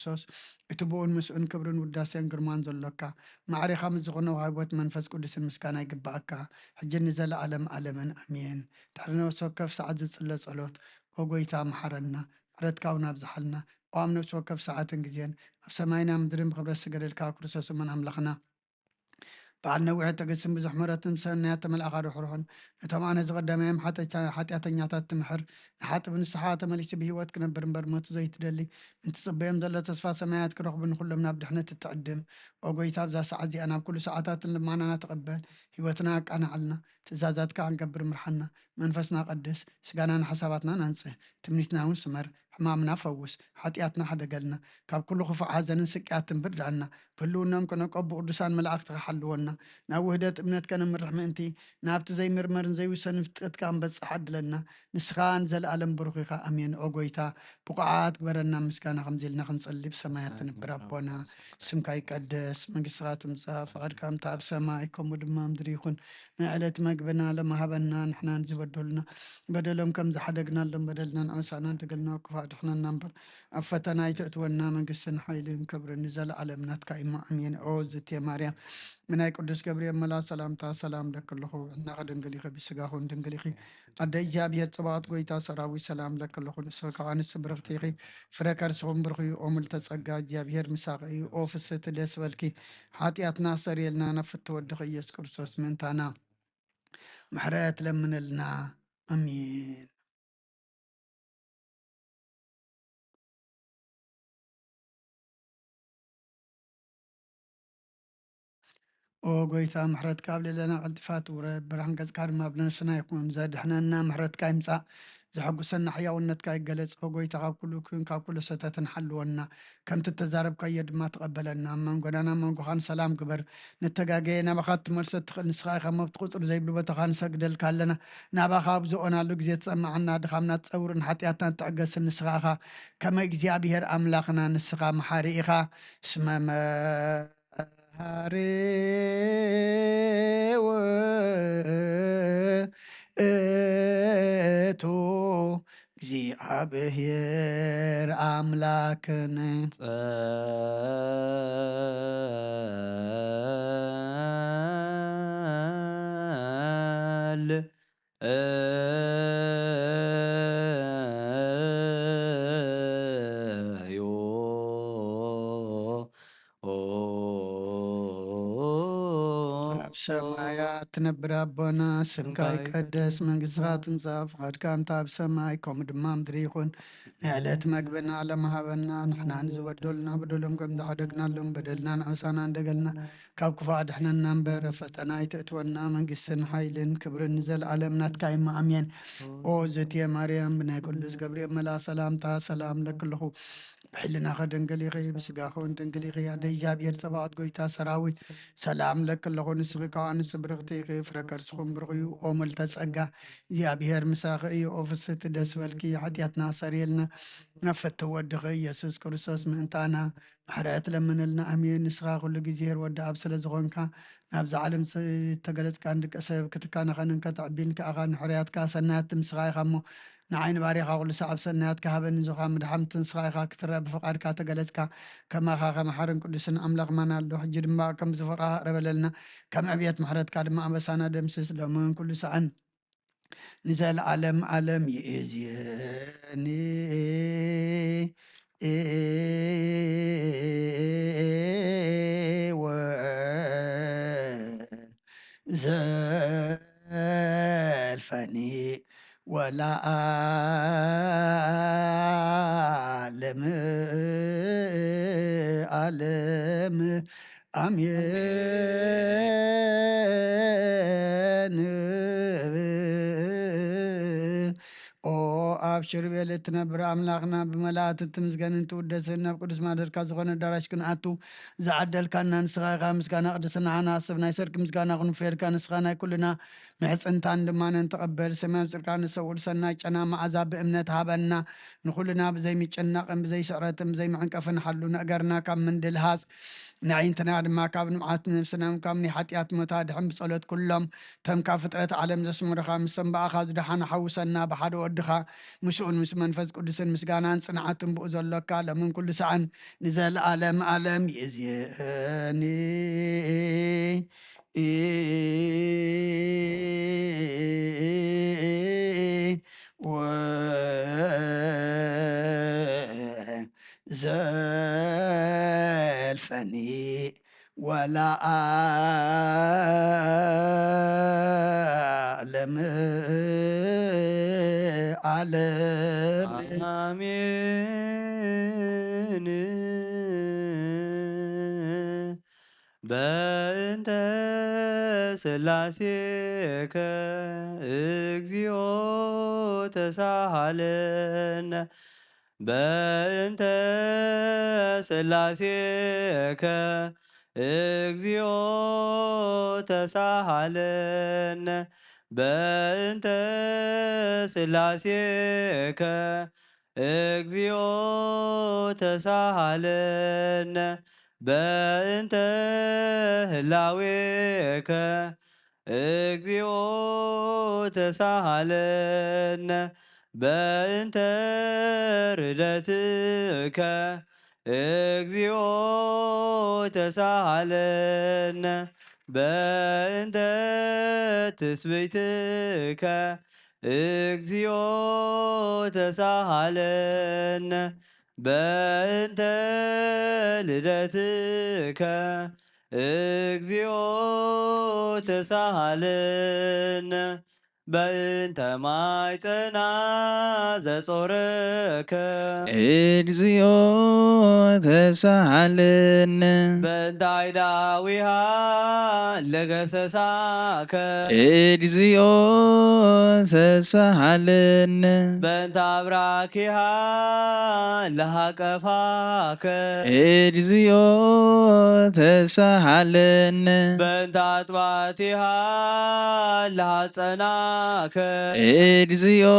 ክርስቶስ፣ እቲ ብኡን ምስኡን ክብርን ውዳሴን ግርማን ዘሎካ፣ ማዕሬኻ ምስ ዝኾነ ወሃቢ ሕይወት መንፈስ ቅዱስን ምስጋና ይግብኣካ፣ ሕጂ ንዘለኣለም ኣለምን ኣሜን። ድሕሪ ነፍሲ ወከፍ ሰዓት ዝጽለ ጸሎት፣ ኦ ጎይታ፣ መሓረና፣ ምሕረትካ እውን ኣብዝሓልና። ኦ ኣብ ነፍሲ ወከፍ ሰዓትን ግዜን፣ ኣብ ሰማይና ምድርን ብኽብረት ዝሰገደልካ ክርስቶስ እሙን ኣምላኽና፣ በዓል ነዊሕ ትዕግስትን ብዙሕ ምሕረትን ብሰናያት ተመልኣኻ ርሕሩሕን፣ ነቶም ኣነ ዝቐደማዮም ሓጢኣተኛታት ትምሕር፣ ንሓጥብ ንስሓ ተመሊሱ ብህይወት ክነብር እምበር ሞቱ ዘይትደሊ፣ እንትጽበዮም ዘሎ ተስፋ ሰማያት ክረኽቡ ንኹሎም ናብ ድሕነት እትዕድም። ኦ ጎይታ፣ ኣብዛ ሰዓት እዚኣ ናብ ኩሉ ሰዓታትን ልማናና ተቐበል፣ ህይወትና ኣቃንዓልና፣ ትእዛዛትካ ክንገብር ምርሓና፣ መንፈስና ቀድስ፣ ስጋናን ሓሳባትናን ኣንጽህ፣ ትምኒትና እውን ስመር፣ ሕማምና ፈውስ፣ ሓጢኣትና ሓደገልና፣ ካብ ኩሉ ክፉእ ሓዘንን ስቅያትን ብርዳና፣ ብህልውናኦም ክነቀቡ ቅዱሳን መላእክትኻ ሓልወና፣ ናብ ውህደት እምነት ከነምርሕ ምእንቲ፣ ናብቲ ዘይምርመርን ዘይውሰንን ፍጥረትካ ክንበጽሕ ዓድለና፣ ንስኻ ንዘለኣለም ብሩኽ ኢኻ። ኣሜን። ኦ ጎይታ፣ ብቑዓት ግበረና ምስጋና ከምዚ ኢልና ክንጸሊ፣ ብሰማያት ትንብር ኣቦና፣ ስምካ ይቀደስ፣ መንግስትኻ ትምጻእ፣ ፍቓድካ ከምቲ ኣብ ሰማይ ከምኡ ድማ ምድሪ ይኹን። ናይ ዕለት መግብና ለመሃበና፣ ንሕናን ዝበደሉና በደሎም ከም ዝሓደግናሎም በደልና ንኣሳና እንደገልና ክፋ ድሕነና እምበር ኣብ ፈተና ኣይተእትወና። መንግስትን ሓይልን ክብርን ንዘለኣለም ናትካ እሞ ኣሜን። ኦ ዝቴ ማርያም ብናይ ቅዱስ ገብርኤል መላ ሰላምታ ሰላም ለክልኹ እናኸ ድንግል ኢኺ ብስጋኹን ድንግል ኢኺ ኣደ እግዚኣብሔር ጽባኦት ጎይታ ሰራዊት ሰላም ለክልኹ ንስኺ ከዓንስ ብርኽቲ ኢኺ ፍረ ከርስኹም ብርኽ እዩ። ኦ ምልተ ጸጋ እግዚኣብሔር ምሳኺ እዩ። ኦ ፍስህቲ ደስ በልኪ ሓጢኣትና ሰሪየልና ናብ ፍትወድኺ ኢየሱስ ክርስቶስ ምእንታና ምሕረት ለምንልና። ኣሜን። ኦ ጎይታ፣ ምሕረትካ ኣብ ልዕለና ቀልጢፋ ትውረድ፣ ብርሃን ገጽካ ድማ ኣብ ነፍስና ይኹን። ዘድሕነና ምሕረትካ ይምጻእ፣ ዘሐጉሰና ሕያውነትካ ይገለጽ። ኦ ጎይታ፣ ካብ ኩሉ እኩይን ካብ ኩሉ ሰተትን ሓልወና። ከምቲ እተዛረብካዮ ድማ ተቐበለና። ኣብ መንጎናን ኣብ መንጎኻን ሰላም ግበር። ንተጋገየ ናባኻ እትመልሶ እትኽእል ንስኻ ኢኻ። መብት ቁጽሪ ዘይብሉ ቦታኻ ንሰግደልካ ኣለና። ናባኻ ኣብ ዝኦናሉ ግዜ ትሰምዓና፣ ድኻምና ትጸውርን ሓጢኣትና ትዕገስን ንስኻ ኢኻ። ከመ እግዚኣብሔር ኣምላኽና ንስኻ መሓሪ ኢኻ። እስመ መሃሪ ውእቱ እግዚኣብሔር ኣምላክን። ጸል ዮ ኦ ኣብ ሰማያት ትነብር ኣቦና፣ ስምካ ይቀደስ፣ መንግስትኻ ትምጻእ፣ ፍቓድካ ከምታ ኣብ ሰማይ ከምኡ ድማ ምድሪ ይኹን። ናይ ዕለት መግብና ለመሃበና፣ ንሕና ንዝበደሉና በደሎም ከም ዝሓደግናሎም በደልና ንኣሳና እንደገልና ካብ ክፉእ ኣድሕነና እምበር፣ ኣብ ፈተና ኣይተእትወና፣ መንግስትን ሓይልን ክብርን ንዘለኣለም ናትካ እዩ። ኣሜን። ኦ ዘትየ ማርያም፣ ብናይ ቅዱስ ገብርኤል መልኣ ሰላምታ ሰላም ለክልኹ። ብሕልናኸ ድንግል ኢኺ፣ ብስጋኸ እውን ድንግል ኢኺ። ኣደ እግዚኣብሔር ጸባኦት ጎይታ ሰራዊት፣ ሰላም ለክልኹ። ንስኺ ካብ ኣንስቲ ብርኽቲ ኢኺ፣ ፍረ ከርስኹም ብሩኽ እዩ። ኦ ምልተ ጸጋ፣ እግዚኣብሔር ምሳኺ እዩ። ኦ ፍስህቲ ደስ በልኪ፣ ሓጢኣትና ሰሪየልና፣ ናብ ፍትው ወድኺ ኢየሱስ ክርስቶስ ምእንታና ምሕረት ለምንልና። ኣሜን። ንስኻ ኩሉ ግዜ ኄር ወዲ ኣብ ስለ ዝኾንካ፣ ናብዛ ዓለም ስ-፣ እተገለጽካን ደቂ ሰብ ክትካናኸንን ከተዕቢን ከኣኻ ንሕርያትካ ሰናያት ምስኻ ኢኻ እሞ፣ ንዓይ ንባርያኻ ኩሉ ሰዓብ ሰናያትካ ሃበኒ። ንዝኻ ምድሓምቲ ንስኻ ኢኻ ክትረአ ብፍቓድካ ተገለጽካ። ከማኻ ከመ ሓርን ቅዱስን ኣምላኽ ማን ኣሎ? ሕጂ ድማ ከም ዝፈርቓኻ ቅረበለልና። ከም ዕብየት ምሕረትካ ድማ ኣበሳና ደምስስ። ሎምን ኩሉ ሰዓን ንዘለዓለም ዓለም ይእዜኒ። ወዘልፈኒ ወለዓለመ ዓለም። ኣሜን። ኦ ኣብ ሽርቤል እትነብር ኣምላኽና፣ ብመላእክት እትምስገንን ትውደስን፣ ናብ ቅዱስ ማደርካ ዝኾነ ኣዳራሽ ክንኣቱ ዝዓደልካና ንስኻ ኢኻ። ምስጋና ቅድስና ሓና ኣስብ ናይ ሰርቂ ምስጋና ክንፌርካ፣ ንስኻ ናይ ኩልና ምሕጽንታን ልማነን ተቐበል። ሰማይ ኣምጽርካ ንሰውል ሰናይ ጨና መዓዛ ብእምነት ሃበና። ንኹልና ብዘይ ምጭናቕን ብዘይ ስዕረትን ብዘይ ምዕንቀፍን ሓሉ። ነገርና ካብ ምንድልሃጽ፣ ንኣዒንትና ድማ ካብ ንምዓት፣ ነፍስና ካብ ናይ ሓጢኣት ሞታ ድሕን ብጸሎት ኩሎም ተም ካብ ፍጥረት ዓለም ዘስመሩኻ፣ ምስቶም ብኣኻ ዝደሓኑ ሓውሰና። ብሓደ ወድኻ ምስኡን ምስ መንፈስ ቅዱስን ምስጋናን ጽንዓትን ብኡ ዘሎካ፣ ሎምን ኩሉ ሰዓን ንዘለዓለም ዓለም ይእዜኒ። ወዘልፈኒ ወለዓለም ዓለም። አሜን። በእንተ ስላሴከ እግዚኦ ተሳሃለነ። በእንተ ስላሴከ እግዚኦ ተሳሃለነ። በእንተ ስላሴከ እግዚኦ ተሳሃለነ። በእንተ ህላዌከ እግዚኦ ተሳሃለነ። በእንተ ርደትከ እግዚኦ ተሳሃለነ። በእንተ ትስብእትከ እግዚኦ ተሳሃለነ። በእንተ ልደትከ እግዚኦ ተሳሃለነ። በእንተ ማይጸና ዘጾረከ እግዚኦ ተሳሃለነ። በእንተ አይዳዊሃ ለገሰሳከ እግዚኦ ተሳሃለነ። በእንተ አብራኪሃ ለሃቀፋከ እግዚኦ ተሳሃለነ። በእንተ አጥባቲሃ ለሃጸናከ እግዚኦ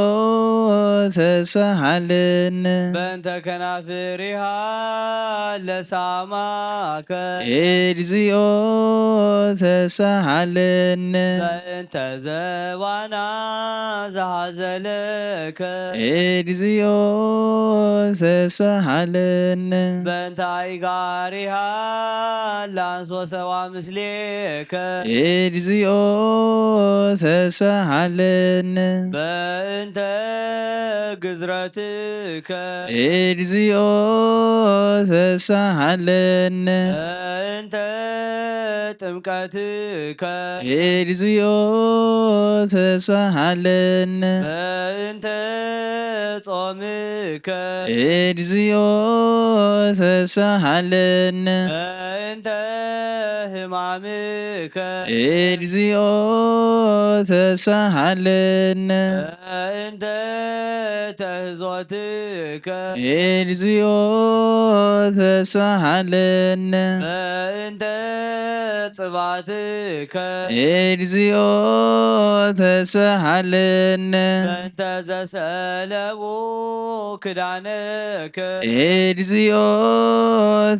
ተሳሃለነ። በእንተ ከናፍሪሃ ለሳማከ እግዚኦ ተሳሃለነ። በእንተ ዘባና ዘሃዘለከ እግዚኦ ተሳሃለነ። በእንተ አይጋሪሃ ለአንሶ ሰባ ምስሌከ እግዚኦ ተሳሃለነ። በእንተ ግዝረትከ እግዚኦ ተሳሃለነ። በእንተ ጥምቀትከ እግዚኦ ተሳሃለነ። በእንተ ጾምከ እግዚኦ ተሳሃለነ። በእንተ ሕማምከ እግዚኦ ተሳሃለነ። በእንተ ተህዞትከ እግዚኦ ተሳሃለነ። በእንተ ጽባትከ እግዚኦ ተሳሃለነ። በእንተ ዘሰለቡ ክዳነከ እግዚኦ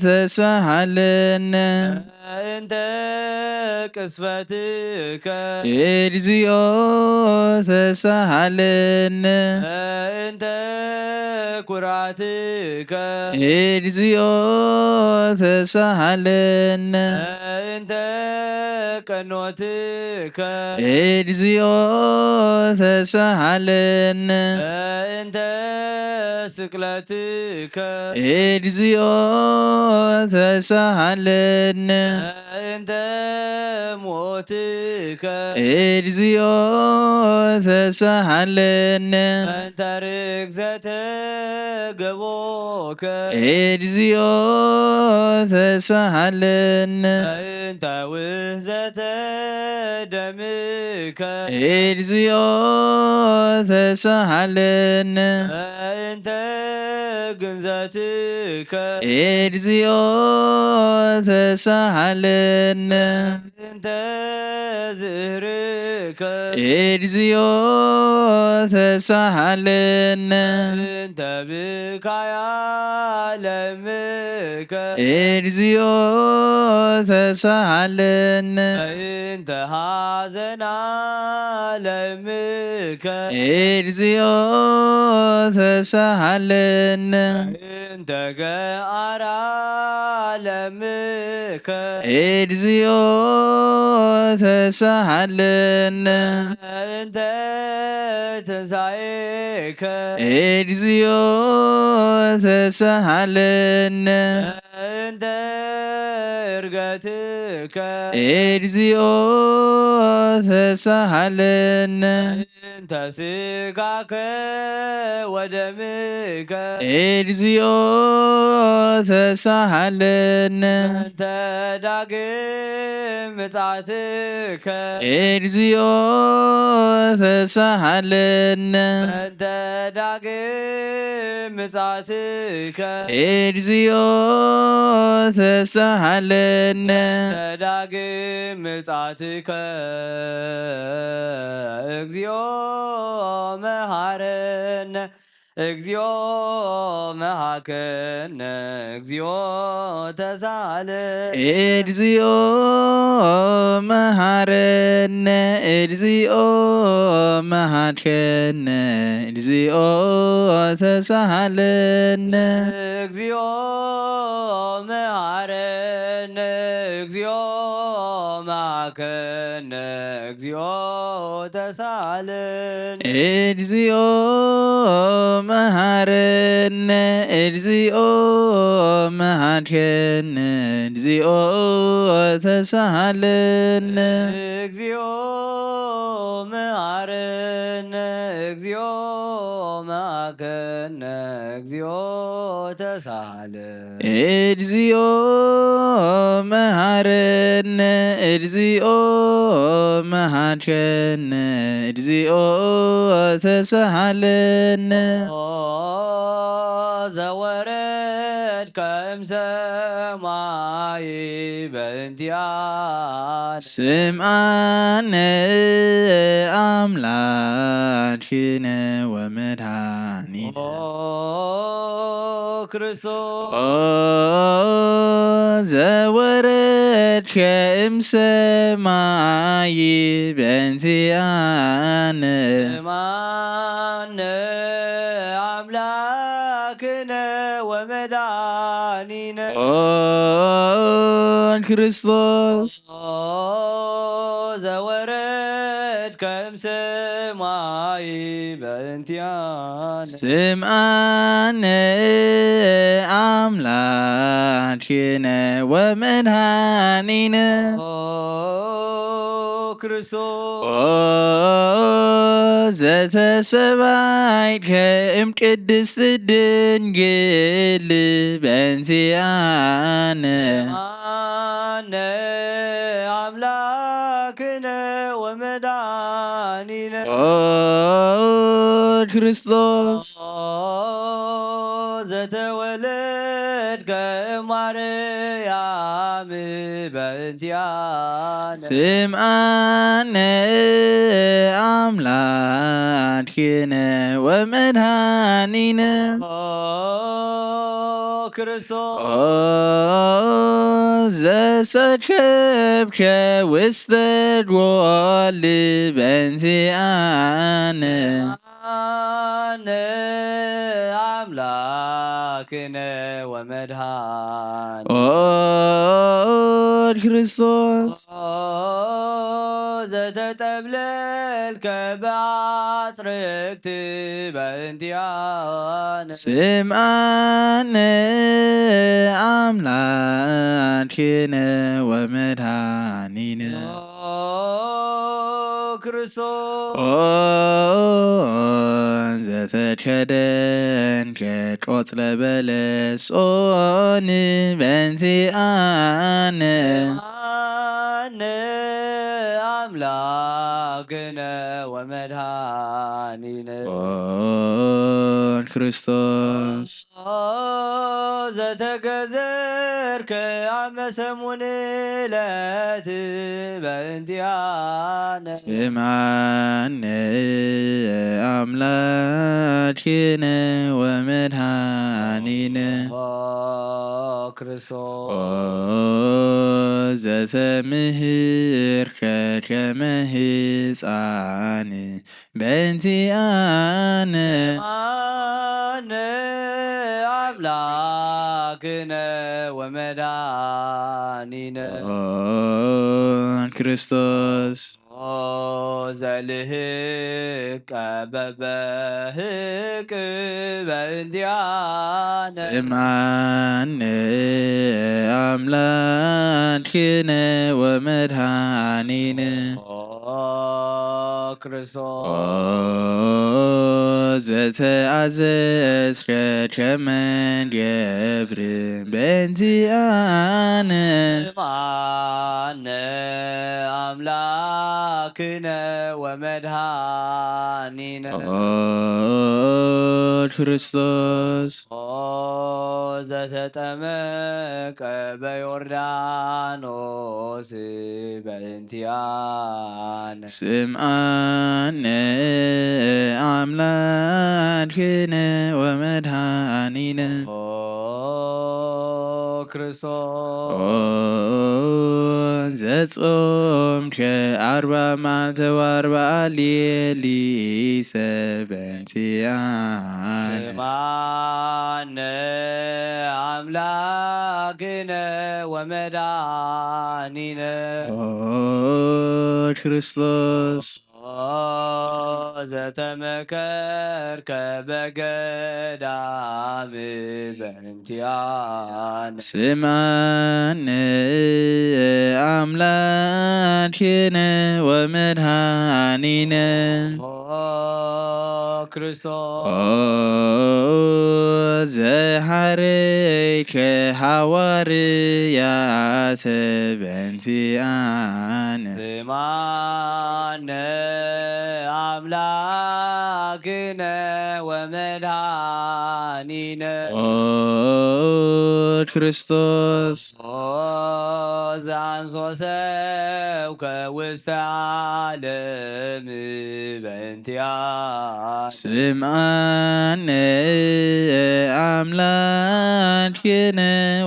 ተሳሃለነ። በእንተ ቅስፈትከ እግዚኦ ተሳሃለነ። በእንተ ኩራትከ እግዚኦ ተሳሃለነ። በእንተ ቀኖትከ እግዚኦ ተሳሃለነ። በእንተ ስቅለትከ እግዚኦ ተሳሃለነ። በእንተ ሞትከ እግዚኦ ተሳሃለነ። በእንተ ርግዘተ ገቦከ እግዚኦ ተሳሃለነ። በእንተ ውህዘተ ደምከ እግዚኦ ተሳሃለነ። በእንተ ግንዘትከ እግዚኦ ተሳሃለነ። እንተ ዝህርከ እግዚኦ ተሳሃለነ እንተ ብካያ ለምከ እግዚኦ ተሳሃለነ እንተ ሃዘና ለምከ እግዚኦ ተሳሃለነ እንተ ገኣራ ለምከ እግዚኦ ተሳሃለነ እንተ ትንሳኤከ እግዚኦ ተሳሃለነ እንተ እርገትከ እግዚኦ ተሳሃለነ እንተ ስጋከ ወደምከ እግዚኦ ተሳሃለነ እንተ ዳግም ምጻትከ እግዚኦ ተሳሃለነ እንተ ዳግም ምጻትከ እግዚኦ ተሳሃለነ እንተ ዳግም ምጻትከ እግዚኦ መሃረነ እግዚኦ መሃከነ እግዚኦ ተሳለ እግዚኦ መሃረነ እግዚኦ መሃድከነ እግዚኦ ተሳሃለነ እግዚኦ መሃረነ እግዚኦ መሃከነ እግዚኦ ተሳለን እግዚኦ መሃረነ እግዚኦ መሃድከነ እግዚኦ ተሳሃለነ እግዚኦ መሃረነ እግዚኦ መሃከነ እግዚኦ ተሳለ እግዚኦ መሃረነ እግዚኦ መሃድከነ እግዚኦ ተሳሃለነ ኦ ዘወረድከ እምሰማይ በእንቲኣነ ስምዓነ ኣምላክነ ወመድሃኒነ ኦ ክርስቶስ ኦ ዘወረድከ እምሰማይ በእንቲኣነ ስምዓነ ኣምላክነ ወመድሃኒነ ኦ ክርስቶስ ኦ ዘወረድከ እምሰማይ በእንቲኣነ ስምዓነ ኣምላክነ ወመድሃኒነ ኦ ክርስቶስ ኦ ዘተሰባይከ እም ቅድስት ድንግል በእንቲኣነ ኣነ ኣምላክነ ወመድሃኒነ ኦ ክርስቶስ ኦ ዘተወለድከ ማርያም በእንቲኣነ ስምዓነ ኣምላክነ ወመድሃኒነ ኦ ክርስቶስ ኦ ዘሰከብከ ውስተ ጎል በእንቲኣነ ኣነ ኣምላክነ ወመድሃን ኦ ክርስቶስ ኦ ዘተጠብለልከ ብኣጽርክት በእንቲኣነ ስምዓነ ኣምላክነ ወመድሃኒነ ኦ ክርስቶስ ኦ ዘተከደንከ ቆጽለ በለስ ኦን በእንቲኣነ ኣነ ኣምላክነ ወመድሃኒነ ኦ ክርስቶስ ኦ ዘተገዘርከ ኣብ መሰሙን ዕለት በእንቲኣነ ስምዓኒ ኣምላክነ ወመድሃኒነ ኦ ክርስቶስ ኦ ዘተምህርከ ከመ ህፃን በእንቲኣነ ኣነ ኣምላክነ ወመድሃኒነ ኦ ክርስቶስ ኦ ዘልህቀ በበህቅ በእንቲኣነ እማነ ኣምላክነ ወመድሃኒነ ኦ ክርስቶስ ኦ ዘተኣዘዝከ ከመ ንገብር በእንቲኣነ እማነ ኣምላክነ ወመድሃኒነ ኦ ክርስቶስ ኦ ዘተጠመቀ በዮርዳኖስ በእንቲኣነ ስምዓነ ኣምላክነ ወመድሃኒነ ኦ ክርስቶስ ኦ ዘጾምከ ኣርባ መዓልተ ወኣርባ ሌሊተ በእንቲኣነ ስምዓነ ኣምላክነ ወመድሃኒነ ኦ ክርስቶስ ኦ ዘተመከርከ በገዳም በእንቲኣነ ስምዓነ ኣምላክነ ወመድሃኒነ ኦ ክርስቶስ ኦ ዘሃረይከ ሃዋርያተ በእንቲኣነ ስምዓነ ኣምላክነ ወመድሃኒነ ኦ ክርስቶስ ኦ ዘኣንሶ ሰብከ ውስተ ዓለም በእንቲኣነ ስምዓነ ኣምላክነ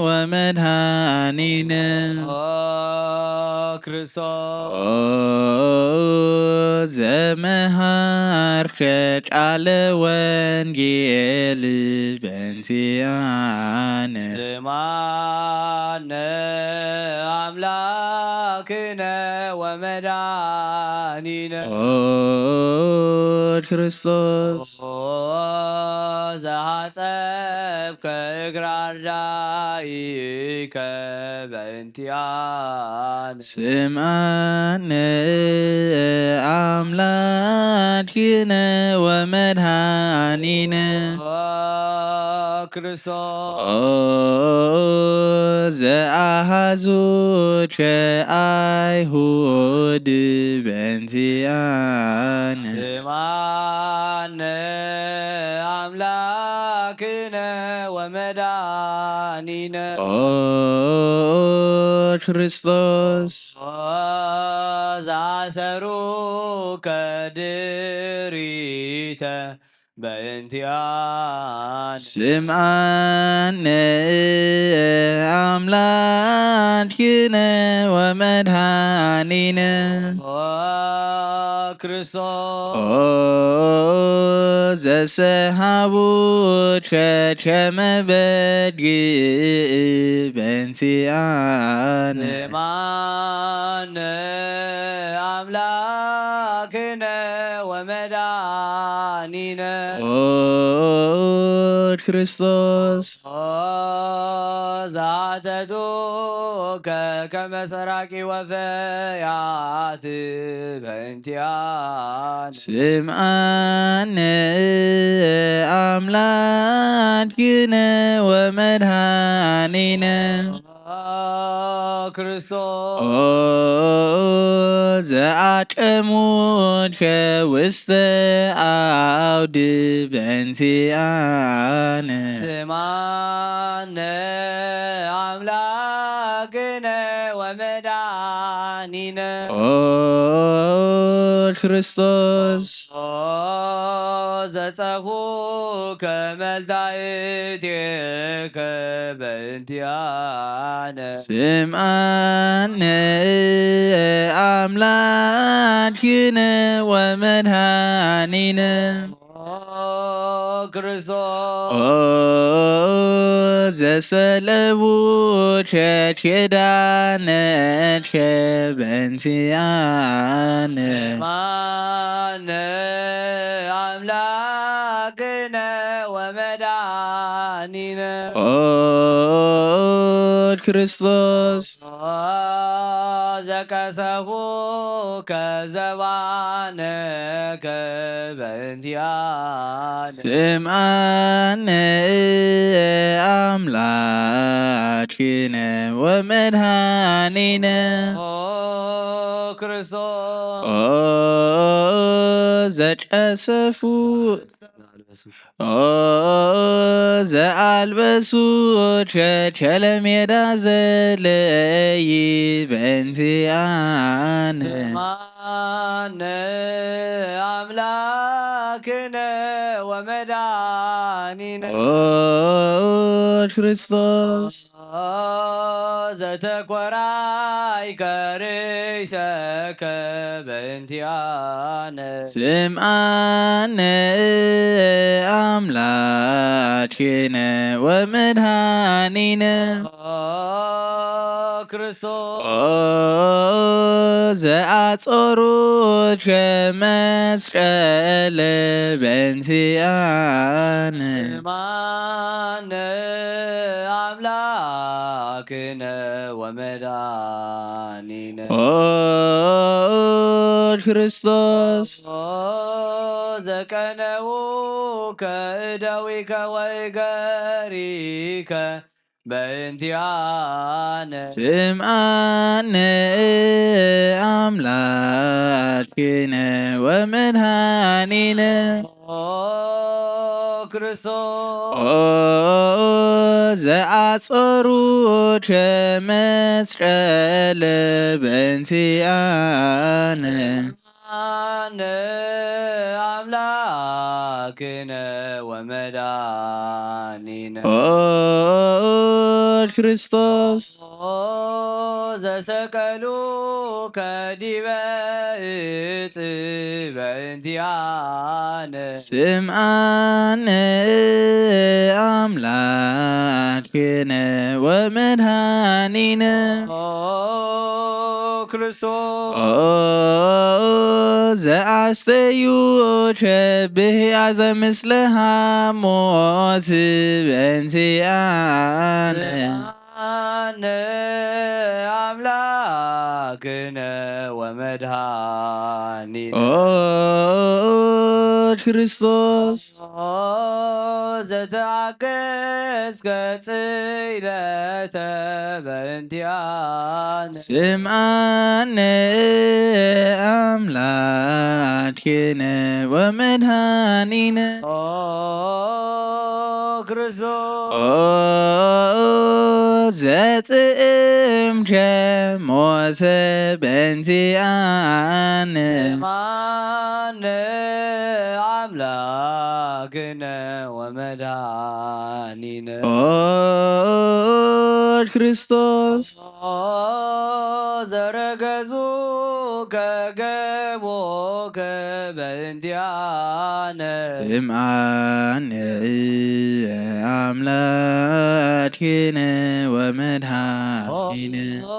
ወመድሃኒነ ኦ ክርስቶስ ኦ ዘመሃርከ ቃለ ወንጌል በእንቲኣነ ስምዓነ ኣምላክነ ወመድሃኒነ ኦ ክርስቶስ ኦ ዘሃጸብከ እግራ ኣርዳኢከ በእንቲኣነ ስምዓነ ኣምላክነ ወመድሃኒነ ኦ ክርስቶስ ኦ ዘኣሃዙከ ኣይሁድ በእንቲኣነ ስምዓነ ኣምላክነ ወመድሃኒነ ኦ ክርስቶስ ኦ ዘኣሰሩከ ድሪተ በእንቲኣነ ስምዓነ ኣምላክነ ወመድሃኒነ ኦ ክርስቶስ ኦ ዘሰሃቡከ ከመ በድግእ በእንቲኣነ ስምዓነ ኣምላክነ ወመድሃኒነ ኦ ክርስቶስ ኦ ዘሓተቱከ ከመ ሰራቂ ወፈያት በእንቲኣነ ስምዓነ ኣምላክነ ወመድሃኒነ ኦ ክርስቶስ ኦ ዘኣቀሙከ ውስተ ኣውድ በእንቲኣነ ስምዓነ ንኣምላክነ ወመድኃኒነ ኦ ክርስቶስ ኦ ዘጸፉከ መልታእቴከ በእንቲኣነ ስምዓነ ኣምላክነ ወመድኃኒነ ኦ ክርስቶስ ኦ ዘሰለቡ ሸት ኪዳነትከ በእንቲኣነ ማነ ኣምላክነ ወመድኃኒነ ኦ ክርስቶስ ኦ ዘቀሰፉከ ዘባነከ በእንቲኣነ ስምዓነ ኣምላክነ ወመድኃኒነ ኦ ክርስቶስ ኦ ዘቀሰፉ ኦ ዘኣልበሱ ሸት ሸለሜዳ ዘለይ በእንቲኣነ ማነ ኣምላክነ ወመድኃኒነ ኦ ክርስቶስ ኦ ዘተኮራይከ ርእሰከ በእንቲኣነ ስምዓነ ኣምላክነ ወመድኃኒነ ኦ ክርስቶስ ኦ ዘኣጾሩ ከመስቀለ በእንቲኣነ ማነ ኣምላክነ ወመድኃኒነ ኦ ክርስቶስ ኦ ዘቀነውከ እደዊከ ወእገሪከ በእንቲኣነ ስምዓነ ኣምላክነ ወመድኃኒነ ኦ ክርስቶስ ኦ ዘኣጾሩ ከመስቀለ በእንቲኣነ ኣነ ኣምላክነ ወመድኃኒነ ኦ ክርስቶስ ኦ ዘሰቀሉከ ዲበ እጽ በእንቲኣነ ስምዓነ ኣምላክነ ወመድኃኒነ ኦ ክርስቶስ ኦ ዘኣስተዩ ከብህያ ዘምስለ ሃሞት በእንቲኣነ ኣነ ኣምላክነ ወመድኃኒነ ኦ ክርስቶስ ኦ ዘተኣገስከ ጽይለተ በእንቲኣነ ስምዓነ ኣምላክነ ወመድኃኒነ ኦ ክርስቶስ ኦ ዘጥእምከ ሞተ በእንቲኣነ ማነ ኣምላክነ ወመድኃኒነ ኦ ክርስቶስ ኦ ዘረገዙ ከገቦከ በእንቲኣነ ስምዓነ ኣምላክነ ወመድኃኒነ ኦ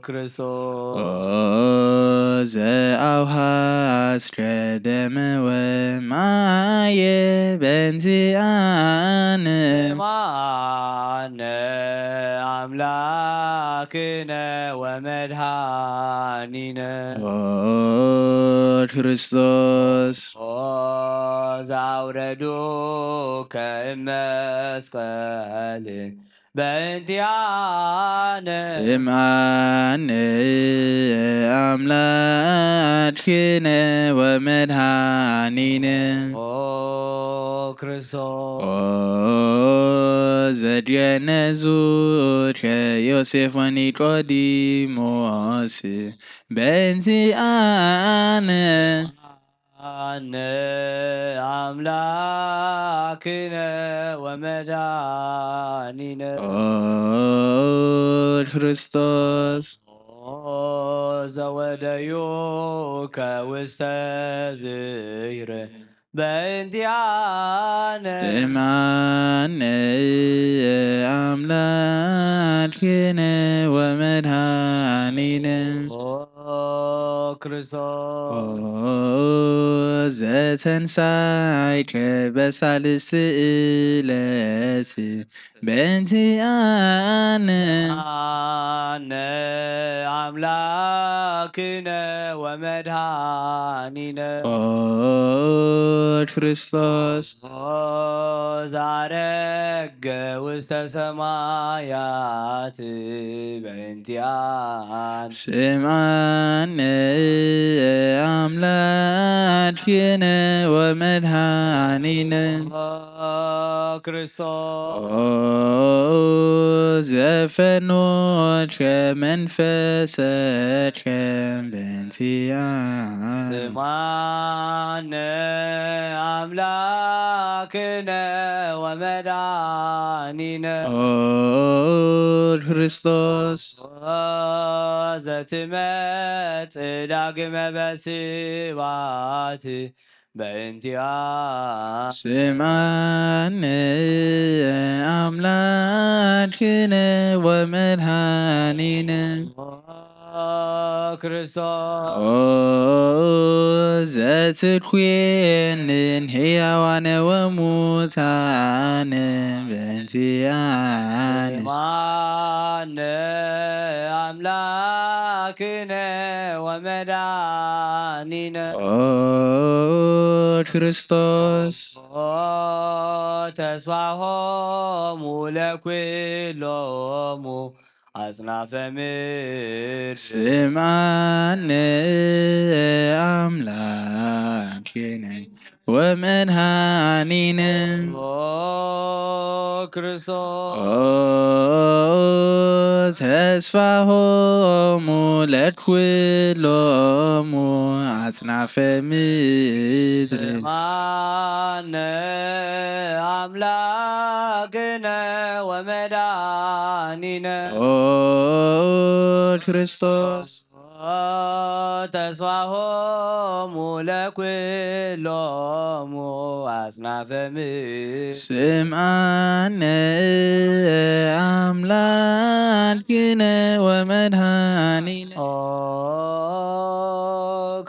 ክርስቶስ ኦ ዘኣውሃስከ ደመ ወማየ በእንቲኣነ ማነ ኣምላክነ ወመድኃኒነ ኦ ክርስቶስ ኦ ዘኣውረዱከ እመስቀል በእንቲኣነ እምኣነ ኣምላክነ ወመድሃኒነ ኦ ክርስቶስ ኦ ዘድየነ ዙርከ ዮሴፍ ወኒቆዲሞስ በእንቲኣነ ኣነ ኣምላክነ ወመድሃኒነ ኦ ክርስቶስ ኦ ዘወደዩከ ውስተ ዝይረ በእንቲኣነ እምኣነ ኣምላክነ ወመድሃኒነ ኦ ክርስቶስ ኦ ዘተንሳይከ በሳልስቲ እለት በእንቲኣነ ኣነ ኣምላክነ ወመድሃኒነ ኦ ክርስቶስ ኦ ዛረገ ውስተ ሰማያት በእንቲኣነ ስምዓነ ኣምላክነ ወመድሃኒነ ኦ ክርስቶስ ኦ ዘፈኖትከ መንፈሰትከ በእንቲኣነ ስምዓነ ኣምላክነ ወመድሃኒነ ኦ ክርስቶስ ኦ ዘትመጽእ ዳግመ በስባት በእንቲኣ ስምዓነ ኣምላክነ ወመድሃኒነ ኦ ክርስቶስ ኦ ዘትኩየንን ህያዋነ ወሙታነ በእንቲኣነ ስምዓነ ኣምላክነ ወመድሃኒነ ኦ ክርስቶስ ኦ ተስፋሆሙ ለኩሎሙ ኣጽናፈ ምድር ስምዓነ ኣምላክነ ወመድሃኒነ ኦ ክርስቶስ ኦ ተስፋሆሙ ለኩሎሙ ኣጽናፈ ምድር ስምዓነ ኣምላክነ ወመድኃኒነ ኦ ክርስቶስ ተስፋሆሙ ለኩሎሙ አጽናፈ ምድር ስምዓነ ኣምላክነ ወመድኃኒነ ኦ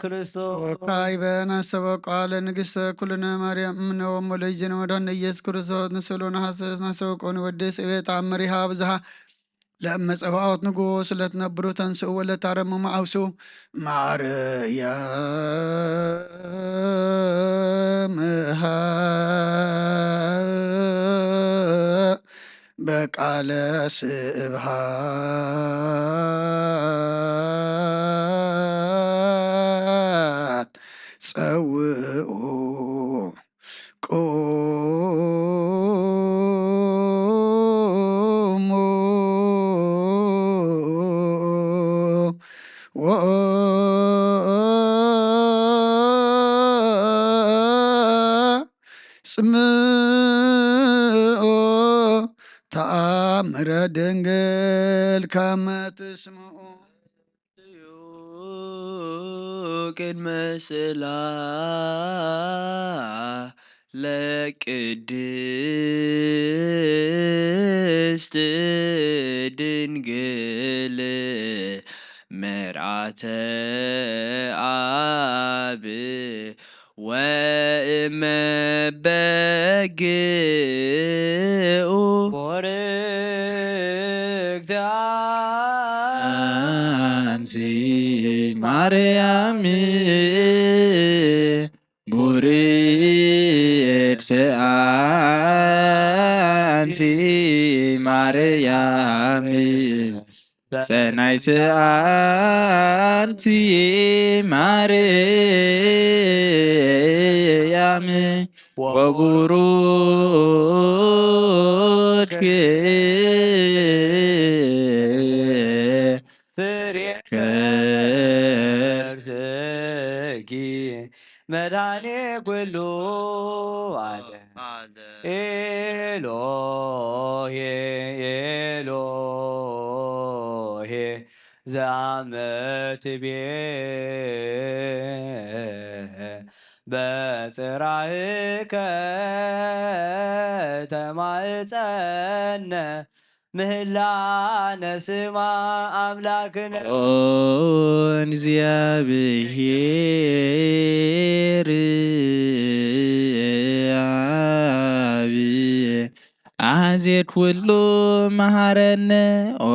ክርስቶስ ወካዕበ ናሰበ ቃለ ንግስተ ኩልነ ማርያም እምነ ወሞ ለእግዚእነ ወመድኃኒነ ኢየሱስ ክርስቶስ ንስእሎ ንሃስስ ናሰበ ቆኒ ወደስ እቤት ኣብ መሪሃ ብዝሃ ለእመ ጸባኦት ንጉስ ለትነብሩ ተንስኡ ወለታረሙ መዓውሱ ማርያም ሃ በቃለ ስብሃት ጸውኡ ቁሙ ወጽምኦ ተኣምረ ድንግል ከመ ትስምዑ ቅድመ ስእላ ለቅድስት ድንግል መርዓተ ኣብ ወእመ በግኡ ቡርክት ኣንቲ ማርያም ቡርክት ኣንቲ ማርያም ማርያም ሰናይት ኣንቲ ማርያም ወቡሩክ ፍሬ ከርሥኪ መድኃኔ ኩሉ ዓለም። ኤሎሄ ኤሎሄ ዘአመትቤ በጽራህከ ተማህፀነ ምህላነ ስማ ኣምላክነ። ኦ እግዚኣብሔር አብ አዜ ኩሉ መሃረነ። ኦ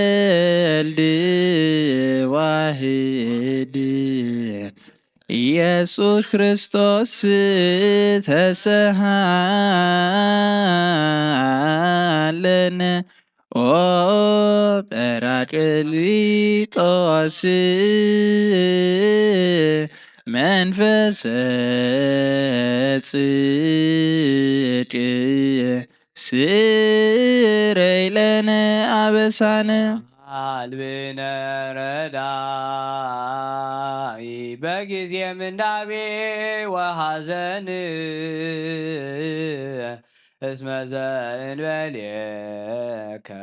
ወልድ ዋህድ ኢየሱስ ክርስቶስ ተሰሃለነ። ኦ ጰራቅሊጦስ መንፈሰ ጽድቅ ስረይ ለነ አበሳነ። አልብነ ረዳኢ በጊዜ ምንዳቤ ወሐዘን እስመ ዘእንበሌከ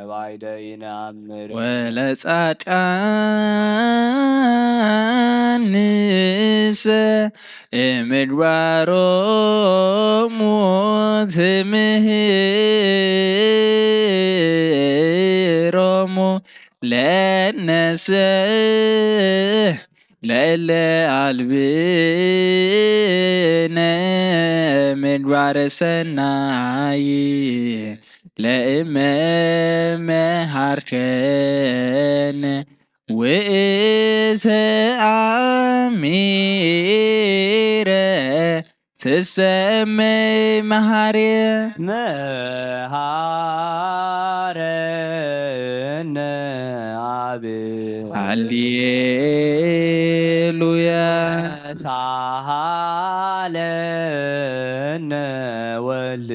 ባይደ ይነአምር። ወለጻድቃንሰ እምግባሮሙ ትምህሮሙ ለነሰ ለእለ አልብነ ምግባረ ሰናይ ለእመ መሃርከነ ውእተ አሚረ ትሰመይ መሃርየ መሃረነ አብ ሃሌሉያ ሳሃለነ ወልድ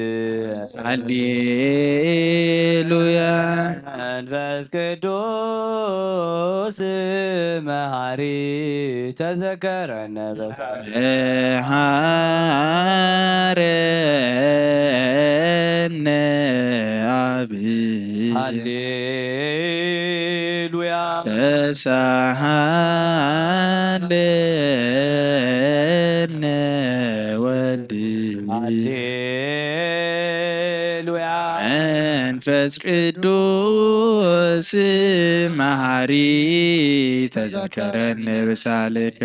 ሃሌሉያ መንፈስ ቅዱስ መሃሪ ተዘከረነ በሳል መሃረነ አብ ሃሌሉያ ተሳሃለነ ወልድ ሃሌሉያ መንፈስ ቅዱስ መሃሪ ተዘከረነ በሳልከ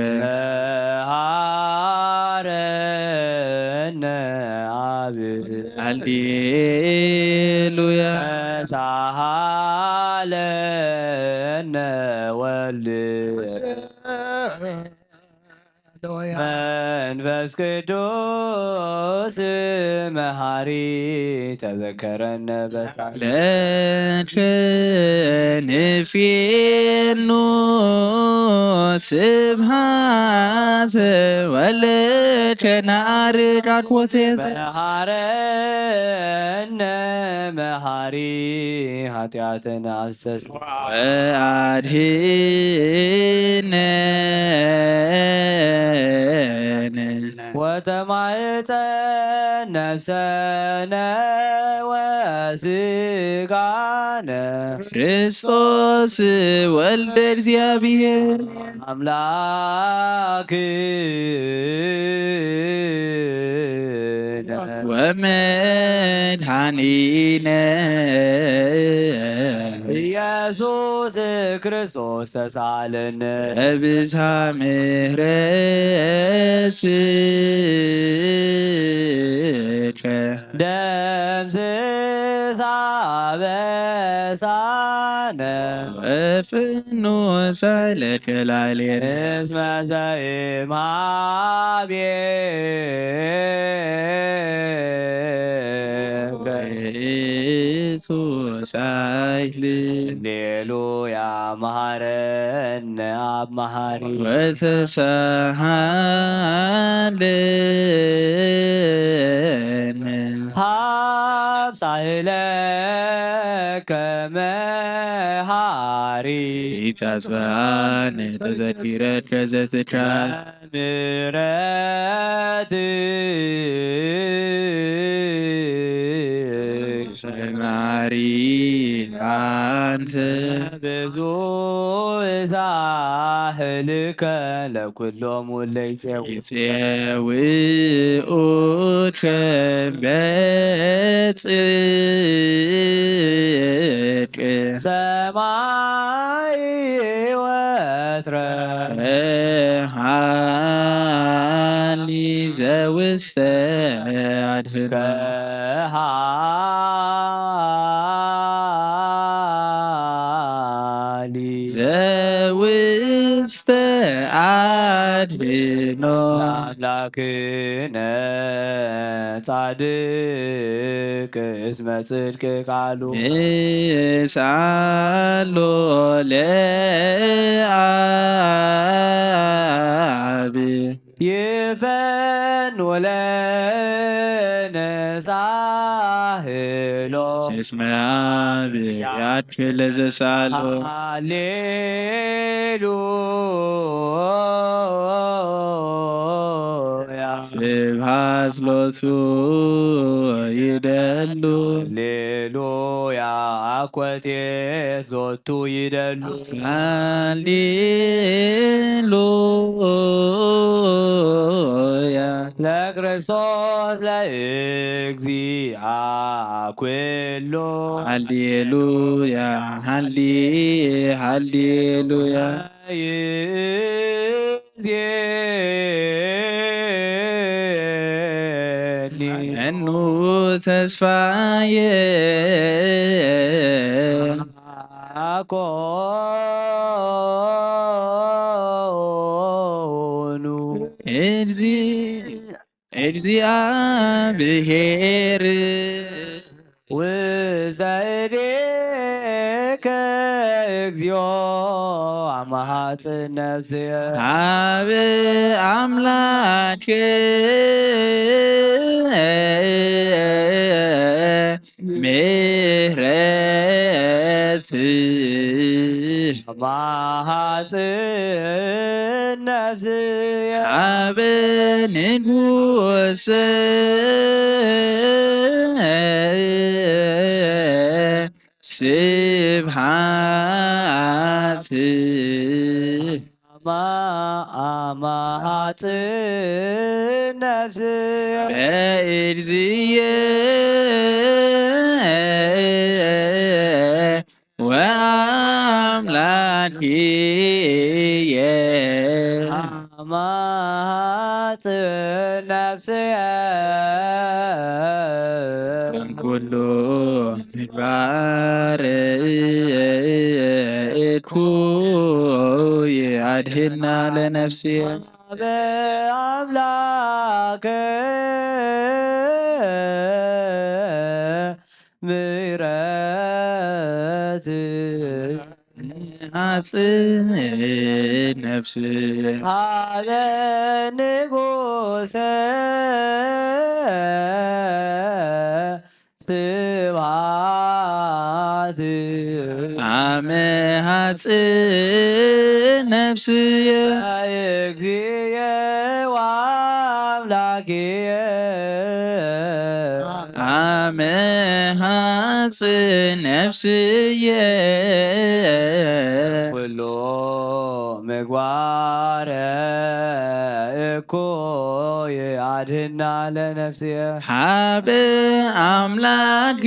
መሃረነ አብ ሃሌሉያ ተሳሃለነ ወልድ ሃሌሉያ መንፈስ ቅዱስ መሃሪ ተዘከረነ በሳል ለከ ንፌኑ ስብሃተ ወለከ ናርድ አድቦቴተ መሃረነ መሃሪ ኃጢአትን አስተስ ወአድህነነ ወተማህፀን ነፍሰነ ወስጋነ ክርስቶስ ወልደ እግዚአብሔር አምላክ ወመድኃኒነ ኢየሱስ ክርስቶስ ተሳለን ብዝሃ ምሕረትከ ደምስሳ በሳነ ወፍኑ ሳይለ ከላሌነ እስመ ዘይማቤ ውእቱ ሳይል። ሌሉያ መሐረነ አብ መሐሪ ወተሳሃለነ ሃብ ሳህለ ከመሃሪ ኢታስበሃነ ተዘኪረከ ዘትካል ምረት ሰማሪ አንተ ብዙ ሳህልከ ለኩሎም ለይጼው ይጼውኡከ በጽድቅ ሰማይ ወትረ ሃሊ ዘውስተ አድህኖ ሃሊ ዘውስተ አድህኖ አምላክነ ጻድቅ እስመ ጽድቅ ቃሉ ንስአሎ ለአብ ይፈኑ ለነ ሳህሎ እስመ አብ ያድክ ለዘሳሎ ሃሌሉያ ስብሐት ሎቱ ይደሉ ሌሉያ አኮቴ ሎቱ ይደሉ ሃሌሉያ ለክርስቶስ ለእግዚአ ኩሉ ሃሌሉያ ሃሌ ሃሌሉያ ይዜኒ እኑ ተስፋየ አኮኑ እግዚ እግዚአብሔር ውስተ እዴከ እግዚኦ አማሃጽን ነፍስየ ሀበ አምላክ ምሕረት ማሃጽን ነፍስየ ሀበ ንጉሰ ስብሐት አማሃጽን ነፍስየ በእግዚየ ወአምላክየ አማሃጽን ነፍስየ እምኩሉ ምግባር እኩይ አድህና ለነፍስየ በአምላክ ምሕረት አጽን ነፍስ ሀበ ንጉሰ ስብሐት አመ ሀጽን ነፍስየ እግዚእየ ወአምላክየ አመ ሀጽን ነፍስየ ኩሉ ምግባረ እኩይ አድህና ለነፍስየ ሀበ አምላክ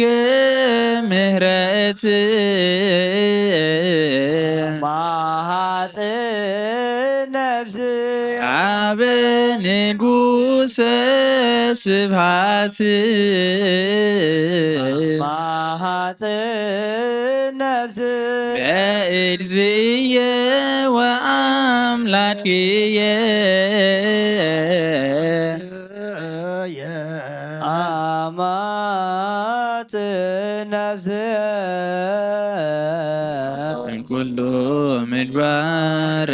ምህረት ማሃጽን ነፍስየ ሀበ ንጉሰ ስብሃት ማሃጽን ነፍስ በእግዚእየ ወአምላክየ አማጽን ነፍስ እምኩሉ ምግባር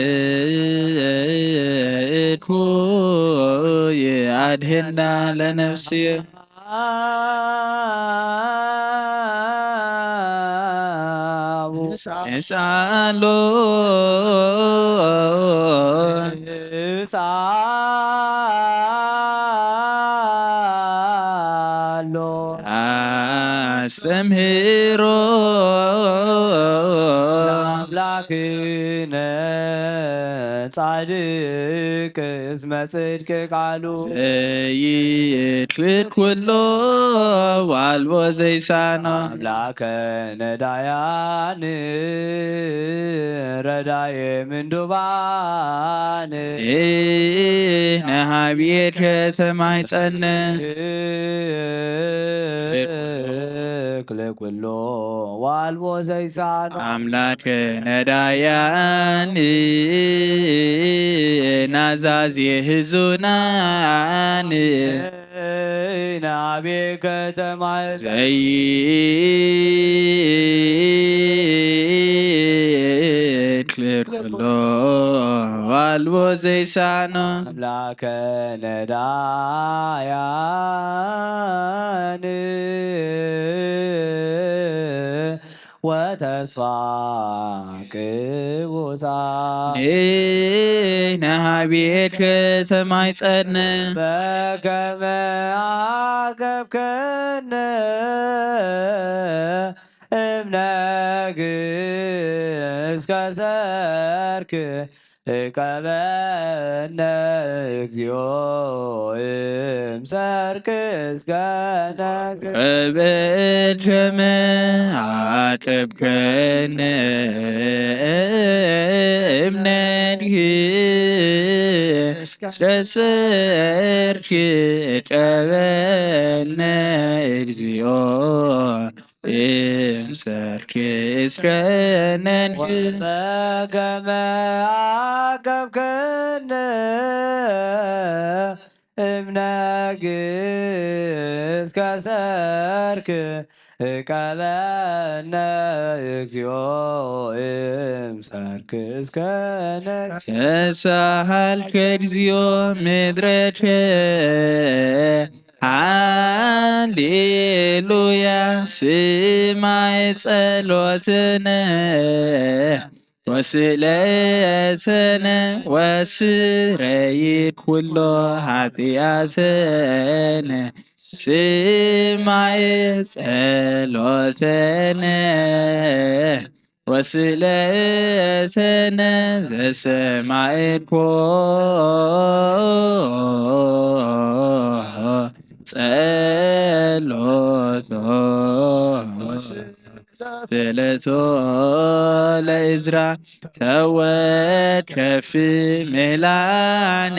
እኩይ አድህና ለነፍስየ። እስአሎ እስአሎ አስተምህሮ አምላክነ ጻድቅ እስመ ጽድቅ ቃሉ ዘይክል ኩሎ ዋልቦ ዘይሳኖ አምላከ ነዳያን ረዳየ ምንዱባን ነሃብየት ከተማይ ጸነ ክለ ኩሎ ዋልቦ ዘይሳኖ አምላከ ነዳያን ናዛዝ የህዙናን ናቤ ከተማ ዘይክል ኩሎ ዋልቦ ዘይሳኖ አምላከ ነዳያን ወተስፋ ቅቡጻ ንሃብየት ከተማይ ጸነ በከመ አገብከነ እምነግ እስከ ሰርክ እቀበነ እግዚኦ እምሰርክ እስከ ነግ በከመ አቀብከነ እምነግ እስከ ሰርክ እቀበነ እግዚኦ እምሰርክ እስከ ነንግ በከመ አቀብከነ እምነግ እስከ ሰርክ እቀበነ እግዚኦ እምሰርክ እስከ ነግ ተሳሃልከ እግዚኦ ምድረከ ሃሌሉያ ስማይ ጸሎትነ ወስእለተነ ወስረይ ኩሎ ኃጢአተነ ስማይ ጸሎተነ ወስእለተነ ዘሰማዕኮ ጸሎቶ ስእለቶ ለእዝራ ተወከፍ ሜላነ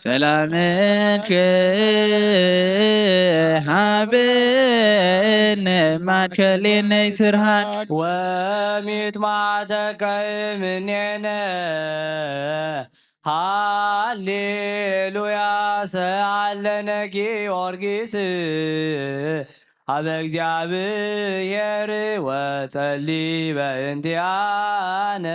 ሰላምከ ሃበነ ማእከሌነ ይትርሃን ወሚጥማተከ እምኔነ ሃሌሉያ ሰአለነ ጊዮርጊስ አበ እግዚአብሔር ወጸሊ በእንቲአነ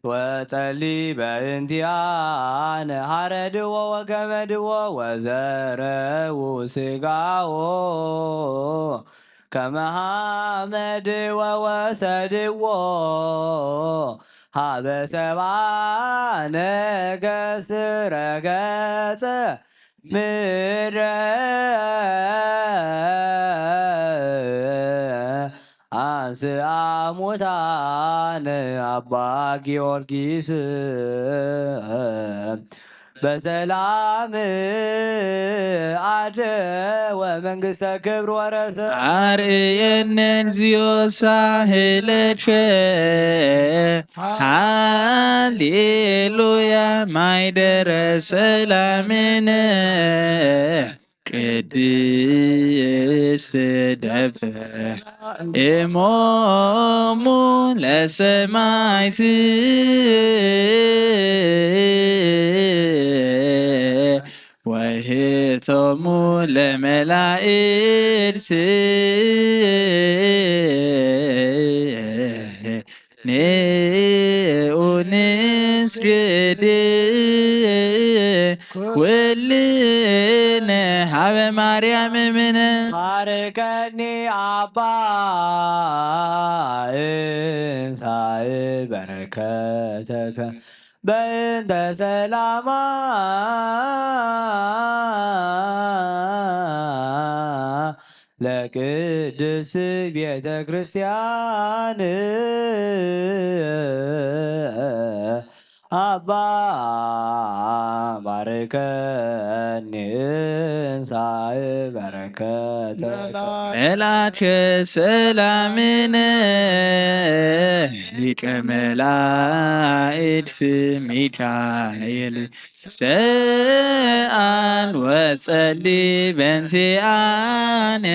ወጸሊ በእንቲአነ ሐረድዎ ወገመድዎ ወዘረው ስጋዎ ከመ ሐመድ ወወሰድዎ ሀበ ሰባ ነገስ ረገጸ ምድረ አንስአ ሙታነ አባ ጊዮርጊስ በሰላም አደወ መንግስተ ክብር ወረሰ። ኣርእየነ እግዚኦ ሳህለከ። ሃሌሉያ ማይደረ ሰላምን ቅድስት ደብተ እሞሙ ለሰማይት ወህቶሙ ለመላእክት ንኡ ንስግድ ኩልነ ሃበ ማርያም እምነ። ባርከኒ ኣባ እንሳይ በረከተከ በእንተ ሰላማ ለቅድስት ቤተ ክርስቲያን። ኣባ ባርከኒ እንሳይ በረከተ መልአከ ሰላምነ ሊቀ መላእክት ሚካኤል ሰኣል ወጸሊ በንቲኣነ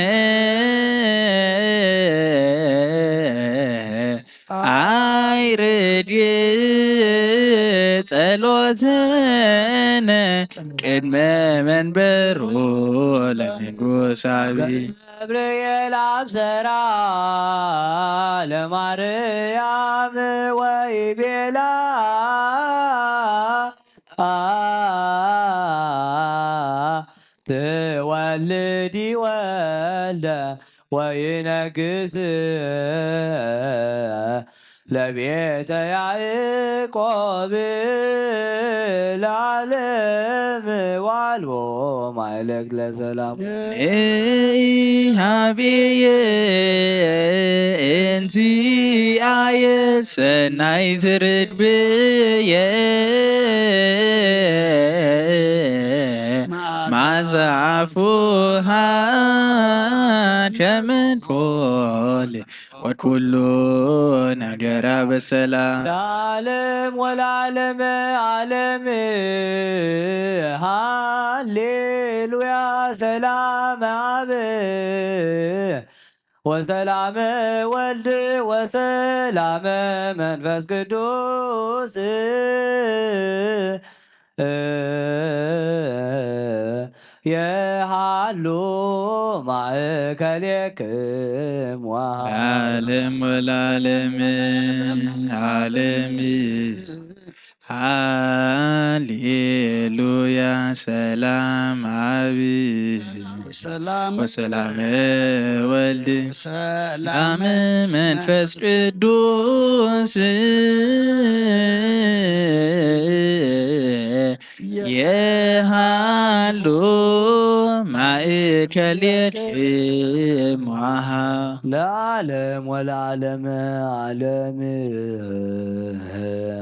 ኣይርድእ ጸሎተነ ቅድመ መንበሩ ለንጉሳዊ ገብርኤል ኣብሰራ ለማርያም ወይ ቤላ ትወልዲ ወልደ ወይነግስ ለቤተ ያዕቆብ ለዓለም ዋልቦ ማይለክ ለሰላም ኢሃብየ እንቲኣየ ሰናይ ትርድብየ ማዛፉሃ ሸመንኮል ወኩሉ ነገራ በሰላም ለዓለም ወለዓለም ዓለም ሃሌሉያ ሰላም ኣብ ወሰላም ወልድ ወሰላም መንፈስ ቅዱስ የሃሉ ማእከሌክም ለዓለም ወለዓለም ዓለም ሃሌሉያ ሰላም ኣብ ወሰላም ወልድ ሰላም መንፈስ ቅዱስ የሃሉ ማእከሌክም ወሃ ለዓለም ወለዓለም ዓለም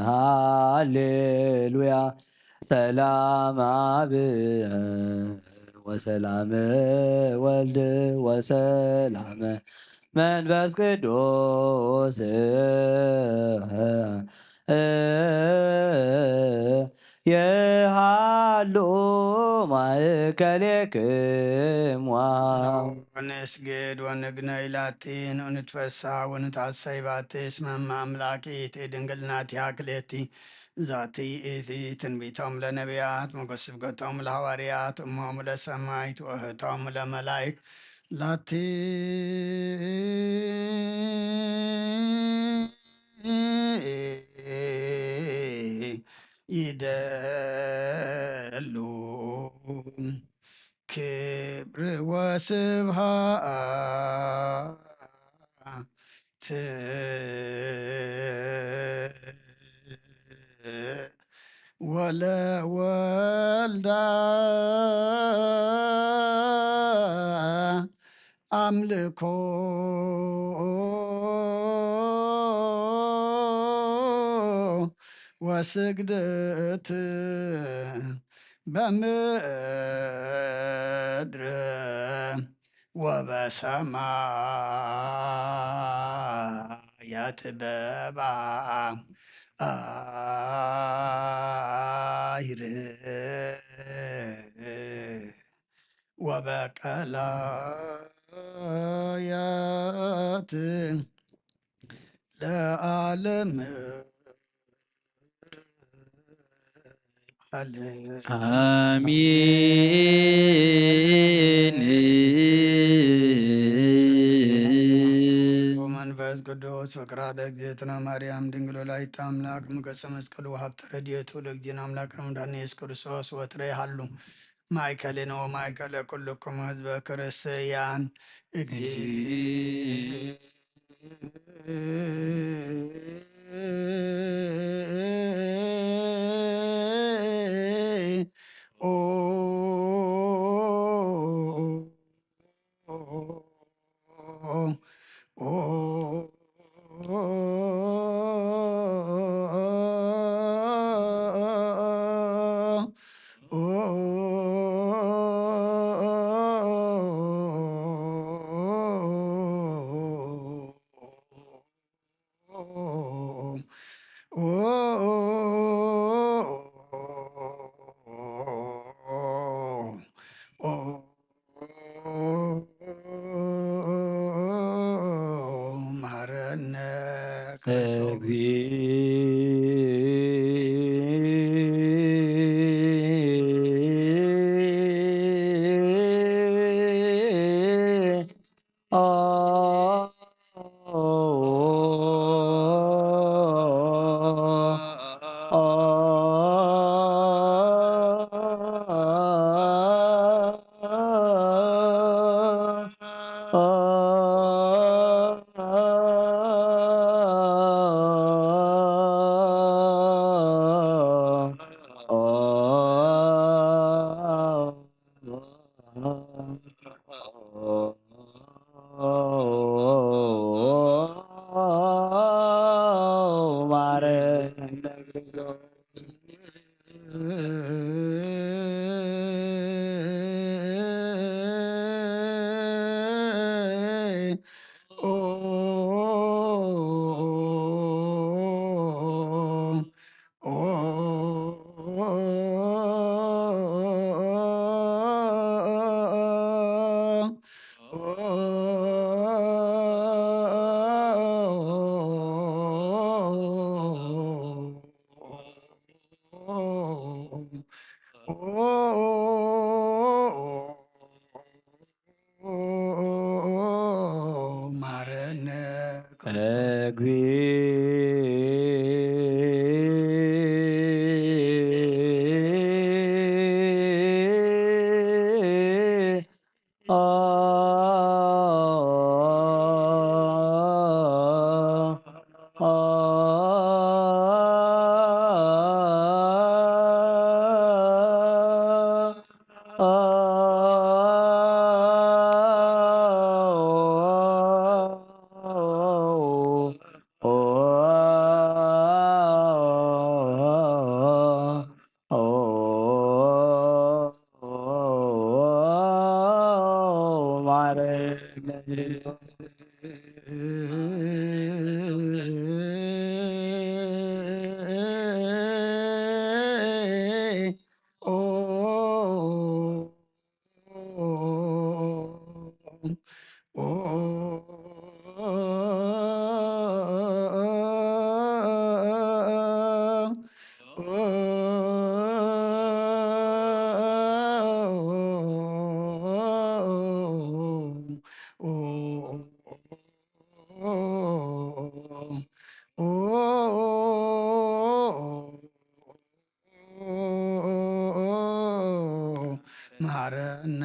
ሃሌሉያ ሰላም ኣብ ወሰላም ወልድ ወሰላም መንፈስ ቅዱስ የሃሉ ማእከሌክም ወነስግድ ወንግነይ ላቲ ንትፈሳ ወንትዓሰይ ባቲ እስመ እመ አምላኪ እቲ ድንግል ናቲሃ ክልኤቲ ዛቲ እቲ ትንቢቶም ለነቢያት ሞገስ ስብከቶም ለሐዋርያት እሞም ለሰማይት ወእህቶም ለመላይክ ላቲ ይደሉ ክብሪ ወስብሃት ወለወልዳ ኣምልኮ ወስግደት በምድር ወበሰማያት በባ አይር ወበቀላያት ለዓለም ዓለም። አሜን። መንፈስ ቅዱስ ፍቅራ ለእግዝእትነ ማርያም ድንግል ወላዲተ አምላክ ሞገሰ መስቀሉ ሀብተ ረድኤቱ ለእግዚእነ አምላክ ረምዳን ኢየሱስ ክርስቶስ ወትረ ይሃሉ ማእከሌነ ወማእከለ ኩልኩም ህዝበ ክርስቲያን። እግዚእ መሐረነ ክርስቶስ። ማረነ። መሐረነ።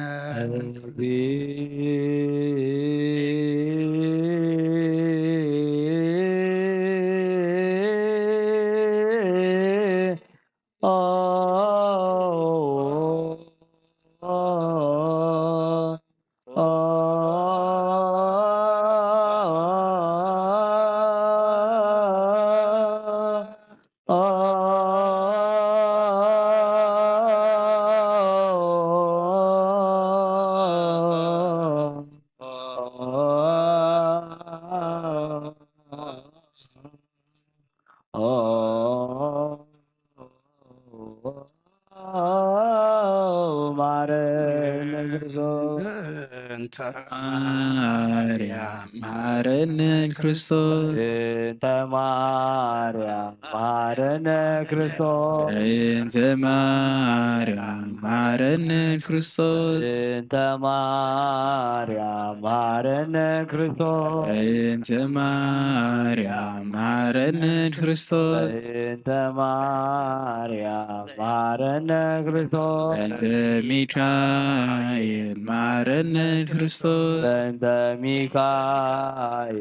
እንተ ማርያም መሃረነ ክርስቶስ። እንተ ማርያም መሃረነ ክርስቶስ። እንተ ማርያም መሃረነ ክርስቶስ። እንተ ማርያም መሃረነ ክርስቶስ። እንተ ማርያም መሃረነ ክርስቶስ። እንተ ማርያም መሃረነ ክርስቶስ። እንተ ሚካኤል መሃረነ ክርስቶስ። እንተ ሚካኤል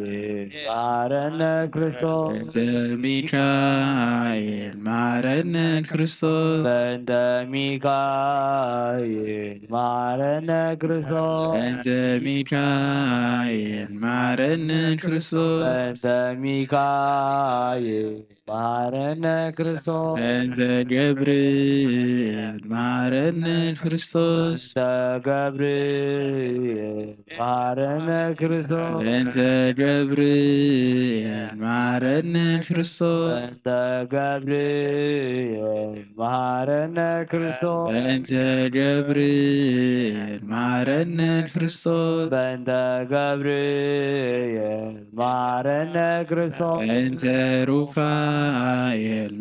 መሃረነ ክርስቶስ። እንተ ሚካኤል መሃረነ ክርስቶስ። እንተ ሚካኤል መሃረነ ክርስቶስ። እንተ ሚካኤል መሃረነ ክርስቶስ። እንተ ሚካኤል መሃረነ ክርስቶስ። እንተ ገብርኤል መሃረነ ክርስቶስ። እንተ ገብርኤል መሃረነ ክርስቶስ። እንተ ገብርኤል መሃረነ ክርስቶስ። እንተ ገብርኤል መሃረነ ክርስቶስ። እንተ ገብርኤል መሃረነ ክርስቶስ። እንተ ገብርኤል መሃረነ ክርስቶስ። እንተ ሩፋኤል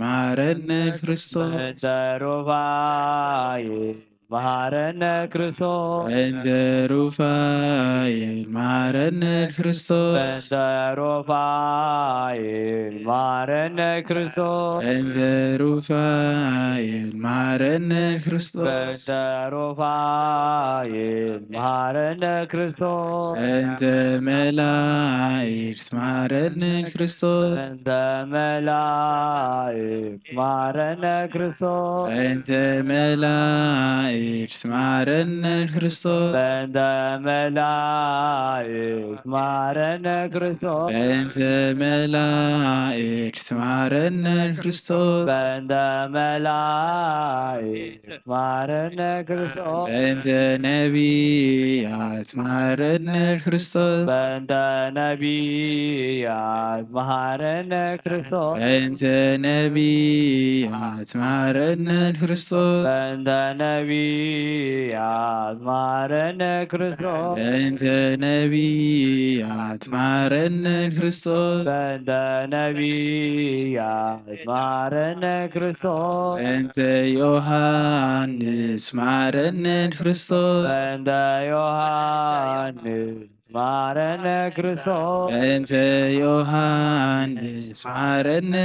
መሃረነ ክርስቶስ። እንተ ሩፋኤል መሃረነ ክርስቶስ። እንተ ሩፋኤል መሃረነ ክርስቶስ። እንተ ሩፋኤል መሃረነ ክርስቶስ። እንተ ሩፋኤል መሃረነ ክርስቶስ። እንተ ሩፋኤል መሃረነ ክርስቶስ። እንተ መላእክት መሃረነ ክርስቶስ። እንተ መላእክት መሃረነ ክርስቶስ። እንተ መላእክት መሃረነ ክርስቶስ። እንተ መላእክት መሃረነ ክርስቶስ። እንተ መላእክት መሃረነ ክርስቶስ። እንተ መላእክት መሃረነ ክርስቶስ። እንተ ነቢያት መሃረነ ክርስቶስ። እንተ ነቢያት መሃረነ ክርስቶስ። እንተ ነቢያት መሃረነ ክርስቶስ። እንተ ነቢያት መሃረነ ክርስቶስ። እንተ ነቢያት መሃረነ ክርስቶስ። እንተ ነቢያት መሃረነ ክርስቶስ። እንተ ዮሃንስ መሃረነ ክርስቶስ። እንተ ዮሃንስ መሃረነ ክርስቶስ። እንተ ዮሃንስ መሃረነ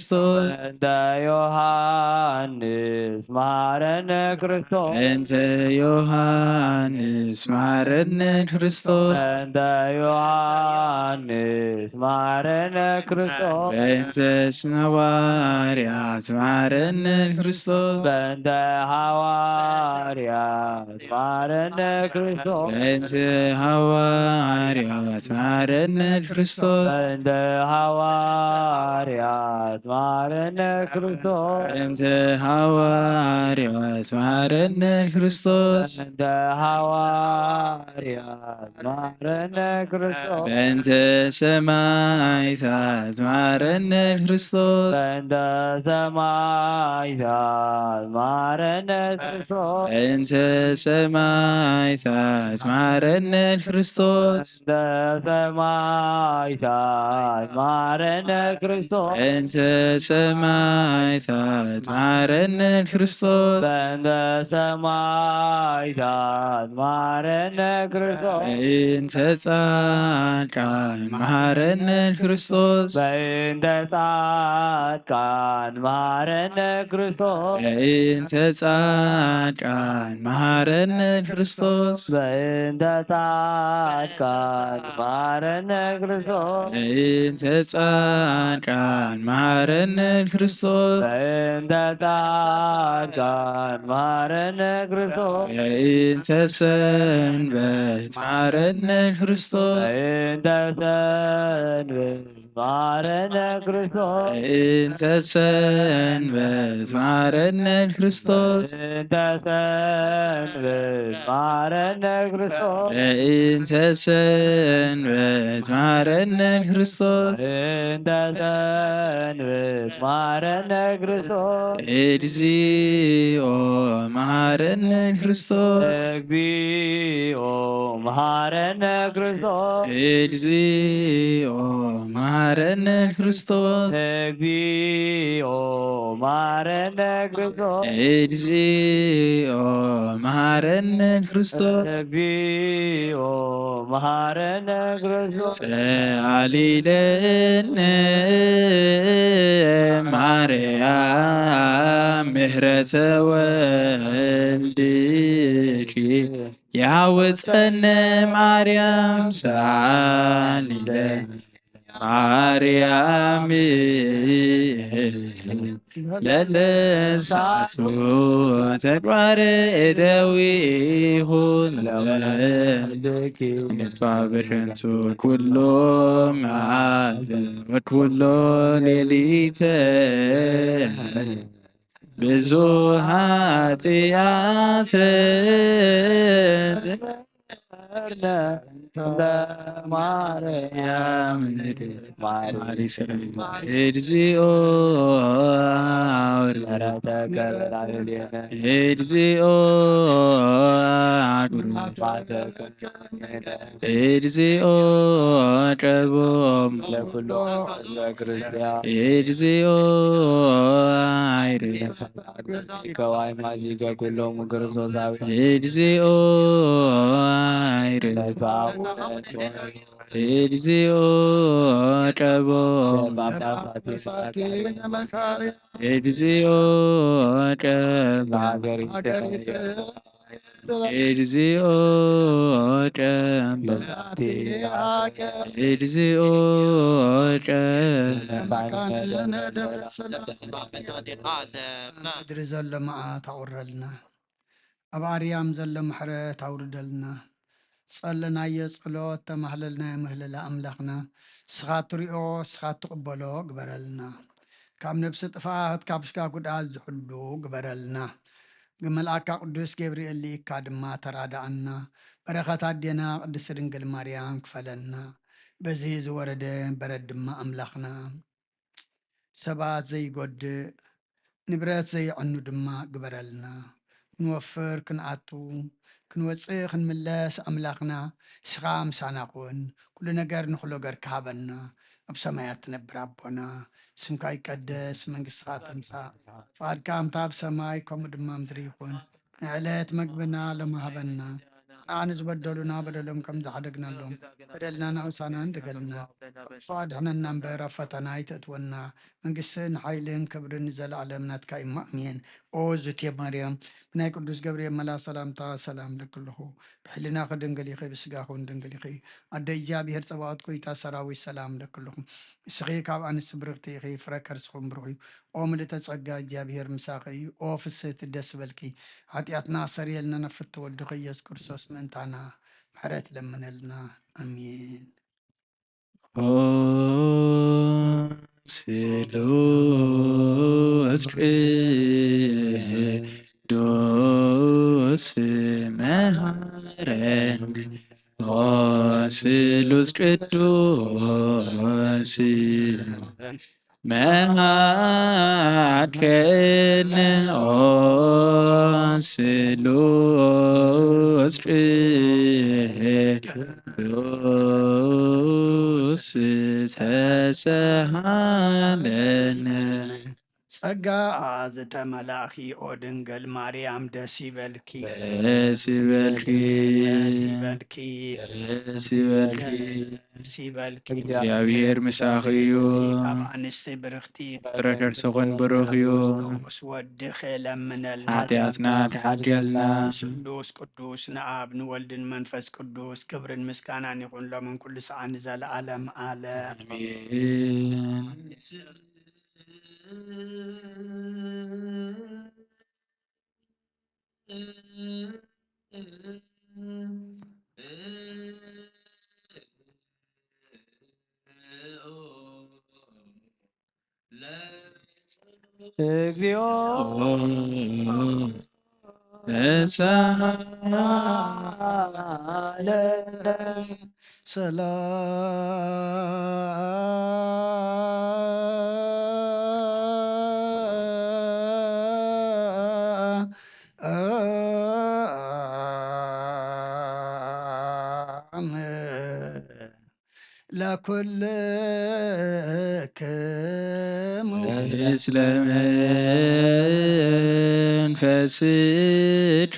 ክርስቶስ። እንተ ዮሃንስ መሃረነ ክርስቶስ። እንተ ዮሃንስ መሃረነ ክርስቶስ። እንተ ዮሃንስ መሃረነ ክርስቶስ። እንተ ሐዋርያት መሃረነ ክርስቶስ። እንተ ሐዋርያት መሃረነ ክርስቶስ። እንተ ሐዋርያት መሃረነ ክርስቶስ። እንተ ሐዋርያት መሃረነ ክርስቶስ። እንተ ሐዋርያት መሃረነ ክርስቶስ። እንተ ሐዋርያት መሃረነ ክርስቶስ። በእንተ ሰማዕታት መሃረነ ክርስቶስ። በእንተ ሰማዕታት መሃረነ ክርስቶስ። በእንተ ሰማዕታት መሃረነ ክርስቶስ። በእንተ ሰማዕታት መሃረነ ክርስቶስ። በእንተ ሰማዕታት መሃረነ ክርስቶስ። በእንተ ሰማዕታት መሃረነ ክርስቶስ። በእንተ ጻድቃን መሃረነ ክርስቶስ። በእንተ ጻድቃን መሃረነ ክርስቶስ። በእንተ ጻድቃን መሃረነ ክርስቶስ። በእንተ ጻድቃን መሃረነ ክርስቶስ። በእንተ ጻድቃን መሃረነ ክርስቶስ። በእንተ ጻድቃን መሃረነ ክርስቶስ። በእንተ ሰንበት መሃረነ ክርስቶስ። በእንተ ሰንበት መሐረነ ክርስቶስ። እንተ ሰንበት መሐረነ ክርስቶስ። እንተ ሰንበት መሐረነ ክርስቶስ። እንተ ሰንበት መሐረነ ክርስቶስ። እንተ ሰንበት መሐረነ ክርስቶስ። እግዚኦ መሐረነ ክርስቶስ። እግዚኦ መሐረነ ክርስቶስ። እግዚኦ መሐረነ ክርስቶስ። እግዚኦ መሐረነ ክርስቶስ። እግዚኦ መሐረነ ክርስቶስ። እግዚኦ መሐረነ ክርስቶስ። ጸአሊ ለነ ማርያም ምህረተ ወልድኪ ያውፀነ ማርያም ሳሊለ ማርያም ለለሳቱ ተግባረ እደዊሁ ንጥፋ በከንቱ ኩሎ መዓልተ ወኩሎ ሌሊተ ብዙ ኃጢአት ማርያም ማሪ ሰረዊት እግዚኦ አውርድ እግዚኦ አጉር እግዚኦ ቀቦም ለኩሎ ህዝበ ክርስቲያን እግዚኦ አይርፍ ከዋይ ማዚ ዘኩሎም ክርስቶሳዊ እግዚኦ አይርፍ ተሳቡ እግዚኦ ቀቦም ጳጳሳት እግዚኦ ቀቦም ሀገር እግዚኦ ጨምበ እግዚኦ ጨምበ ምድሪ ዘሎ መዓት ኣውረልና፣ ኣብ ኣርያም ዘሎ ምሕረት ኣውርደልና። ጸለናዮ ጸሎት ተማህለልናዮ ምህለላ ኣምላኽና፣ ንስኻ ትሪኦ ንስኻ ትቕበሎ ግበረልና። ካብ ነብሲ ጥፍኣት ካብ ስጋ ጉድኣት ዝሕሉ ግበረልና። ብመልኣካ ቅዱስ ገብርኤል ልኢካ ድማ ተራድኣና። በረኸት ኣዴና ቅድስቲ ድንግል ማርያም ክፈለና። በዚ ዝወረደ በረድ ድማ ኣምላኽና ሰባት ዘይጎድእ ንብረት ዘየዕኑ ድማ ግበረልና። ክንወፍር ክንኣቱ ክንወፅእ ክንምለስ ኣምላኽና ንስኻ ምሳና ኩን። ኩሉ ነገር ንኹሎ ገርካ ሃበና። ኣብ ሰማያት ትነብር ኣቦና ስምካ ይቀደስ መንግስትኻ ትምፃእ ፍቓድካ ከምታ ኣብ ሰማይ ከምኡ ድማ ምድሪ ይኹን። ንዕለት መግብና ሎሚ ሃበና። ንዓ ንዝበደሉና በደሎም ከም ዝሓደግናሎም በደልና ንኣውሳና እንደገልና ክፉ ኣድሕነና እምበር ኣብ ፈተና ኣይተእትወና። መንግስትን ሓይልን ክብርን ንዘለኣለም ናትካ እዩ። ኣሜን። ኦ ዝቴ ማርያም ብናይ ቅዱስ ገብርኤል መላ ሰላምታ ሰላም ለክልኹ ብሕልናኺ ድንግል ኢኺ ብስጋኹን ድንግል ኢኺ። ኣደ እግዚኣብሔር ጸባኦት ጎይታ ሰራዊት ሰላም ለክልኹ። ንስኺ ካብ ኣንስቲ ብርኽቲ ኢኺ ፍረ ከርስኹም ብሩኽ እዩ። ኦ ምልእተ ጸጋ እግዚኣብሔር ምሳኺ እዩ። ኦ ፍስህቲ ደስ በልኪ። ሓጢኣትና ኣሰርየልና ነፍቲ ወድኺ ኢየሱስ ክርስቶስ ምእንታና ምሕረት ለምነልና። ኣሜን። ኦ ስሉስ ቅዱስ መሃረኒ። ኦ ስሉስ ቅዱስ መሃርከነ። ኦ ስሉስ ቅዱስ ተሰሃለነ። ጸጋ ዝተመላእኪ ኦ ድንግል ማርያም ደስ ይበልኪ። ደስ ይበልኪ። ደስ ይበልኪ። ደስ ይበልኪ። ደስ ይበልኪ። እግዚኣብሔር ምሳኺ እዩ። ካብ ኣንስቲ ብርኽቲ ፍረ ከርስኽን ብሩኽ እዩ። ምስ ወድኺ ለምነልና። ሓጢኣትና ተሓድገልና። ስሉስ ቅዱስ ንኣብ ንወልድን መንፈስ ቅዱስ ክብርን ምስጋናን ይኹን ሎምን ኩሉ ሰዓት ንዘለኣለም ኣለም። ኣሜን። እግዚኦ ተሳለ ሰላም ለኩልክሙ። ለመንፈስከ።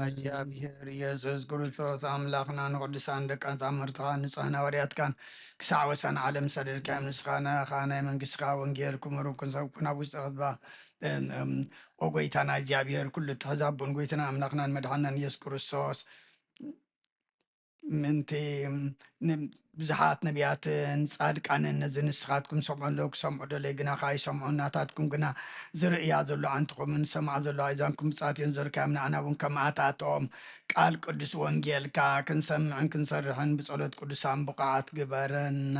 እግዚኣብሔር ኢየሱስ ክርስቶስ ኣምላኽና ንቅዱሳን ደቀ መዛሙርትኻ ንጹሃን ሃዋርያትካን ክሳዕ ወሰን ዓለም ሰደድካዮም። ንስኻ ናኻ ናይ መንግስትኻ ወንጌል ክምህሩ ክንሰብኩ ናብ ውሽጢ ህዝባ፣ እም፣ እም፣ ኦ ጎይታና እግዚኣብሔር ኩሉ እትሕዛቦን ጎይታና ኣምላኽናን መድሓናን ኢየሱስ ክርስቶስ ምእንቲ ን-፣ ብዙሓት ነቢያትን ጻድቃንን ነዚ ንስኻትኩም ሰምዑ ኣለዉ ክሰምዑ ደለይ ግና ከኣ ኣይሰምዑን። ናታትኩም ግና ዝርእያ ዘሎ ዓንትኹምን ዝሰምዓ ዘሎ ኣእዛንኩም ብጻት እየን ዘርካዮም። ንኣና እውን ከማኣታቶም ቃል ቅዱስ ወንጌልካ ክንሰምዕን ክንሰርሕን ብጸሎት ቅዱሳን ብቑዓት ግበረና።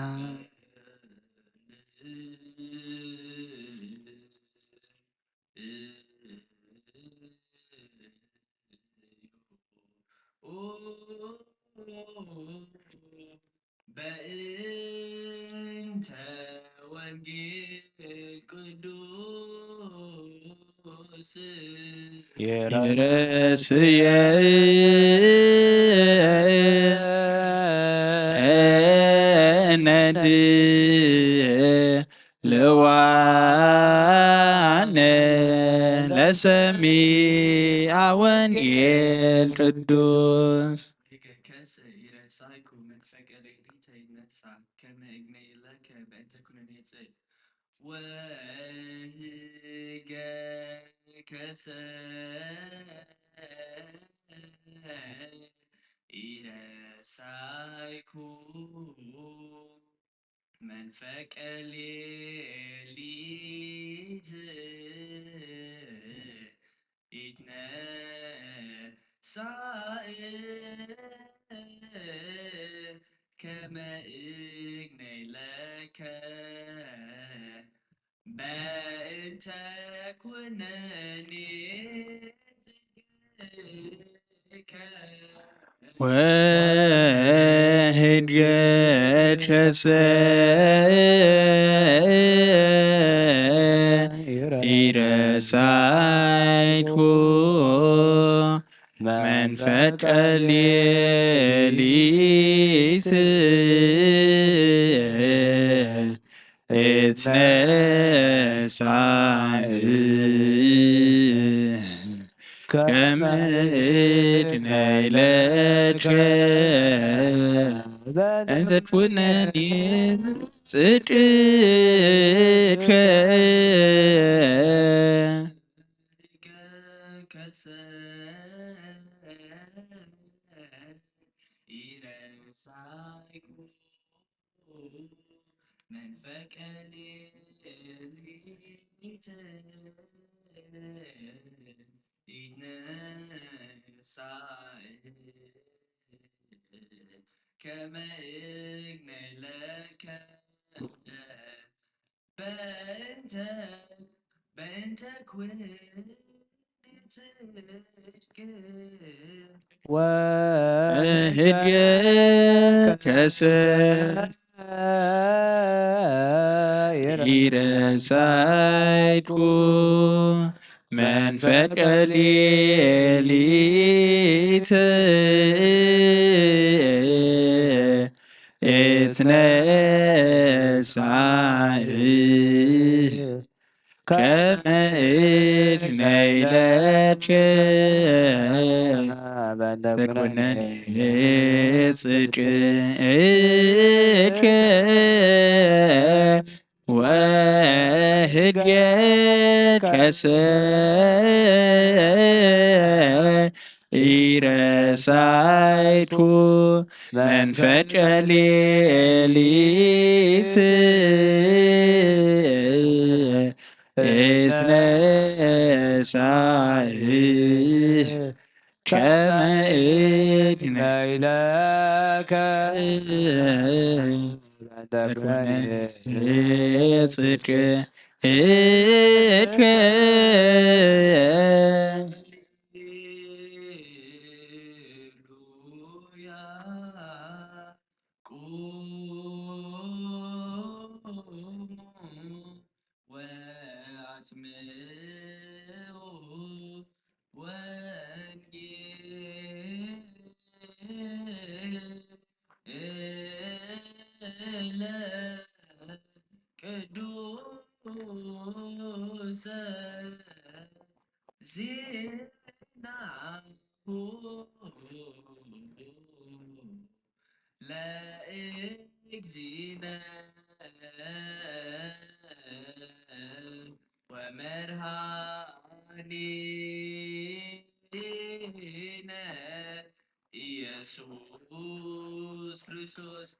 በእንተ ወንጌል ቅዱስ ይረስየ ነድ ልዋነ ለሰሚዐ ወንጌል ቅዱስ። ከሰ ኢረሳይኩ መንፈቀ ሌሊተ ይነሳ ከመ እግነይ ለከ በእንተ ኩነኔ ጽድቅ ወህገ ከሰ ኢረሳይኩ መንፈቀ ሌሊት ኢትነሳእ ከመ እግነይ ለከ በእንተ ኩነኔ ጽድቅ ወህድገት ከሰ ኢረሳይኩ መንፈቀ ሌሊት እትነሳእ ከመ እድነይ ለከ እንተ ኩነኒ ጽድቅከ። ኢረሳይኩ መንፈቀ ሌሊት ኢትነሳእ ከመ እግነይ ለከ በእንተ በእንተ ኩነኔ ጽድቅ ወህድገት ከሰ ኢረሳይኩ መንፈቀ ሌሊት እትነሳእ ከመ እድነይ ለከ በኩነኔ ጽድቅከ ወህድገት ከሰ ኢረሳይኩ መንፈቀ ሌሊት እትነሳእ ከመ እድነይ ለከ በኩነኔ ጽድቅ እከ ቅዱሰ ዜናሁ ለእግዚእነ ወመድኃኒነ ኢየሱስ ክርስቶስ።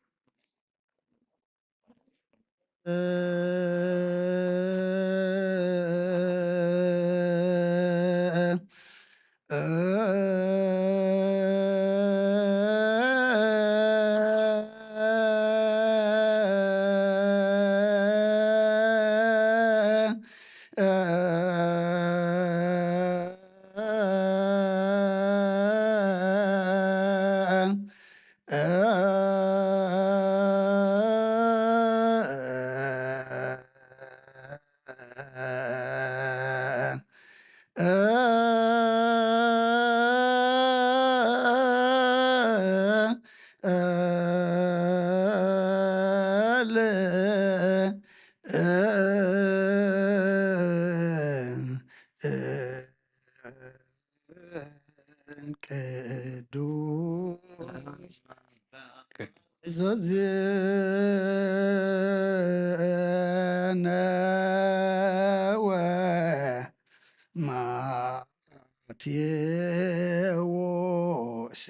ቅዱስ ዘዜነ ወማቴዎስ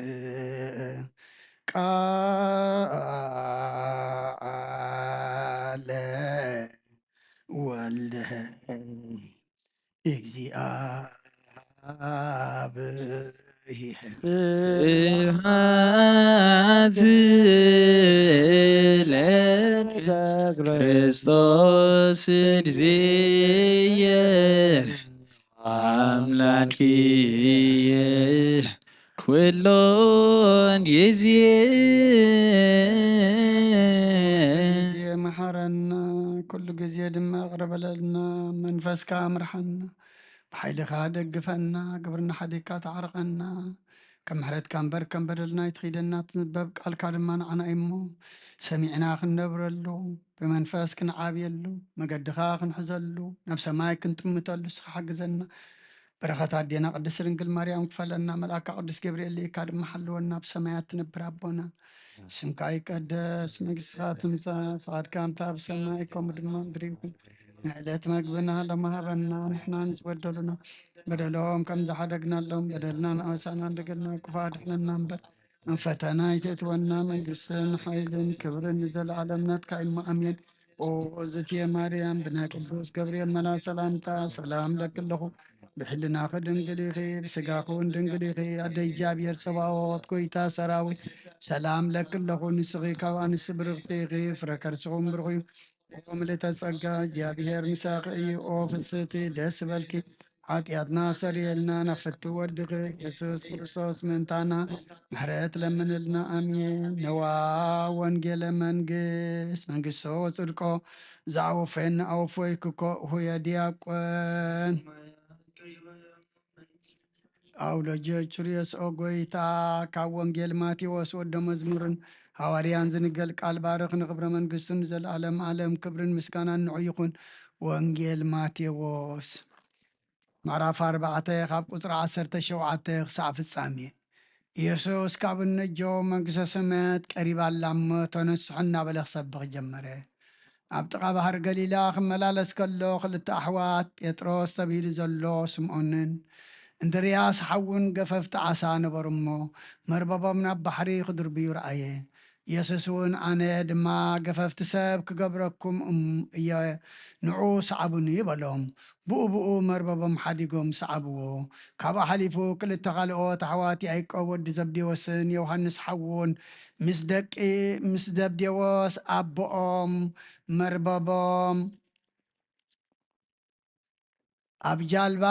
ቃለ ወልደ እግዚአብሔር። ስብሐት ለከ ክርስቶስ እግዚእየ አምላክየ ኩሎን ጊዜ። ጊዜ መሓረና፣ ኩሉ ግዜ ድማ ይቕረ በለልና። መንፈስካ ምርሓና፣ ብሓይልኻ ደግፈና፣ ግብርና ሓዲግካ ተዓርቐና። ከም ምሕረትካ እምበር ከም በደልና ኣይትኺደና። ትንበብ ቃልካ ድማ ንዓና እዩ እሞ፣ ሰሚዕና ክንነብረሉ፣ ብመንፈስ ክንዓብየሉ፣ መገድኻ ክንሕዘሉ፣ ናብ ሰማይ ክንጥምተሉ ንስኻ ሓግዘና። በረኸት ኣዴና ቅድስት ድንግል ማርያም ክፈለና፣ መልኣካ ቅዱስ ገብርኤል ልኢካ ድማ ሓልወና። ብሰማያት ትነብር ኣቦና፣ ስምካ ይቀደስ፣ መንግስትኻ ትምጻእ፣ ፍቓድካ እንታ ብሰማይ ከምኡ ድማ ምድሪ ይኹን። ንዕለት መግብና ሎሚ ሃበና፣ ንሕና ንዝበደሉና በደሎም ከም ዝሓደግናሎም በደልና ንኣበሳና እንደገልና ክፉእ ኣድሕነና እምበር፣ ናብ ፈተና ኣይተእትወና፣ መንግስትን ሓይልን ክብርን ንዘለኣለም ናትካ እዩ እሞ ኣሜን። ኦ እግዝእትየ ማርያም፣ ብናይ ቅዱስ ገብርኤል መልኣክ ሰላምታ ሰላም እለኪ ኣለኹ። ብሕልናኺ ድንግል ኢኺ፣ ብስጋኺ እውን ድንግል ኢኺ። ኣደ እግዚኣብሔር ጸባኦት፣ ጎይታ ሰራዊት፣ ሰላም እለኪ ኣለኹ። ንስኺ ካብ ኣንስቲ ብርኽቲ ኢኺ፣ ፍረ ከርስኺ እውን ብሩኽ እዩ። ኦ ምልእተ ጸጋ፣ እግዚኣብሔር ምሳኺ እዩ። ኦ ፍስህቲ፣ ደስ ይበልኪ፣ ሓጢኣትና ኣስተሰርየልና፣ ናብ ፍትው ወድኺ ኢየሱስ ክርስቶስ ምእንታና ምሕረት ለምንልና። ኣሜን። ነዋ ወንጌለ መንግስት፣ መንግስቶ ወጽድቆ፣ ዘአወፈየኒ አወፈይኩኮ፣ ሁየ ዲያቆን። አውሎጆ ቹሪዮስ፣ ኦ ጎይታ፣ ካብ ወንጌል ማቴዎስ ወደ መዝሙርን ሃዋርያን ዝንገል ቃል ባርኽ፣ ንኽብረ መንግስቱ ንዘለዓለም ዓለም ክብርን ምስጋናን ንዑ ይኹን። ወንጌል ማቴዎስ ምዕራፍ ኣርባዕተ ካብ ቁጽሪ ዓሰርተ ሸውዓተ ክሳዕ ፍጻሜ። ኢየሱስ ካብ እነጆ መንግስተ ሰማያት ቀሪባ ኣላ እሞ ተነስሑ እናበለ ክሰብኽ ጀመረ። ኣብ ጥቓ ባሕሪ ገሊላ ክመላለስ ከሎ ክልተ ኣሕዋት ጴጥሮስ ተባሂሉ ዘሎ ስምዖንን እንድርያስ ሓውን ገፈፍቲ ዓሳ ነበሩ እሞ መርበቦም ናብ ባሕሪ ክድርብዩ ረኣየ። ኢየሱስ እውን ኣነ ድማ ገፈፍቲ ሰብ ክገብረኩም እም-፣ እየ፣ ንዑ ሰዓቡኒ በሎም። ብኡ ብኡ መርበቦም ሓዲጎም ሰዓብዎ። ካብኡ ሓሊፉ ክልተ ካልኦት ኣሕዋት ያዕቆብ ወዲ ዘብዴዎስን ዮሃንስ ሓውን ምስ ደቂ፣ ምስ ዘብዴዎስ ኣቦኦም መርበቦም ኣብ ጃልባ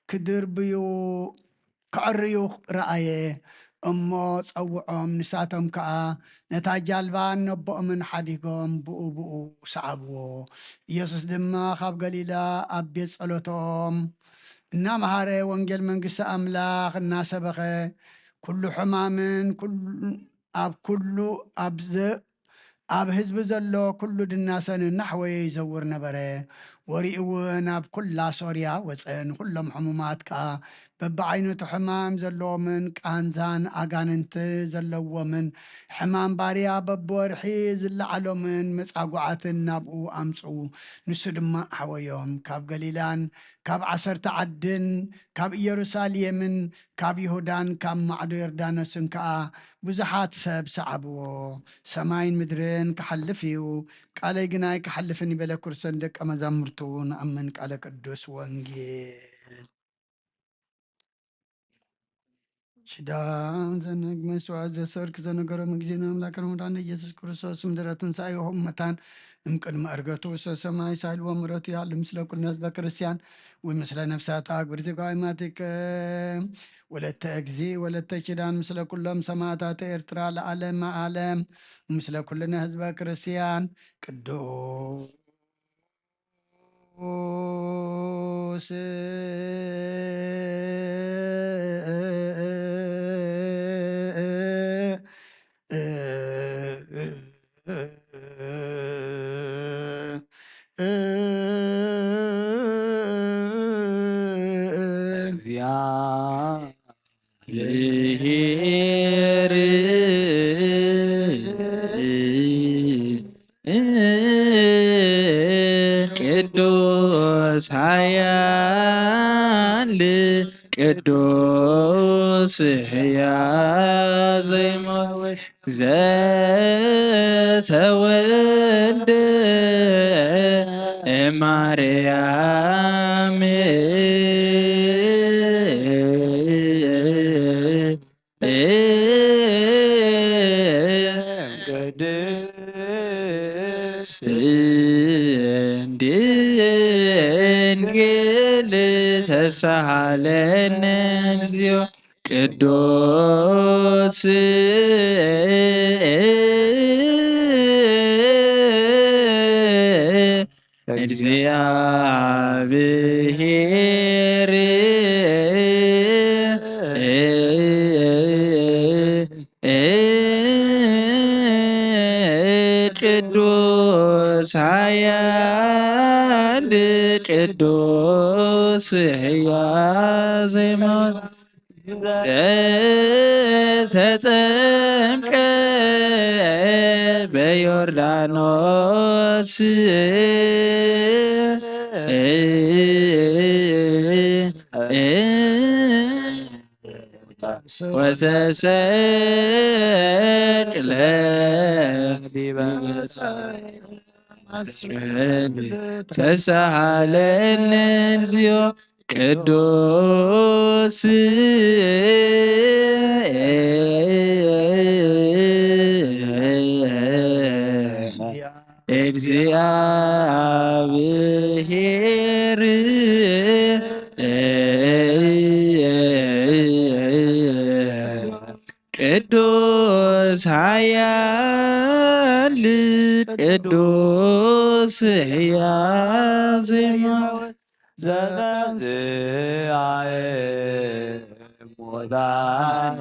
ክድርብዩ፣ ክዕርዩ ረኣየ። እሞ ጸውዖም፣ ንሳቶም ከኣ ነታ ጃልባ ነቦኦምን ሓዲጎም ብኡ ብኡ ሰዓብዎ። ኢየሱስ ድማ ካብ ገሊላ ኣብ ቤት ጸሎቶም እናመሃረ፣ ወንጌል መንግስቲ ኣምላኽ እናሰበኸ፣ ኩሉ ሕማምን ኩል-፣ ኣብ ኩሉ ኣብ ዘ-፣ ኣብ ህዝቢ ዘሎ ኩሉ ድናሰን እናሕወየ ይዘውር ነበረ። ወሪኡ እውን ኣብ ኩላ ሶርያ ወጸ። ንኹሎም ሕሙማት ከኣ፣ በብዓይነቱ ሕማም ዘለዎምን ቃንዛን ኣጋንንቲ ዘለዎምን፣ ሕማም ባርያ በብወርሒ ዝለዓሎምን መጻጉዓትን ናብኡ ኣምጽኡ። ንሱ ድማ ኣሕወዮም። ካብ ገሊላን ካብ ዓሰርተ ዓድን ካብ ኢየሩሳሌምን ካብ ይሁዳን ካብ ማዕዶ ዮርዳኖስን ከኣ ብዙሓት ሰብ ሰዓብዎ። ሰማይን ምድርን ክሓልፍ እዩ፣ ቃለይ ግና ኣይክሓልፍን እዩ በለ። ክርስቶስ ንደቀ መዛሙርቱ፣ ንኣምን። ቃለ ቅዱስ ወንጌል። ሽዳን ዘነግ መስዋዕት ዘሰርክ ዘነገሮም፣ ጊዜ ንኣምላክን ወዳን ኢየሱስ ክርስቶስ ምድረ ትንሳኤ ይኹም መታን እም ቅድሚ ዕርገቱ ውስተ ሰማይ ሳይል ወምረቱ ያሉ ምስለ ኩልነ ህዝበ ክርስቲያን ወምስለ ነፍሳት ኣግብርቲ ጓይማቲከ ወለተ እግዚ ወለተ ኪዳን ምስለ ኩሎም ሰማዕታት ኤርትራ ለዓለመ ዓለም ምስለ ኩልነ ህዝበ ክርስቲያን ቅዱስ ብሔር ቅዱስ ኃያል ቅዱስ ሕያው ዘይሞት ዘተወልደ እማርያም ቅድስት ድንግል ተሳሃለነ እግዚኦ ቅዱስ እግዚአብሔር ቅዱስ ኃያል ቅዱስ ሕያው ዘይሞት ዘተጠምቀ በዮርዳኖስ ወተሰቅለ ዲበ መስቀል ተሳሃለነ እግዚኦ ቅዱስ እግዚአብሔር ቅዱስ ኃያል ቅዱስ ሕያው ዘይሞት ዘተንሥአ እሙታን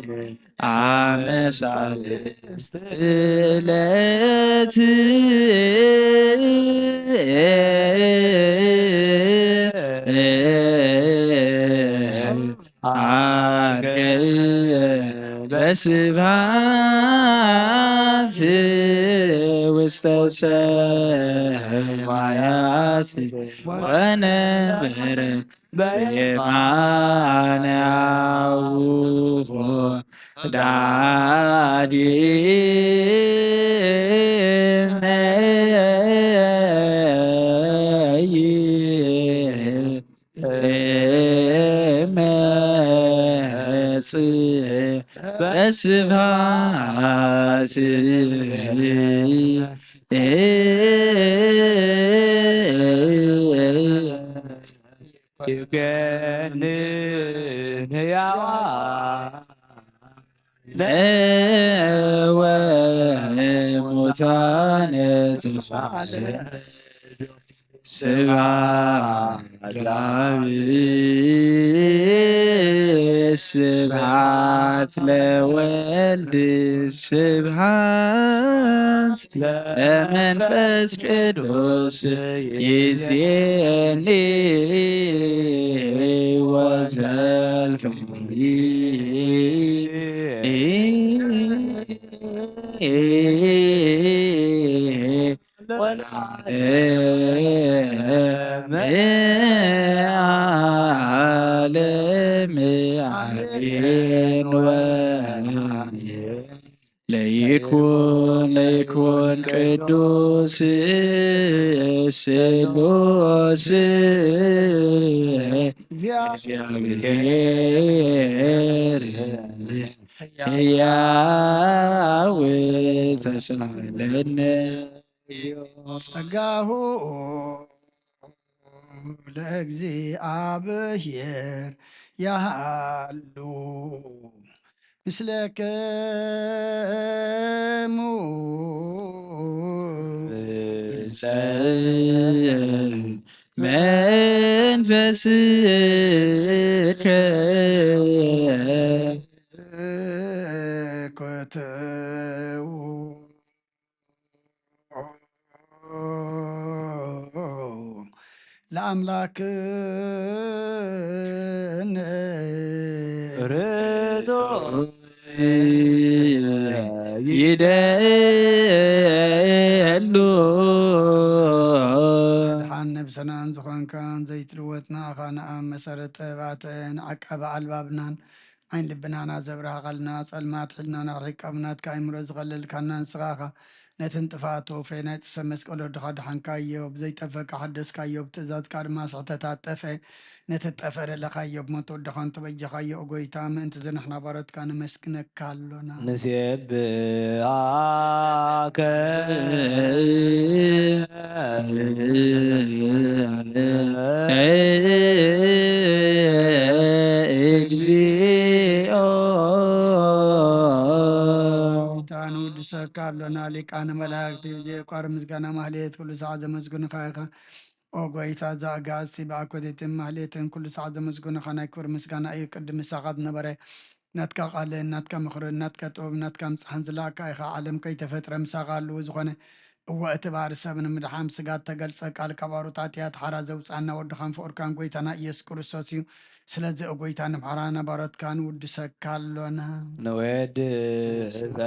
አመ ሣልስት ዕለት አርገ በስብሐት ውስተ ሰማያት ወነበረ በየማነ አቡሁ ዳግመ ይመጽእ በስብሐት ይገንን ሕያዋን ወሙታነ ተሳለ። ስብሐት ለአብ፣ ስብሐት ለወልድ፣ ስብሐት ለመንፈስ ቅዱስ። ይዜኒ ወዘልፈኒ ወለዓለመ ዓለም። አሜን ወአሜን። ለይኩን ለይኩን ቅዱስ ስሉስ እግዚአብሔር ሕያው ተሳለነ። ጸጋሁ ለእግዚአብሔር ያሃሉ ምስለክሙ። መንፈስከ ኮተው ለአምላክነ ርቶ ይደሉ። ድሓን ነብሰናን ዝኾንካን ዘይትልወጥ ንኣኻ ንኣብ መሰረት ጥበባትን ዓቃቢ ኣልባብናን ዓይን ልብናና ዘብራህቓልና፣ ጸልማት ሒልናና ርሒቃ ብናትካ ኣእምሮ ዝቐለልካና ንስኻ ኢኻ። ነተን ጥፍኣት ተወፈየ ናይ ጥሰ መስቀል ወድኻ ድሓንካዮ፣ ብዘይጠፈካ ሓደስካዮ፣ ብትእዛዝካ ድማ ስሕተታት ጠፍአ። ነቲ ጠፍአ ደለኻዮ፣ ብሞት ወድኻን ተበጀኻዮ። ኦ ጎይታ፣ ምእንቲ እዚ ንሕና ባሮትካ ነመስግነካ ኣሎና። ንሴብኣከ እግዚኦ። ንውድሰካ ኣሎና ሊቃነ መላእክቲ ብዘየቋርጽ ምስጋና ማህሌት ኩሉ ሰዓት ዘመስግኑኻ ኢኻ። ኦ ጎይታ፣ እዛ ኣጋእዝቲ ብኣኮቴትን ማህሌትን ኩሉ ሰዓት ዘመስግኑኻ ናይ ክብሪ ምስጋና እዩ። ቅድሚ ምሳኻ ዝነበረ ናትካ ቃልን ናትካ ምኽርን ናትካ ጥበብን ናትካ ምጽሓን ዝለኣካ ኢኻ። ዓለም ከይተፈጥረ ምሳኻ ኣለዎ ዝኾነ። እወ፣ እቲ ባህሪ ሰብ ንምድሓን ስጋ እተገልጸ ቃል፣ ካብ ኣሮት ሓጢኣት ሓራ ዘውጽኣና ወድኻን ፍቑርካን ጎይታና ኢየሱስ ክርስቶስ እዩ። ስለዚ ኦ ጎይታ፣ ንምሕራና ባሮትካ ንውድሰካ ኣሎና። ንወድሰከ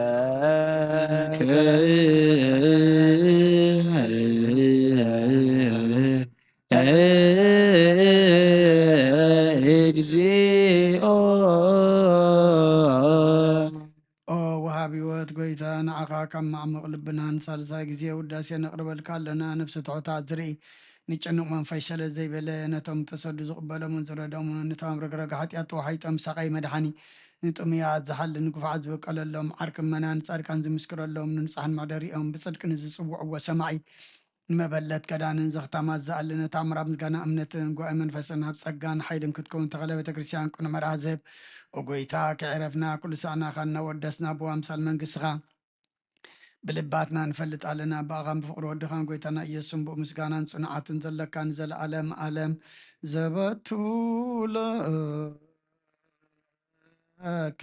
እግዚኦ። ኦ ወሃቢ ህይወት ጎይታ፣ ንዓኻ ካብ ማዕሙቕ ልብና ንሳልሳይ ግዜ ውዳሴ ነቕርበልካ ኣለና። ነፍሲ ትሑታት ዝርኢ፣ ንጭኑቕ መንፈስ ሸለል ዘይበለ፣ ነቶም ተሰዱ ዝቕበሎምን ዝረድኦምን፣ ነቶም ኣብ ረግረግ ሓጢኣት ተዋሒጦም ዝሳቐዩ መድሓኒ፣ ንጥሙያት ዝሓሊ፣ ንግፉዓት ዝበቀለሎም፣ ዓርኪ ምእመናን ጻድቃን ዝምስክረሎም፣ ንንጹሓን መሕደሪኦም፣ ብጽድቂ ንዝጽውዕዎ ሰማዒ፣ ንመበለት ከዳንን ዘኽታማት ዝኣሊ፣ ነታ ምዕራብ ምስጋና እምነትን ጉባኤ መንፈስን ኣብ ጸጋን ሓይልን ክትከውን ተኽለ ቤተ ክርስቲያን ቅኑዕ መርኣ ዝህብ፣ ኦ ጎይታ፣ ከይዕረፍና ኩሉ ሳዕ ንዓኻ እናወደስና ብኣምሳል መንግስትኻ ብልባትና ንፈልጥ ኣለና። ብኣኻን ብፍቕሪ ወድኻን ጎይታና ኢየሱስን ብኡ ምስጋናን ጽኑዓትን ዘለካ ንዘለኣለም ኣለም ዘበቱ ለከ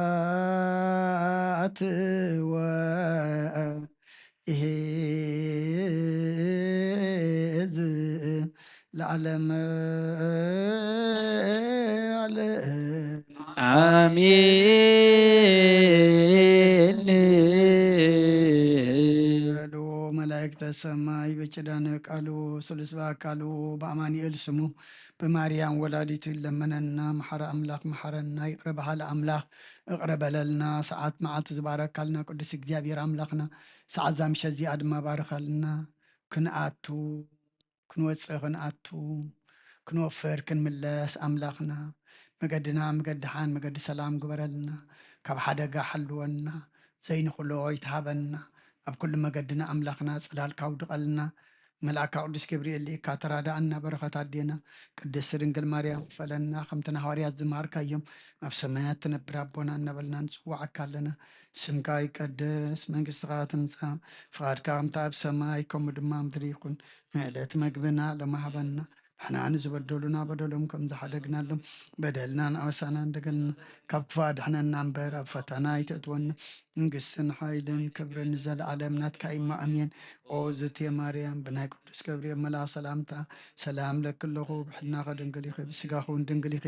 ስብሐት ወ ይእዝ ለዓለመ ዓለም። አሜን። በሉ መላእክተ ሰማይ በኪዳነ ቃሉ ስሉስ በአካሉ በአማኑኤል ስሙ በማርያም ወላዲቱ ይለመነና። መሓረ ኣምላኽ መሓረና፣ ይቕረ በሃሊ ኣምላኽ እቕረ በለልና። ሰዓት መዓልቲ ዝባረካልና ቅዱስ እግዚኣብሔር ኣምላኽና ሰዓት እዛ ምሸት እዚኣ ድማ ባርኸልና። ክንኣቱ ክንወፅእ ክንኣቱ ክንወፍር ክንምለስ ኣምላኽና መገድና መገዲ ሓን መገዲ ሰላም ግበረልና። ካብ ሓደጋ ሓልወና። ዘይንኽሎ ይትሃበና። ኣብ ኩሉ መገድና ኣምላኽና ጽላልካ ኣውድቐልና። መልኣካ ቅዱስ ገብርኤል ልኢካ ተራዳኣና። በረኸት ኣዴና ቅድስቲ ድንግል ማርያም ክፈለና። ከምቲ ንሃዋርያት ዝመሃርካዮም፣ ኣብ ሰማያት ትነብር ኣቦና እናበልና ንጽዋዓካ ኣለና። ስምካ ይቀደስ፣ መንግስትኻ ትምጻእ፣ ፍቓድካ ከምቲ ኣብ ሰማይ ከምኡ ድማ ኣብ ምድሪ ይኹን። ንዕለት መግብና ሎሚ ሃበና። ንሕና ንዝበደሉና በደሎም ከም ዝሓደግናሎም፣ በደልናን ኣበሳናን ደገልና ካብ ክፉእ ኣድሕነና እምበር፣ ኣብ ፈተና ኣይተእትወና። መንግስትን ሓይልን ክብርን ንዘለኣለም ናትካ እዩ። ኣሜን። ኦ ዝቴ ማርያም፣ ብናይ ቅዱስ ገብርኤል መልኣኽ ሰላምታ ሰላም ለኪ ኣለኹ። ብሕልናኸ ድንግል ኢኺ፣ ብስጋኺ እውን ድንግል ኢኺ።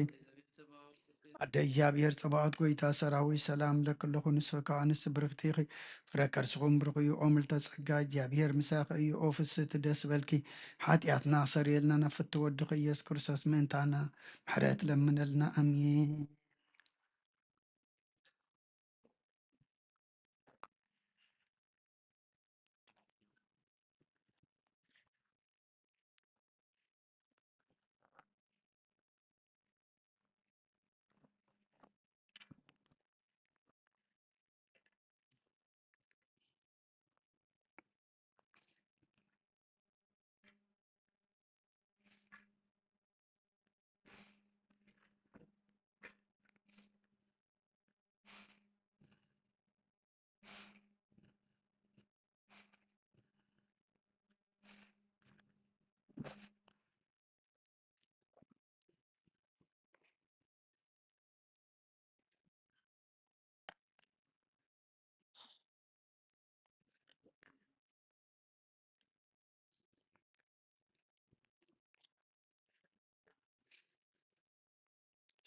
ኣደ እግዚኣብሔር ጸባኦት፣ ጎይታ ሰራዊት፣ ሰላም ለኪ ኣለኹ። ንስኺ ከኣ ኣንስቲ ብርኽቲ ኢኺ፣ ፍረ ከርስኹም ብሩኽ እዩ። ኦ ምልዕተ ጸጋ፣ እግዚኣብሔር ምሳኺ እዩ። ኦ ፍስሕቲ፣ ደስ በልኪ፣ ሓጢኣትና ክሰርየልና ናብ ፍትው ወድኺ ኢየሱስ ክርስቶስ ምእንታና ምሕረት ለምነልና። ኣሜን።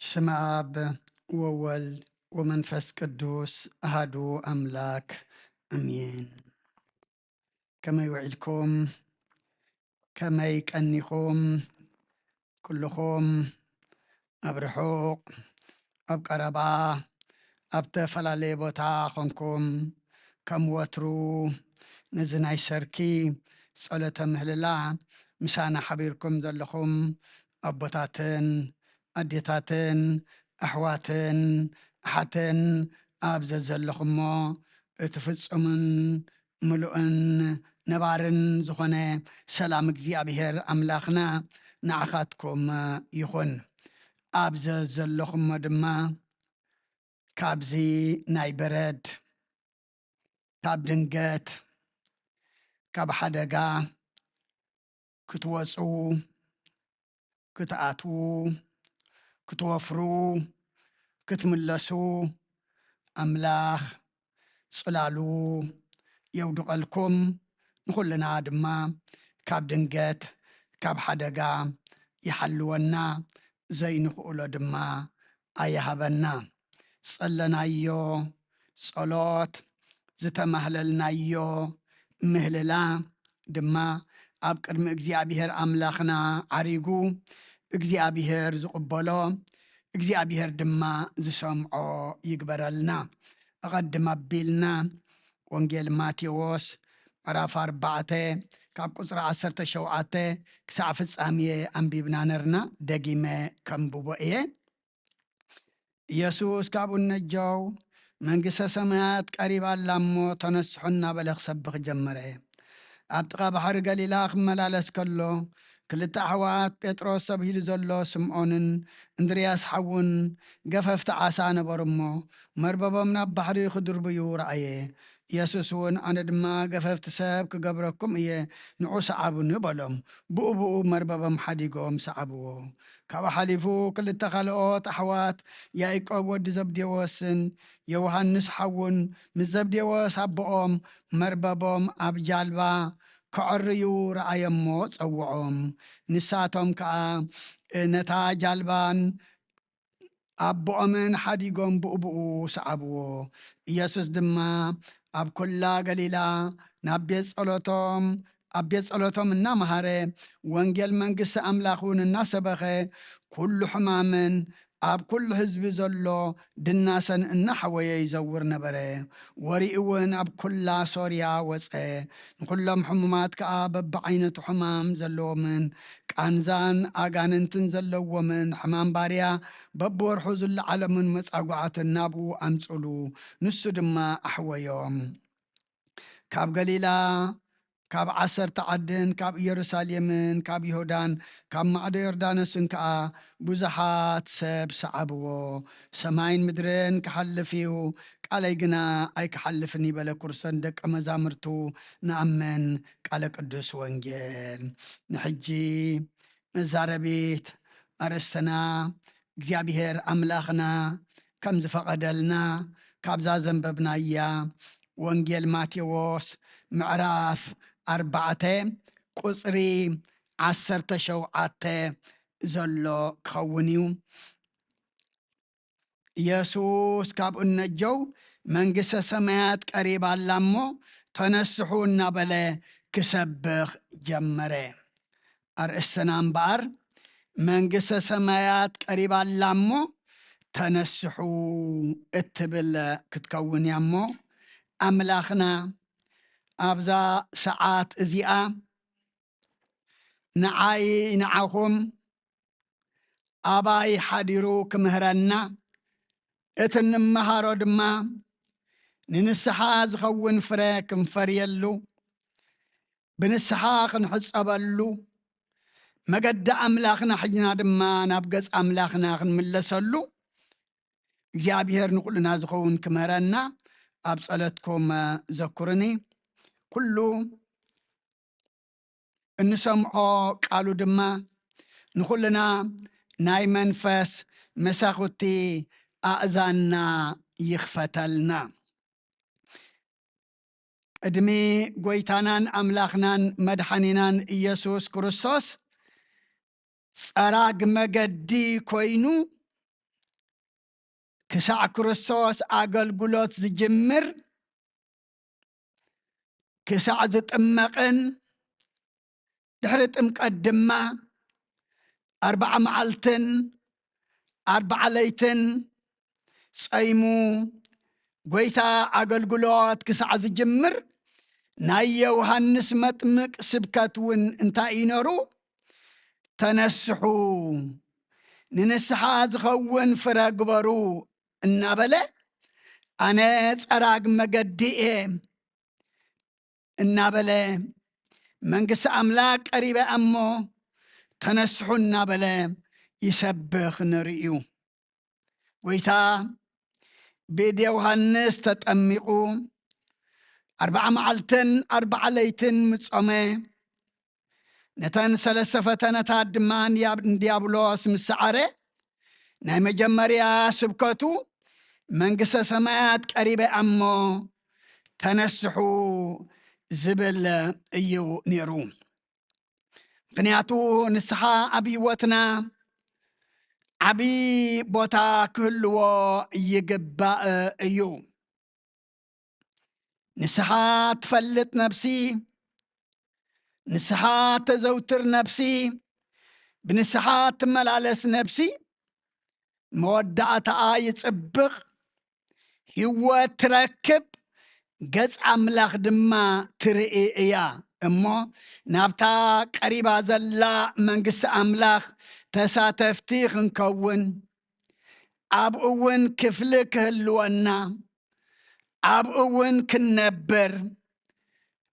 ስመ ኣብ ወወልድ ወመንፈስ ቅዱስ ኣሃዱ ኣምላክ ኣሜን። ከመይ ውዒልኩም? ከመይ ቀኒኹም? ኩልኹም ኣብ ርሑቕ፣ ኣብ ቀረባ፣ ኣብ ተፈላለየ ቦታ ኾንኩም፣ ከም ወትሩ ነዚ ናይ ሰርኪ ጸሎተ ምህልላ ምሳና ሓቢርኩም ዘለኹም ኣቦታትን ኣዴታትን ኣሕዋትን ኣሓትን ኣብ ዘዘለኹሞ እቲ ፍጹምን ምሉእን ነባርን ዝኾነ ሰላም እግዚኣብሔር ኣምላኽና ንዓኻትኩም ይኹን። ኣብ ዘዘለኹሞ ድማ ካብዚ ናይ በረድ፣ ካብ ድንገት፣ ካብ ሓደጋ ክትወጹ፣ ክትኣትዉ፣ ክትወፍሩ፣ ክትምለሱ ኣምላኽ ጽላሉ የውድቐልኩም። ንኹልና ድማ ካብ ድንገት፣ ካብ ሓደጋ ይሓልወና፣ ዘይንኽእሎ ድማ ኣይሃበና። ዝጸለናዮ ጸሎት፣ ዝተማህለልናዮ ምህልላ ድማ ኣብ ቅድሚ እግዚኣብሔር ኣምላኽና ዓሪጉ፣ እግዚኣብሔር ዝቕበሎ፣ እግዚኣብሔር ድማ ዝሰምዖ ይግበረልና። ኣቐድም ኣቢልና ወንጌል ማቴዎስ ምዕራፍ ኣርባዕተ ካብ ቁጽሪ ዓሰርተ ሸውዓተ ክሳዕ ፍጻሜ ኣንቢብና ነርና፣ ደጊመ ከንብቦ እየ። ኢየሱስ ካብኡ ነጀው፣ "መንግሥተ ሰማያት ቀሪባ ኣላ እሞ ተነስሑ" እናበለ ክሰብኽ ጀመረ። ኣብ ጥቓ ባሕሪ ገሊላ ክመላለስ ከሎ፣ ክልተ ኣሕዋት ጴጥሮስ ተብሂሉ ዘሎ ስምዖንን እንድርያስ ሓውን ገፈፍቲ ዓሳ ነበሩ እሞ፣ መርበቦም ናብ ባሕሪ ክድርብዩ ረኣየ። ኢየሱስ እውን፣ "ኣነ ድማ ገፈፍቲ ሰብ ክገብረኩም እየ፣ ንዑ ሰዓቡኒ" በሎም። ብኡ ብኡ መርበቦም ሓዲጎም ሰዓብዎ። ካብኡ ሓሊፉ ክልተ ካልኦት ኣሕዋት፣ ያዕቆብ ወዲ ዘብዴዎስን ዮሃንስ ሓውን፣ ምስ ዘብዴዎስ ኣቦኦም መርበቦም ኣብ ጃልባ ከዐርዩ ረኣዮሞ ጸውዖም። ንሳቶም ከኣ ነታ ጃልባን ኣቦኦምን ሓዲጎም ብኡ ብኡ ሰዓብዎ። ኢየሱስ ድማ ኣብ ኩላ ገሊላ ናብ ቤት ጸሎቶም፣ ኣብ ቤት ጸሎቶም እናመሃረ፣ ወንጌል መንግስቲ ኣምላኽ እውን እናሰበኸ፣ ኩሉ ሕማምን ኣብ ኩሉ ህዝቢ ዘሎ ድናሰን እናሓወየ ይዘውር ነበረ። ወሬኡ እውን ኣብ ኩላ ሶርያ ወጸ። ንኹሎም ሕሙማት ከኣ በብዓይነቱ ሕማም ዘለዎምን ቃንዛን ኣጋንንትን ዘለዎምን ሕማም ባርያ በብወርሑ ዝለዓሎምን መጻጓዕትን ናብኡ ኣምጽሉ። ንሱ ድማ ኣሕወዮም። ካብ ገሊላ፣ ካብ ዓሰርተ ዓድን ካብ ኢየሩሳሌምን ካብ ይሁዳን ካብ ማዕዶ ዮርዳኖስን ከኣ ብዙሓት ሰብ ሰዓብዎ። ሰማይን ምድርን ክሓልፍ እዩ፣ ቃለይ ግና ኣይክሓልፍን እዩ በለ። ኩርሰን ደቀ መዛሙርቱ ንኣምን። ቃለ ቅዱስ ወንጌል። ንሕጂ መዛረቢት ኣርእስትና እግዚኣብሔር ኣምላኽና ከም ዝፈቐደልና ካብዛ ዘንበብናያ ወንጌል ማቴዎስ ምዕራፍ ኣርባዕተ ቁጽሪ ዓሰርተ ሸውዓተ ዘሎ ክኸውን እዩ። ኢየሱስ ካብኡ ነጀው መንግሥተ ሰማያት ቀሪባ ኣላ እሞ ተነስሑ እናበለ ክሰብኽ ጀመረ። ኣርእስትና እምበኣር መንግሥተ ሰማያት ቀሪባ ኣላ እሞ ተነስሑ እትብል ክትከውን እያ እሞ ኣምላኽና ኣብዛ ሰዓት እዚኣ ንዓይ ንዓኹም ኣባይ ሓዲሩ ክምህረና፣ እቲ እንመሃሮ ድማ ንንስሓ ዝኸውን ፍረ ክንፈርየሉ፣ ብንስሓ ክንሕጸበሉ፣ መገዲ ኣምላኽና ሒዝና ድማ ናብ ገጽ ኣምላኽና ክንምለሰሉ፣ እግዚኣብሔር ንኹልና ዝኸውን ክምህረና ኣብ ጸሎትኩም ዘኩርኒ። ኩሉ እንሰምዖ ቃሉ ድማ ንኹልና ናይ መንፈስ መሳኹቲ ኣእዛንና ይኽፈተልና። ቅድሚ ጐይታናን ኣምላኽናን መድሓኒናን ኢየሱስ ክርስቶስ ጸራግ መገዲ ኮይኑ ክሳዕ ክርስቶስ ኣገልግሎት ዝጅምር፣ ክሳዕ ዝጥመቕን ድሕሪ ጥምቀት ድማ ኣርባዓ መዓልትን ኣርባዓ ለይትን ጸይሙ ጐይታ ኣገልግሎት ክሳዕ ዝጅምር ናይ ዮሃንስ መጥምቅ ስብከት እውን እንታይ እዩ ነሩ? "ተነስሑ፣ ንንስሓ ዝኸውን ፍረ ግበሩ" እናበለ፣ "ኣነ ጸራግ መገዲ እየ" እናበለ፣ "መንግስቲ ኣምላክ ቀሪበ እሞ ተነስሑ" እናበለ ይሰብኽ ንርእዩ። ጐይታ ብኢድ ዮሃንስ ተጠሚቑ ኣርባዓ መዓልትን ኣርባዓ ለይትን ምጾመ። ነተን ሰለስተ ፈተነታት ድማ ንያብ-፣ ንዲያብሎስ ምስ ሰዓረ፣ ናይ መጀመርያ ስብከቱ "መንግስተ ሰማያት ቀሪበ እሞ ተነስሑ" ዝብል እዩ ነይሩ። ምኽንያቱ ንስሓ ኣብ ህይወትና ዓቢ ቦታ ክህልዎ ይግባእ እዩ። ንስሓ ትፈልጥ ነፍሲ፣ ንስሓ ተዘውትር ነፍሲ፣ ብንስሓ ትመላለስ ነፍሲ፣ መወዳእታኣ ይጽብቕ፣ ህይወት ትረክብ፣ ገጽ ኣምላኽ ድማ ትርኢ እያ። እሞ ናብታ ቀሪባ ዘላ መንግስቲ ኣምላኽ ተሳተፍቲ ክንከውን፣ ኣብኡ እውን ክፍሊ ክህልወና፣ ኣብኡ እውን ክንነብር፣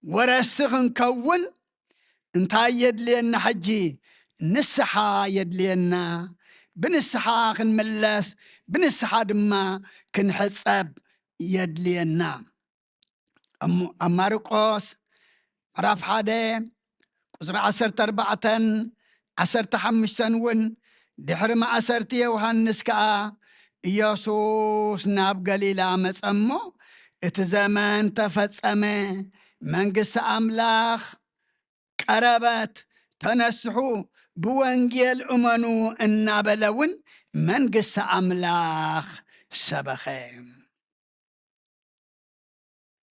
ወረስቲ ክንከውን እንታይ የድልየና? ሕጂ ንስሓ የድልየና። ብንስሓ ክንምለስ፣ ብንስሓ ድማ ክንሕጸብ የድልየና። እሞ ኣብ ማርቆስ ምዕራፍ ሓደ ቁጽሪ ዓሰርተ ኣርባዕተን ዓሰርተ ሓሙሽተን እውን፣ ድሕሪ ማእሰርቲ ዮሃንስ ከኣ ኢየሱስ ናብ ገሊላ መጸ እሞ፣ "እቲ ዘመን ተፈጸመ፣ መንግስቲ ኣምላኽ ቀረበት፣ ተነስሑ፣ ብወንጌል እመኑ" እናበለ እውን መንግስቲ ኣምላኽ ሰበኸ።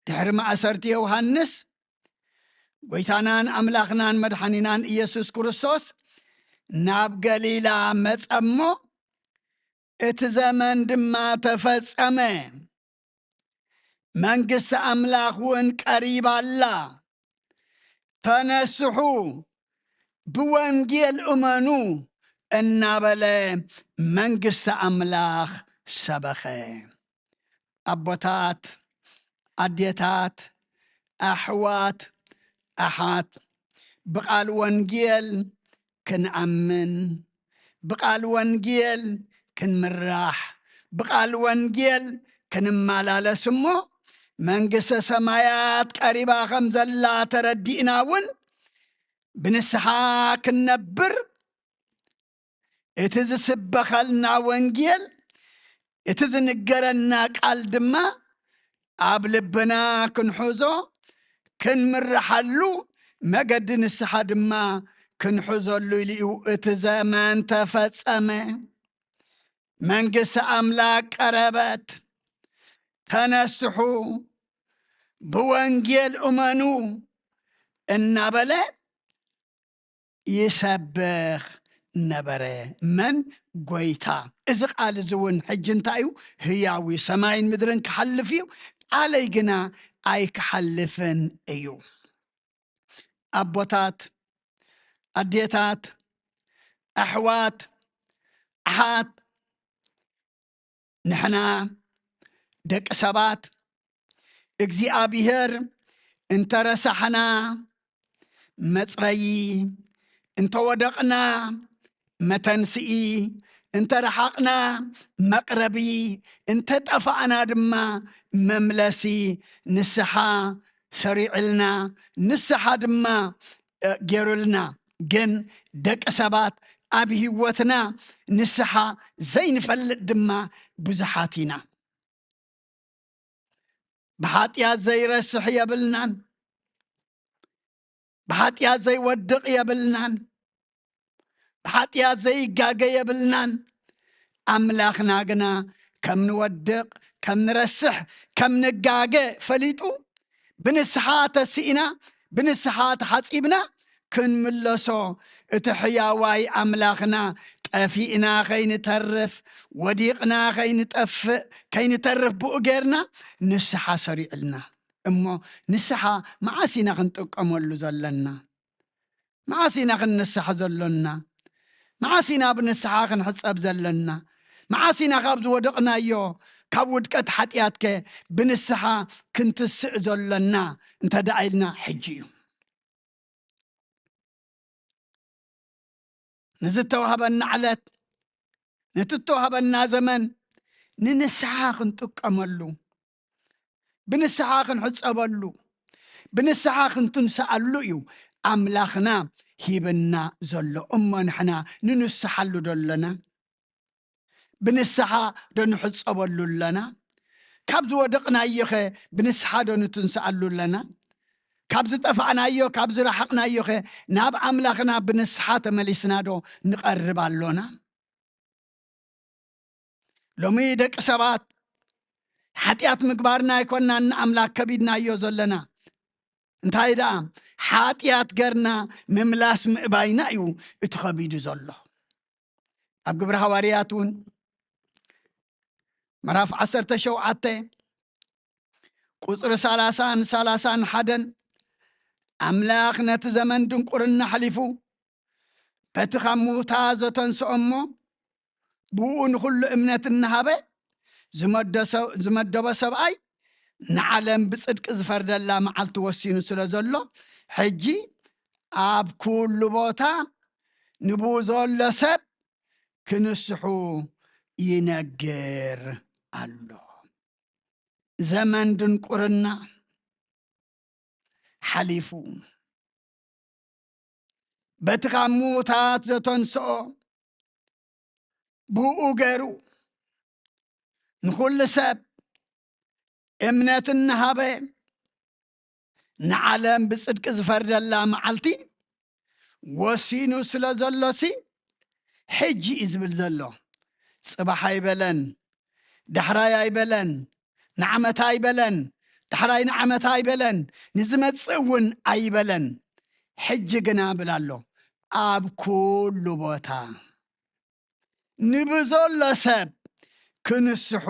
ድሕሪ ማእሰርቲ ዮሃንስ፣ ጐይታናን ኣምላኽናን መድሓኒናን ኢየሱስ ክርስቶስ ናብ ገሊላ መጸ እሞ፣ "እቲ ዘመን ድማ ተፈጸመ፣ መንግስቲ ኣምላኽ እውን ቀሪባ ኣላ፣ ተነስሑ፣ ብወንጌል እመኑ እናበለ መንግስቲ ኣምላኽ ሰበኸ። ኣቦታት፣ ኣዴታት፣ ኣሕዋት፣ ኣሓት፣ ብቓል ወንጌል ክንኣምን፣ ብቓል ወንጌል ክንምራሕ፣ ብቓል ወንጌል ክንመላለስ እሞ መንግስተ ሰማያት ቀሪባ ከም ዘላ ተረዲእና እውን ብንስሓ ክንነብር፣ እቲ ዝስበኸልና ወንጌል፣ እቲ ዝንገረና ቃል ድማ ኣብ ልብና ክንሕዞ፣ ክንምርሓሉ፣ መገዲ ንስሓ ድማ ክንሕዘሉ ኢሉ እዩ። እቲ ዘመን ተፈጸመ። መንግስቲ ኣምላክ ቀረበት። ተነስሑ፣ ብወንጌል እመኑ እናበለ ይሰብኽ ነበረ። መን? ጎይታ። እዚ ቃል እዚ እውን ሕጂ እንታይ እዩ? ህያው እዩ። ሰማይን ምድርን ክሓልፍ እዩ፣ ቃለይ ግና ኣይክሓልፍን እዩ። ኣቦታት፣ ኣዴታት፣ ኣሕዋት፣ ኣሓት፣ ንሕና ደቂ ሰባት እግዚኣብሔር እንተረሳሕና መጽረዪ፣ እንተወደቕና መተንስኢ፣ እንተረሓቕና መቕረቢ፣ እንተጠፋእና ድማ መምለሲ ንስሓ ሰሪዕልና፣ ንስሓ ድማ፣ እ፣ ገይሩልና። ግን ደቂ ሰባት ኣብ ህይወትና ንስሓ ዘይንፈልጥ ድማ ብዙሓት ኢና። ብሓጢኣት ዘይረስሕ የብልናን። ብሓጢኣት ዘይወድቕ የብልናን። ብሓጢኣት ዘይጋገ የብልናን። ኣምላኽና ግና ከም ንወድቕ፣ ከም ንረስሕ፣ ከም ንጋገ ፈሊጡ፣ ብንስሓ ተሲእና፣ ብንስሓ ተሓጺብና ክንምለሶ፣ እቲ ሕያዋይ ኣምላኽና ጠፊእና ከይንተርፍ፣ ወዲቕና ከይንጠፍእ፣ ከይንተርፍ ብኡ ጌርና ንስሓ ሰሪዕልና። እሞ ንስሓ መዓስ ኢና ክንጥቀመሉ ዘለና? መዓስ ኢና ክንንሳሕ ዘሎና? መዓስ ኢና ብንስሓ ክንሕጸብ ዘለና? መዓስ ኢና ካብ ዝወደቕናዮ፣ ካብ ውድቀት ሓጢኣትከ ብንስሓ ክንትስእ ዘሎና? እንተ ደኣ ኢልና፣ ሕጂ እዩ። ንዝተዋህበና ዕለት፣ ነቲ እተዋህበና ዘመን ንንስሓ ክንጥቀመሉ፣ ብንስሓ ክንሕጸበሉ፣ ብንስሓ ክንትንስኣሉ እዩ ኣምላኽና ሂብና ዘሎ። እሞ ንሕና ንንስሓሉ ዶ ኣለና? ብንስሓ ዶ ንሕጸበሉ ኣለና? ካብ ዝወደቕናዮኸ ብንስሓ ዶ ንትንስኣሉ ኣለና? ካብ ዝጠፋእናዮ፣ ካብ ዝረሓቕናዮኸ ናብ ኣምላኽና ብንስሓ ተመሊስና ዶ ንቐርብ ኣሎና? ሎሚ ደቂ ሰባት ሓጢኣት ምግባርና ኣይኮናን ንኣምላኽ ከቢድናዮ ዘለና። እንታይ ደኣ፣ ሓጢኣት ገርና ምምላስ ምእባይና እዩ እቲ ከቢዱ ዘሎ። ኣብ ግብሪ ሃዋርያት እውን ምዕራፍ ዓሰርተ ሸውዓተ ቁጽሪ ሰላሳን ሰላሳን ሓደን፣ ኣምላኽ ነቲ ዘመን ድንቁርና ኣሕሊፉ በቲ ካብ ምውታ ዘተንስኦ እሞ ብኡ ንኹሉ እምነት እናሃበ ዝመደሰ-፣ ዝመደቦ ሰብኣይ ንዓለም ብጽድቂ ዝፈርደላ መዓልቲ ወሲኑ ስለ ዘሎ፣ ሕጂ ኣብ ኩሉ ቦታ ንብኡ ዘሎ ሰብ ክንስሑ ይነግር ኣሎ። ዘመን ድንቁርና ሓሊፉ፣ በቲ ካብ ምዉታት ዘተንስኦ ብኡ ገይሩ ንኹሉ ሰብ እምነት እናሃበ ንዓለም ብጽድቂ ዝፈርደላ መዓልቲ ወሲኑ ስለ ዘሎሲ፣ ሕጂ እዩ ዝብል ዘሎ። ጽባሕ ኣይበለን፣ ዳሕራይ ኣይበለን፣ ንዓመታ ኣይበለን፣ ዳሕራይ ንዓመታ ኣይበለን፣ ንዝመጽእ እውን ኣይበለን። ሕጂ ግና እብል ኣሎ፣ ኣብ ኩሉ ቦታ ንብዘሎ ሰብ ክንስሑ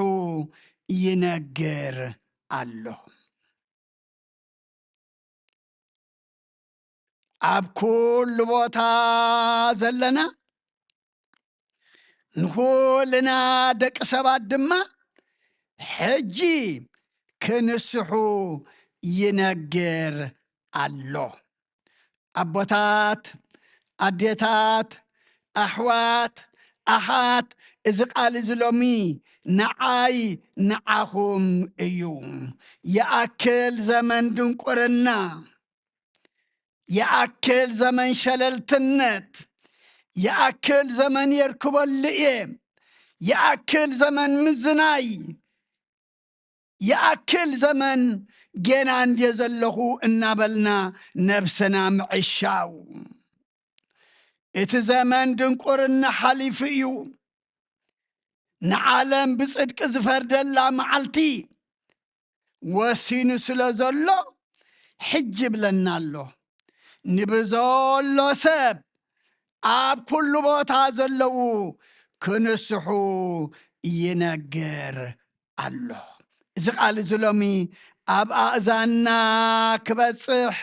ይነግር ኣሎ። ኣብ ኩሉ ቦታ ዘለና ንኹልና ደቂ ሰባት ድማ ሕጂ ክንስሑ ይነግር ኣሎ። ኣቦታት፣ ኣዴታት፣ ኣሕዋት፣ ኣሓት፣ እዚ ቃል እዚ ሎሚ ንዓይ ንዓኹም እዩ። ይኣክል ዘመን ድንቁርና፣ ይኣክል ዘመን ሸለልትነት፣ ይኣክል ዘመን የርክበሉ እየ፣ ይኣክል ዘመን ምዝናይ፣ ይኣክል ዘመን ጌና እንድየ ዘለኹ እናበልና ነብስና ምዕሻው። እቲ ዘመን ድንቁርና ሓሊፉ እዩ። ንዓለም ብጽድቂ ዝፈርደላ መዓልቲ ወሲኑ ስለ ዘሎ፣ ሕጂ ይብለና ኣሎ። ንብዘሎ ሰብ ኣብ ኩሉ ቦታ ዘለዉ ክንስሑ ይነግር ኣሎ። እዚ ቃል እዚ ሎሚ ኣብ ኣእዛንና ክበጽሕ፣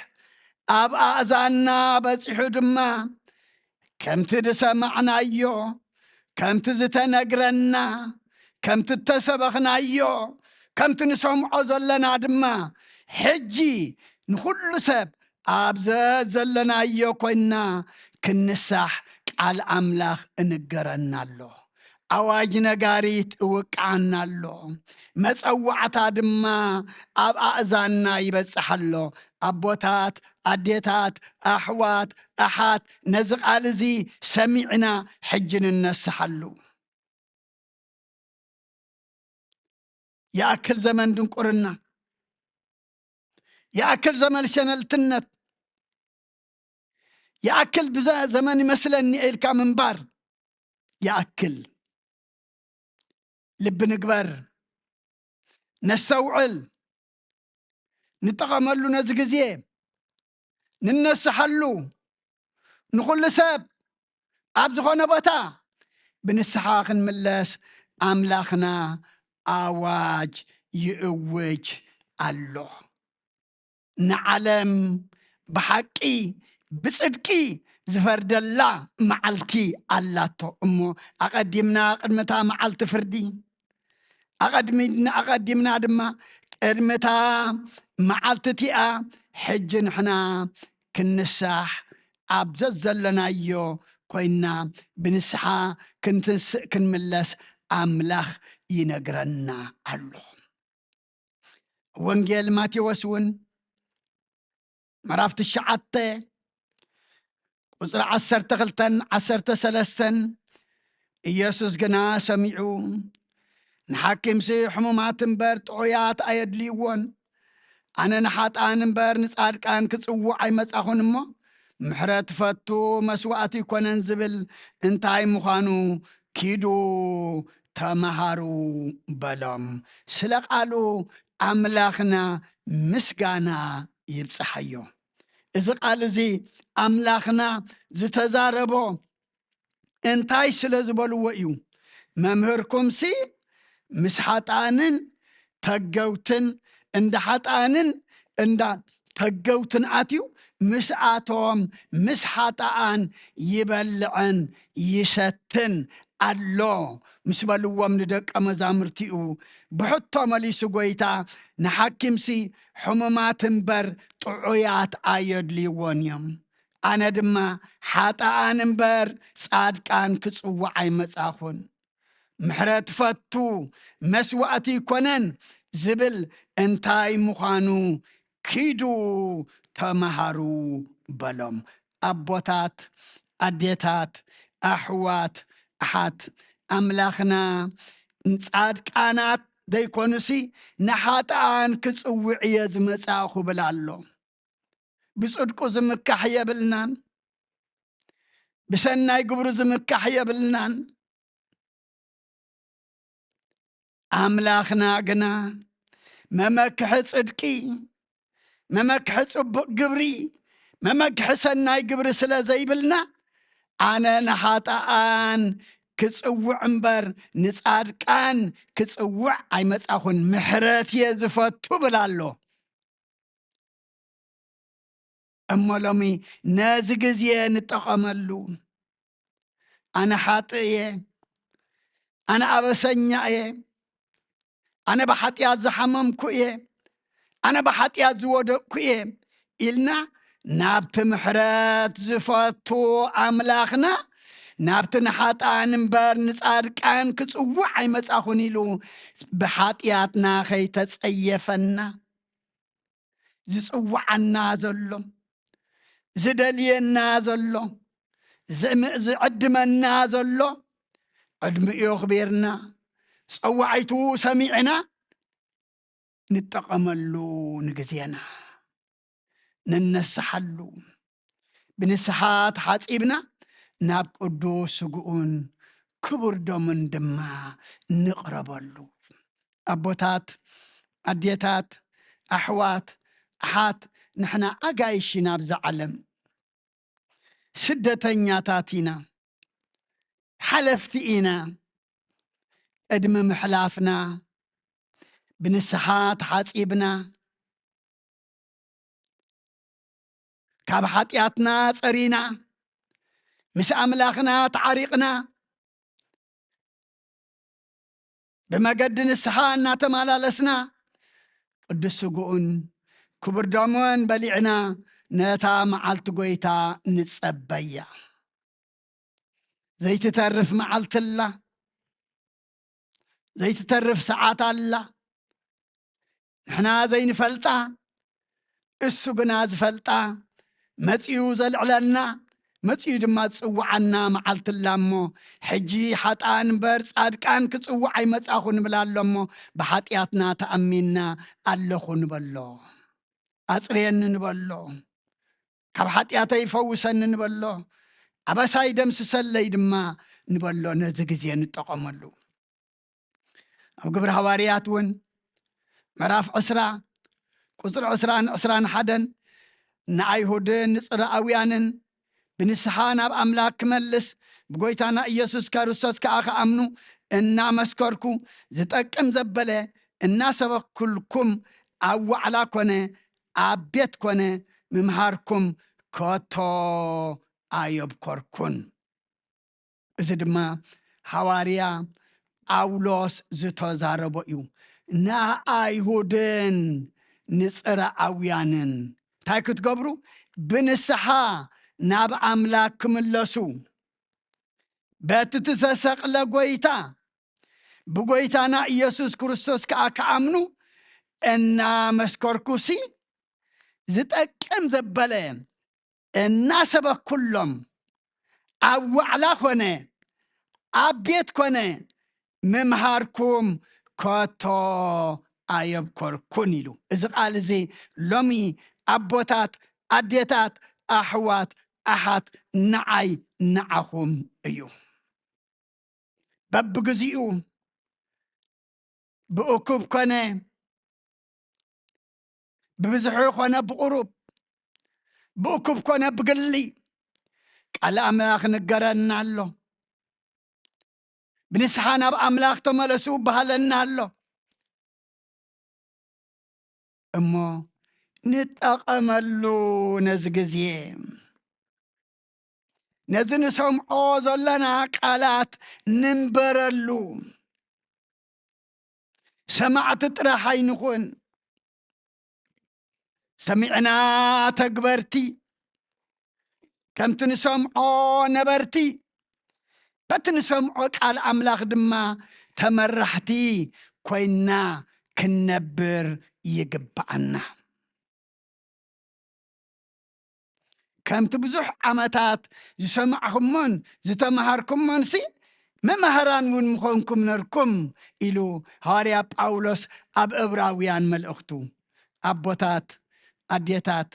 ኣብ ኣእዛንና በጺሑ ድማ ከምቲ ዝሰማዕናዮ፣ ከምቲ ዝተነግረና፣ ከምቲ እተሰበኽናዮ፣ ከምቲ ንሰምዖ ዘለና ድማ፣ ሕጂ ንኹሉ ሰብ ኣብ ዘዘለናዮ ኮይንና ክንሳሕ ቃል ኣምላኽ እንገረና ኣሎ። ኣዋጅ ነጋሪት እውቅዓና ኣሎ። መጸዋዕታ ድማ ኣብ ኣእዛንና ይበጽሕ ኣሎ። ኣቦታት፣ ኣዴታት፣ ኣሕዋት፣ ኣሓት፣ ነዚ ቃል እዚ ሰሚዕና ሕጂ ንነስሓሉ። ይኣክል ዘመን ድንቁርና፣ ይኣክል ዘመን ሸለልትነት፣ ይኣክል ብዘ-፣ ዘመን ይመስለኒ ኢልካ ምንባር ይኣክል። ልቢ ንግበር፣ ነስተውዕል፣ ንጠቐመሉ ነዚ ግዜ፣ ንነስሓሉ። ንኹሉ ሰብ ኣብ ዝኾነ ቦታ ብንስሓ ክንምለስ ኣምላኽና ኣዋጅ ይእውጅ ኣሎ። ንዓለም ብሓቂ ብጽድቂ ዝፈርደላ መዓልቲ ኣላቶ እሞ፣ ኣቐዲምና ቅድሚ እታ መዓልቲ ፍርዲ፣ ኣቐድሚና-፣ ኣቐዲምና ድማ ቅድሚ እታ መዓልቲ እቲኣ ሕጂ ንሕና ክንሳሕ ኣብ ዘዘለናዮ ኮይንና ብንስሓ ክንትንስእ ክንምለስ ኣምላኽ ይነግረና ኣሎ። ወንጌል ማቴዎስ እውን ምዕራፍ ትሽዓተ ቁጽሪ ዓሰርተ ክልተን ዓሰርተ ሰለስተን፣ ኢየሱስ ግና ሰሚዑ፣ "ንሓኪምሲ ሕሙማት እምበር ጥዑያት ኣየድልይዎን፣ ኣነ ንሓጥኣን እምበር ንጻድቃን ክጽውዕ ኣይመጻኹን እሞ፣ ምሕረት ፈቱ መስዋእቲ ኣይኮነን ዝብል እንታይ ምዃኑ ኪዱ ተመሃሩ" በሎም። ስለ ቃሉ ኣምላኽና ምስጋና ይብጽሓዮ። እዚ ቃል እዚ ኣምላኽና ዝተዛረቦ እንታይ ስለ ዝበልዎ እዩ? "መምህርኩምሲ ምስ ሓጥኣንን ተገውትን፣ እንዳ ሓጥኣንን እንዳ ተገውትን ኣትዩ፣ ምስኣቶም፣ ምስ ሓጥኣን ይበልዕን ይሰትን ኣሎ" ምስ በልዎም ንደቀ መዛሙርቲኡ፣ ብሕቶ መሊሱ ጐይታ፣ "ንሓኪምሲ ሕሙማት እምበር ጥዑያት ኣየድልይዎን እዮም። ኣነ ድማ ሓጥኣን እምበር ጻድቃን ክጽውዕ ኣይመጻኹን። ምሕረት ፈቱ መስዋእቲ ኣይኮነን ዝብል እንታይ ምዃኑ ኪዱ ተመሃሩ" በሎም። ኣቦታት፣ ኣዴታት፣ ኣሕዋት፣ ኣሓት፣ ኣምላኽና ንጻድቃናት ዘይኮኑሲ ንሓጥኣን ክጽውዕ እየ ዝመጻእኹ ብል ኣሎ። ብጽድቁ ዝምካሕ የብልናን፣ ብሰናይ ግብሩ ዝምካሕ የብልናን። ኣምላኽና ግና መመክሒ ጽድቂ፣ መመክሒ ጽቡቕ ግብሪ፣ መመክሒ ሰናይ ግብሪ ስለ ዘይብልና፣ ኣነ ንሓጥኣን ክጽውዕ እምበር ንጻድቃን ክጽውዕ ኣይመጻኹን፣ ምሕረት እየ ዝፈቱ ብል ኣሎ። እሞ ሎሚ ነዚ ግዜ ንጠቐመሉ። ኣነ ሓጥእ እየ፣ ኣነ ኣበሰኛ እየ፣ ኣነ ብሓጢኣት ዝሓመምኩ እየ፣ ኣነ ብሓጢኣት ዝወደቕኩ እየ ኢልና ናብቲ ምሕረት ዝፈቱ ኣምላኽና፣ ናብቲ ንሓጥኣን እምበር ንጻድቃን ክጽውዕ ኣይመጻኹን ኢሉ ብሓጢኣትና ከይተጸየፈና፣ ዝጽውዓና ዘሎ፣ ዝደልየና ዘሎ፣ ዝም-፣ ዝዕድመና ዘሎ፣ ዕድሚኡ ኣኽቢርና፣ ጸዋዒቱ ሰሚዕና፣ ንጠቐመሉ ንግዜና፣ ንነስሓሉ፣ ብንስሓ ተሓጺብና ናብ ቅዱስ ስግኡን ክቡር ደሙን ድማ ንቕረበሉ። ኣቦታት፣ ኣዴታት፣ ኣሕዋት፣ ኣሓት፣ ንሕና ኣጋይሽ ኢና። ኣብዛ ዓለም ስደተኛታት ኢና፣ ሓለፍቲ ኢና። ቅድሚ ምሕላፍና ብንስሓ ተሓጺብና፣ ካብ ሓጢኣትና ጸሪና፣ ምስ ኣምላኽና ተዓሪቕና፣ ብመገዲ ንስሓ እናተመላለስና፣ ቅዱስ ስግኡን ክቡር ደሙን በሊዕና፣ ነታ መዓልቲ ጐይታ ንጸበያ። ዘይትተርፍ መዓልቲ ኣላ፣ ዘይትተርፍ ሰዓት ኣላ። ንሕና ዘይንፈልጣ፣ እሱ ግና ዝፈልጣ፣ መጺኡ ዘልዕለና፣ መጺኡ ድማ ዝጽውዓና መዓልቲ ኣላ እሞ፣ ሕጂ ሓጥኣን እምበር ጻድቃን ክጽውዕ ኣይመጻኹ ንብል ኣሎ እሞ፣ ብሓጢኣትና ተኣሚንና ኣለኹ ንበሎ። ኣጽርየኒ ንበሎ። ካብ ሓጢኣተይ ፈውሰኒ ንበሎ። ኣበሳይ ደምስሰለይ ድማ ንበሎ። ነዚ ግዜ ንጠቐመሉ። ኣብ ግብሪ ሃዋርያት እውን ምዕራፍ ዕስራ ቁጽሪ ዕስራን ዕስራን ሓደን ንኣይሁድን ንጽርኣውያንን ብንስሓ ናብ ኣምላኽ ክመልስ ብጎይታና ኢየሱስ ክርስቶስ ከኣ ክኣምኑ እናመስከርኩ ዝጠቅም ዘበለ እናሰበኩልኩም ኣብ ዋዕላ ኮነ ኣብ ቤት ኮነ ምምሃርኩም ከቶ ኣየብኮርኩን። እዚ ድማ ሃዋርያ ጳውሎስ ዝተዛረቦ እዩ። ንኣይሁድን ንጽርኣውያንን እንታይ ክትገብሩ? ብንስሓ ናብ ኣምላኽ ክምለሱ፣ በቲ ዝተሰቕለ ጐይታ ብጐይታና ኢየሱስ ክርስቶስ ከኣ ክኣምኑ እናመስከርኩሲ፣ ዝጠቅም ዘበለ እናሰበኩሎም፣ ኣብ ዋዕላ ኾነ ኣብ ቤት ኮነ ምምሃርኩም ከቶ ኣየብኮርኩን ኢሉ። እዚ ቃል እዚ ሎሚ ኣቦታት፣ ኣዴታት፣ ኣሕዋት፣ ኣሓት፣ ንዓይ ንዓኹም እዩ። በብግዚኡ ብእኩብ ኮነ ብብዝሒ ኮነ ብቑሩብ፣ ብእኩብ ኮነ ብግሊ ቃል ኣምላኽ ንገረና ኣሎ። ብንስሓ ናብ ኣምላኽ ተመለሱ በሃለና ኣሎ። እሞ ንጠቐመሉ ነዚ ግዜ። ነዚ ንሰምዖ ዘለና ቃላት ንንበረሉ። ሰማዕቲ ጥራሕ ኣይንኹን። ሰሚዕና ተግበርቲ፣ ከምቲ ንሰምዖ ነበርቲ፣ በቲ ንሰምዖ ቃል ኣምላኽ ድማ ተመራሕቲ ኮይንና ክንነብር ይግብኣና። ከምቲ ብዙሕ ዓመታት ዝሰማዕኹሞን ዝተምሃርኩሞንሲ፣ መማህራን እውን ምኾንኩም ነርኩም ኢሉ ሃዋርያ ጳውሎስ ኣብ እብራውያን መልእኽቱ። ኣቦታት፣ ኣዴታት፣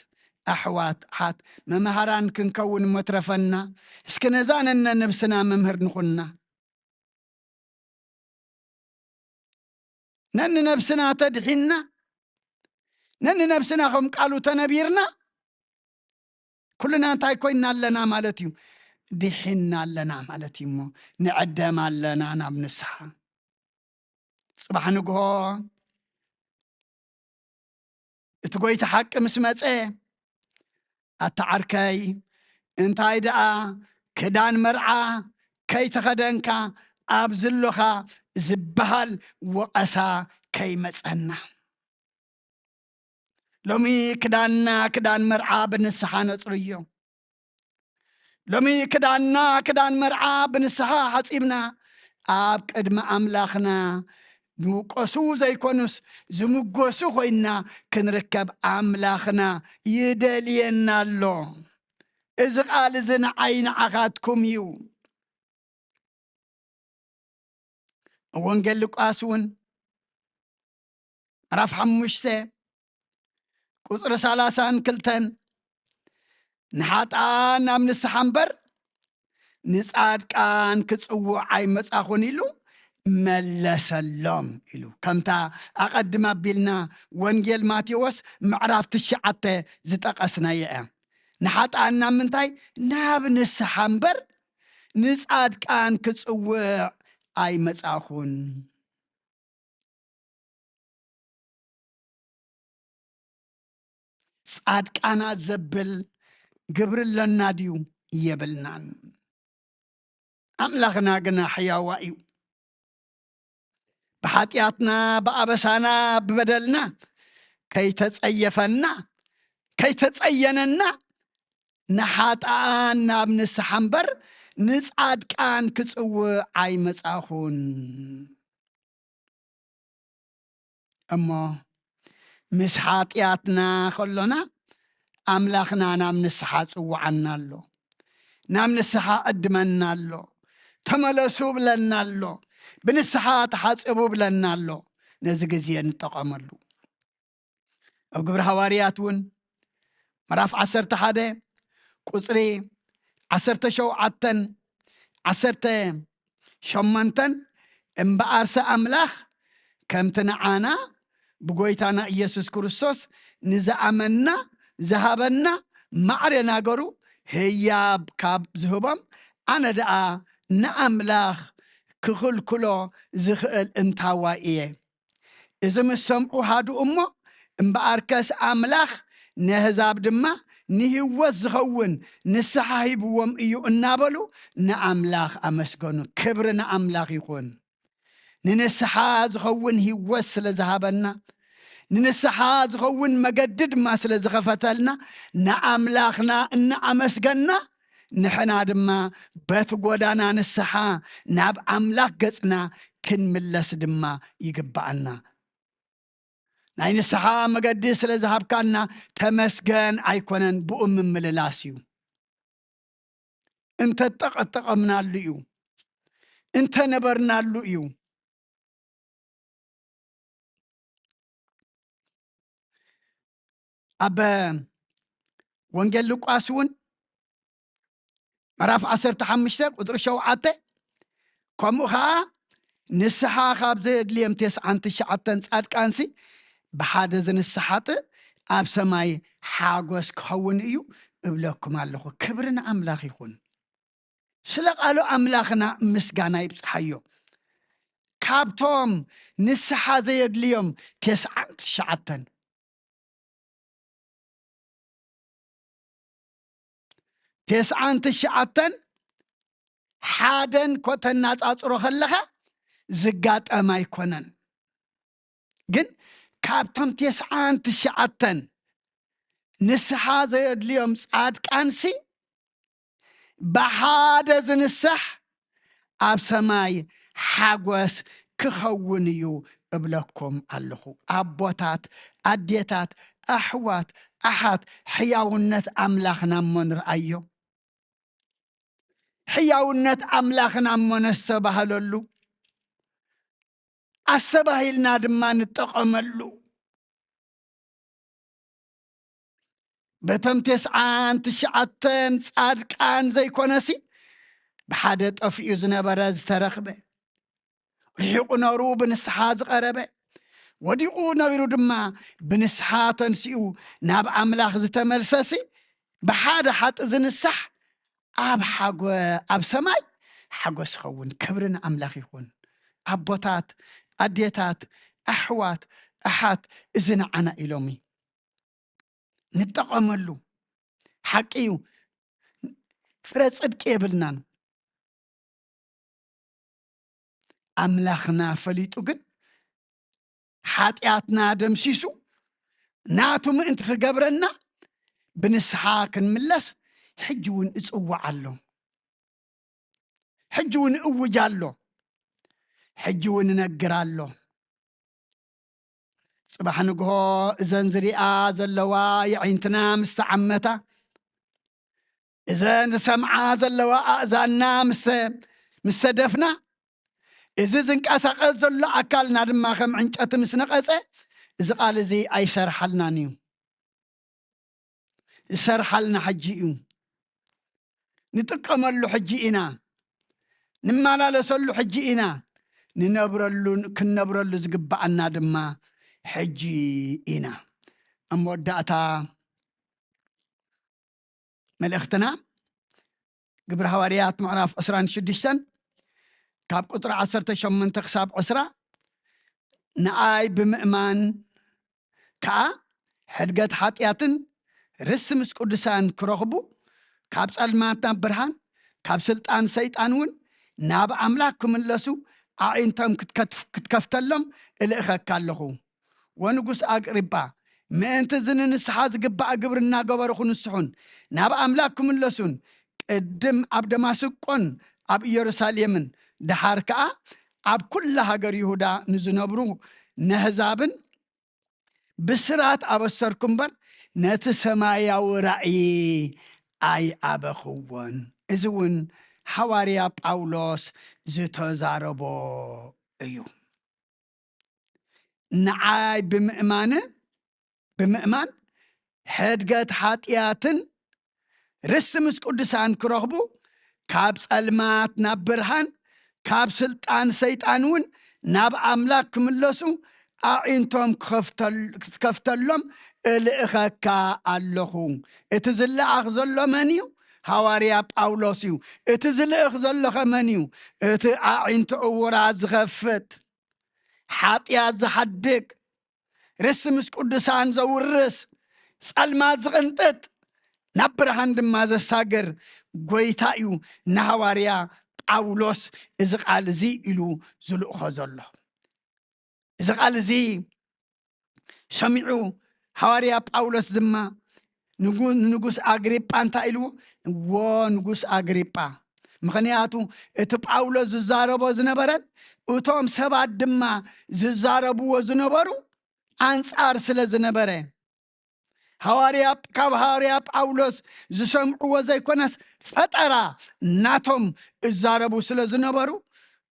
ኣሕዋት፣ ኣሓት፣ መማህራን ክንከውን እሞ ትረፈና። እስኪ ነዛ ነነነብስና መምህር ንኹና። ነንነብስና ተድሒንና፣ ነንነብስና ከም ቃሉ ተነቢርና፣ ኩልና እንታይ ኮይንና ኣለና ማለት እዩ? ድሒንና ኣለና ማለት እዩ። እሞ ንዕደም ኣለና ናብ ንስሓ። ጽባሕ ንግሆ እቲ ጐይታ ሓቂ ምስ መጸ፣ ኣታ ዓርከይ፣ እንታይ ደኣ ክዳን መርዓ ከይተኸደንካ ኣብ ዝሎኻ ዝበሃል ወቐሳ ከይመጸና። ሎሚ ክዳንና ክዳን መርዓ ብንስሓ ነጽርዮ። ሎሚ ክዳንና ክዳን መርዓ ብንስሓ ሓጺብና ኣብ ቅድሚ ኣምላኽና ዝውቀሱ ዘይኮኑስ ዝምጎሱ ኮይንና ክንርከብ ኣምላኽና ይደልየና ኣሎ። እዚ ቃል እዚ ንዓይ ንዓኻትኩም እዩ። ወንጌል ሉቃስ እውን ምዕራፍ ሓሙሽተ ቁጽሪ ሰላሳን ክልተን፣ ንሓጥኣን ናብ ንስሓ እምበር ንጻድቃን ክጽውዕ ኣይመጻኹን ኢሉ መለሰሎም ኢሉ። ከምታ ኣቐድም ኣቢልና ወንጌል ማቴዎስ ምዕራፍ ትሽዓተ ዝጠቐስናዮ እያ። ንሓጥኣን ናብ ምንታይ? ናብ ንስሓ እምበር ንጻድቃን ክጽውዕ ኣይመጻኹን። ጻድቃና ዘብል ግብሪ ኣለና ድዩ? የብልናን። ኣምላኽና ግና ሕያዋ እዩ። ብሓጢኣትና፣ ብኣበሳና፣ ብበደልና ከይተጸየፈና፣ ከይተጸየነና፣ ንሓጥኣን ናብ ንስሓ እምበር ንጻድቃን ክጽውዕ ኣይመጻኹን። እሞ ምስ ሓጢኣትና ከሎና ኣምላኽና ናብ ንስሓ ጽውዓና ኣሎ። ናብ ንስሓ ዕድመና ኣሎ። ተመለሱ ብለና ኣሎ። ብንስሓ ተሓጸቡ ብለና ኣሎ። ነዚ ግዜ ንጠቐመሉ። ኣብ ግብሪ ሃዋርያት እውን ምዕራፍ ዓሰርተ ሓደ ቁጽሪ ዓሰርተ ሸውዓተን ዓሰርተ ሸሞንተን፣ እምበኣርሰ ኣምላኽ ከምቲ ንዓና ብጎይታና ኢየሱስ ክርስቶስ ንዝኣመንና ዝሃበና ማዕረ ናገሩ ህያብ ካብ ዝህቦም፣ ኣነ ደኣ ንኣምላኽ ክኽልክሎ ዝኽእል እንታዋይ እየ? እዚ ምስ ሰምዑ ሃድኡ እሞ፣ እምበኣርከስ ኣምላኽ ነህዛብ ድማ ንህይወት ዝኸውን ንስሓ ሂብዎም እዩ እናበሉ ንኣምላኽ ኣመስገኑ። ክብሪ ንኣምላኽ ይኹን። ንንስሓ ዝኸውን ህይወት ስለ ዝሃበና፣ ንንስሓ ዝኸውን መገዲ ድማ ስለ ዝኸፈተልና ንኣምላኽና እናኣመስገና፣ ንሕና ድማ በቲ ጎዳና ንስሓ ናብ ኣምላኽ ገጽና ክንምለስ ድማ ይግብኣና። ናይ ንስሓ መገዲ ስለ ዝሃብካና ተመስገን ኣይኮነን፣ ብኡ ምምልላስ እዩ። እንተጠቐጠቐምናሉ እዩ፣ እንተነበርናሉ እዩ። ኣብ ወንጌል ሉቃስ እውን ምዕራፍ ዓሰርተ ሓሙሽተ ቁጽሪ ሸውዓተ፣ ከምኡ ኸዓ ንስሓ ካብ ዘየድልዮም ተስዓን ትሽዓተን ጻድቃንሲ ብሓደ ዝንስሓ ጥእ ኣብ ሰማይ ሓጎስ ክኸውን እዩ እብለኩም ኣለኹ። ክብሪ ንኣምላኽ ይኹን። ስለ ቃሉ ኣምላኽና ምስጋና ይብጽሓዮ። ካብቶም ንስሓ ዘየድልዮም ተስዓን ትሽዓተን፣ ተስዓን ትሽዓተን ሓደን ኮተናጻጽሮ ከለኻ ዝጋጠም ኣይኮነን። ግን ካብቶም ተስዓን ትሽዓተን ንስሓ ዘየድልዮም ጻድቃንሲ ብሓደ ዝንሳሕ ኣብ ሰማይ ሓጎስ ክኸውን እዩ እብለኩም ኣለኹ። ኣቦታት፣ ኣዴታት፣ ኣሕዋት፣ ኣሓት፣ ሕያውነት ኣምላኽና እሞ ንርኣዮ። ሕያውነት ኣምላኽና እሞ ነስተባህለሉ፣ ኣስተባሂልና ድማ ንጠቐመሉ። በቶም ተስዓን ትሽዓተን ጻድቃን ዘይኮነሲ፣ ብሓደ ጠፊኡ ዝነበረ ዝተረኽበ፣ ርሒቑ ነሩ ብንስሓ ዝቐረበ፣ ወዲቑ ነቢሩ ድማ ብንስሓ ተንሲኡ ናብ ኣምላኽ ዝተመልሰሲ፣ ብሓደ ሓጢ ዝንሳሕ ኣብ ሓጎ-፣ ኣብ ሰማይ ሓጎስ ይኸውን። ክብሪ ንኣምላኽ ይኹን። ኣቦታት፣ ኣዴታት፣ ኣሕዋት፣ ኣሓት፣ እዚ ንዓና ኢሎም እዩ። ንጠቐመሉ። ሓቂ እዩ። ፍረ ጽድቂ የብልናን። ኣምላኽና ፈሊጡ ግን ሓጢኣትና ደምሲሱ ናቱ ምእንቲ ክገብረና ብንስሓ ክንምለስ ሕጂ እውን እጽውዕ ኣሎ። ሕጂ እውን እውጅ ኣሎ። ሕጂ እውን እነግር ኣሎ። ጽባሕ ንግሆ እዘን ዝሪኣ ዘለዋ የዒንትና ምስ ተዓመታ፣ እዘን ዝሰምዓ ዘለዋ ኣእዛንና ምስ ተ-፣ ምስ ተደፍና፣ እዚ ዝንቀሳቐስ ዘሎ ኣካልና ድማ ከም ዕንጨቲ ምስ ነቐጸ፣ እዚ ቃል እዚ ኣይሰርሓልናን እዩ። ዝሰርሓልና ሕጂ እዩ። ንጥቀመሉ ሕጂ ኢና። ንመላለሰሉ ሕጂ ኢና። ንነብረሉ፣ ክንነብረሉ ዝግብኣና ድማ ሕጂ ኢና። ኣብ መወዳእታ መልእኽትና፣ ግብሪ ሃዋርያት ምዕራፍ ዕስራን ሽዱሽተን ካብ ቁጽሪ ዓሰርተ ሸሞንተ ክሳብ ዕስራ፣ ንኣይ ብምእማን ከኣ ሕድገት ሓጢኣትን ርስቲ ምስ ቅዱሳን ክረኽቡ፣ ካብ ጸልማት ናብ ብርሃን፣ ካብ ስልጣን ሰይጣን እውን ናብ ኣምላኽ ክምለሱ ኣዒንቶም ክትከትፍ-፣ ክትከፍተሎም እልእኸካ ኣለኹ። ወንጉስ ኣግሪጳ፣ ምእንቲ እዚ ንንስሓ ዝግባእ ግብሪ እናገበርኹ ንስሑን ናብ ኣምላኽ ክምለሱን፣ ቅድም ኣብ ደማስቆን ኣብ ኢየሩሳሌምን፣ ደሓር ከኣ ኣብ ኩላ ሃገር ይሁዳ ንዝነብሩ ነህዛብን ብስራት ኣበሰርኩ እምበር፣ ነቲ ሰማያዊ ራእይ ኣይኣበኽዎን። እዚ እውን ሃዋርያ ጳውሎስ ዝተዛረቦ እዩ። ንዓይ ብምእማን፣ ብምእማን ሕድገት ሓጢኣትን ርስቲ ምስ ቅዱሳን ክረኽቡ፣ ካብ ጸልማት ናብ ብርሃን፣ ካብ ስልጣን ሰይጣን እውን ናብ ኣምላኽ ክምለሱ ኣዒንቶም ክኸፍተል-፣ ክትከፍተሎም እልእኸካ ኣለኹ። እቲ ዝለኣኽ ዘሎ መን እዩ? ሃዋርያ ጳውሎስ እዩ። እቲ ዝልእኽ ዘሎ ኸ መን እዩ? እቲ ኣዒንቲ ዕዉራት ዝኸፍት፣ ሓጢኣት ዝሓድግ፣ ርስቲ ምስ ቅዱሳን ዘውርስ፣ ጸልማት ዝቕንጥጥ፣ ናብ ብርሃን ድማ ዘሳግር ጐይታ እዩ ንሃዋርያ ጳውሎስ እዚ ቃል እዚ ኢሉ ዝልእኾ ዘሎ። እዚ ቃል እዚ ሰሚዑ ሃዋርያ ጳውሎስ ድማ ንጉ-፣ ንንጉስ ኣግሪጳ እንታይ ኢልዎ? "እዎ ንጉስ ኣግሪጳ"፣ ምኽንያቱ እቲ ጳውሎስ ዝዛረቦ ዝነበረን እቶም ሰባት ድማ ዝዛረብዎ ዝነበሩ ኣንጻር ስለ ዝነበረ፣ ሃዋርያ፣ ካብ ሃዋርያ ጳውሎስ ዝሰምዕዎ ዘይኮነስ፣ ፈጠራ ናቶም እዛረቡ ስለ ዝነበሩ፣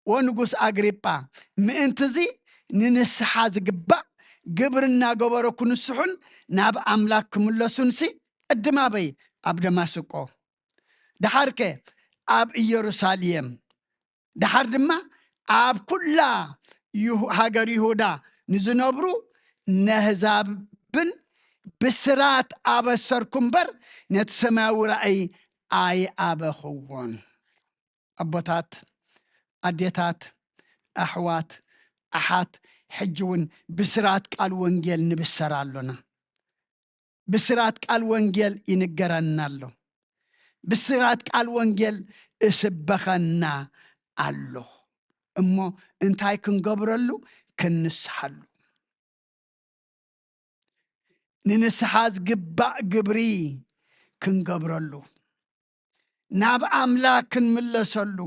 "ወንጉስ ኣግሪጳ፣ ምእንቲ እዚ ንንስሓ ዝግባእ ግብሪ እናገበሩ ክንስሑን ናብ ኣምላኽ ክምለሱንሲ፣ ቅድም ኣበይ? ኣብ ደማስቆ፣ ደሓርከ ኣብ ኢየሩሳሌም፣ ደሓር ድማ ኣብ ኩላ ይሁ-፣ ሃገር ይሁዳ ንዝነብሩ ነህዛብን ብስራት ኣበሰርኩ እምበር፣ ነቲ ሰማያዊ ራእይ ኣይኣበኽዎን።" ኣቦታት፣ ኣዴታት፣ ኣሕዋት፣ ኣሓት፣ ሕጂ እውን ብስራት ቃል ወንጌል ንብሰር ኣሎና። ብስራት ቃል ወንጌል ይንገረና ኣሎ። ብስራት ቃል ወንጌል እስበኸና ኣሎ። እሞ እንታይ ክንገብረሉ? ክንንስሓሉ። ንንስሓ ዝግባእ ግብሪ ክንገብረሉ፣ ናብ ኣምላኽ ክንምለሰሉ፣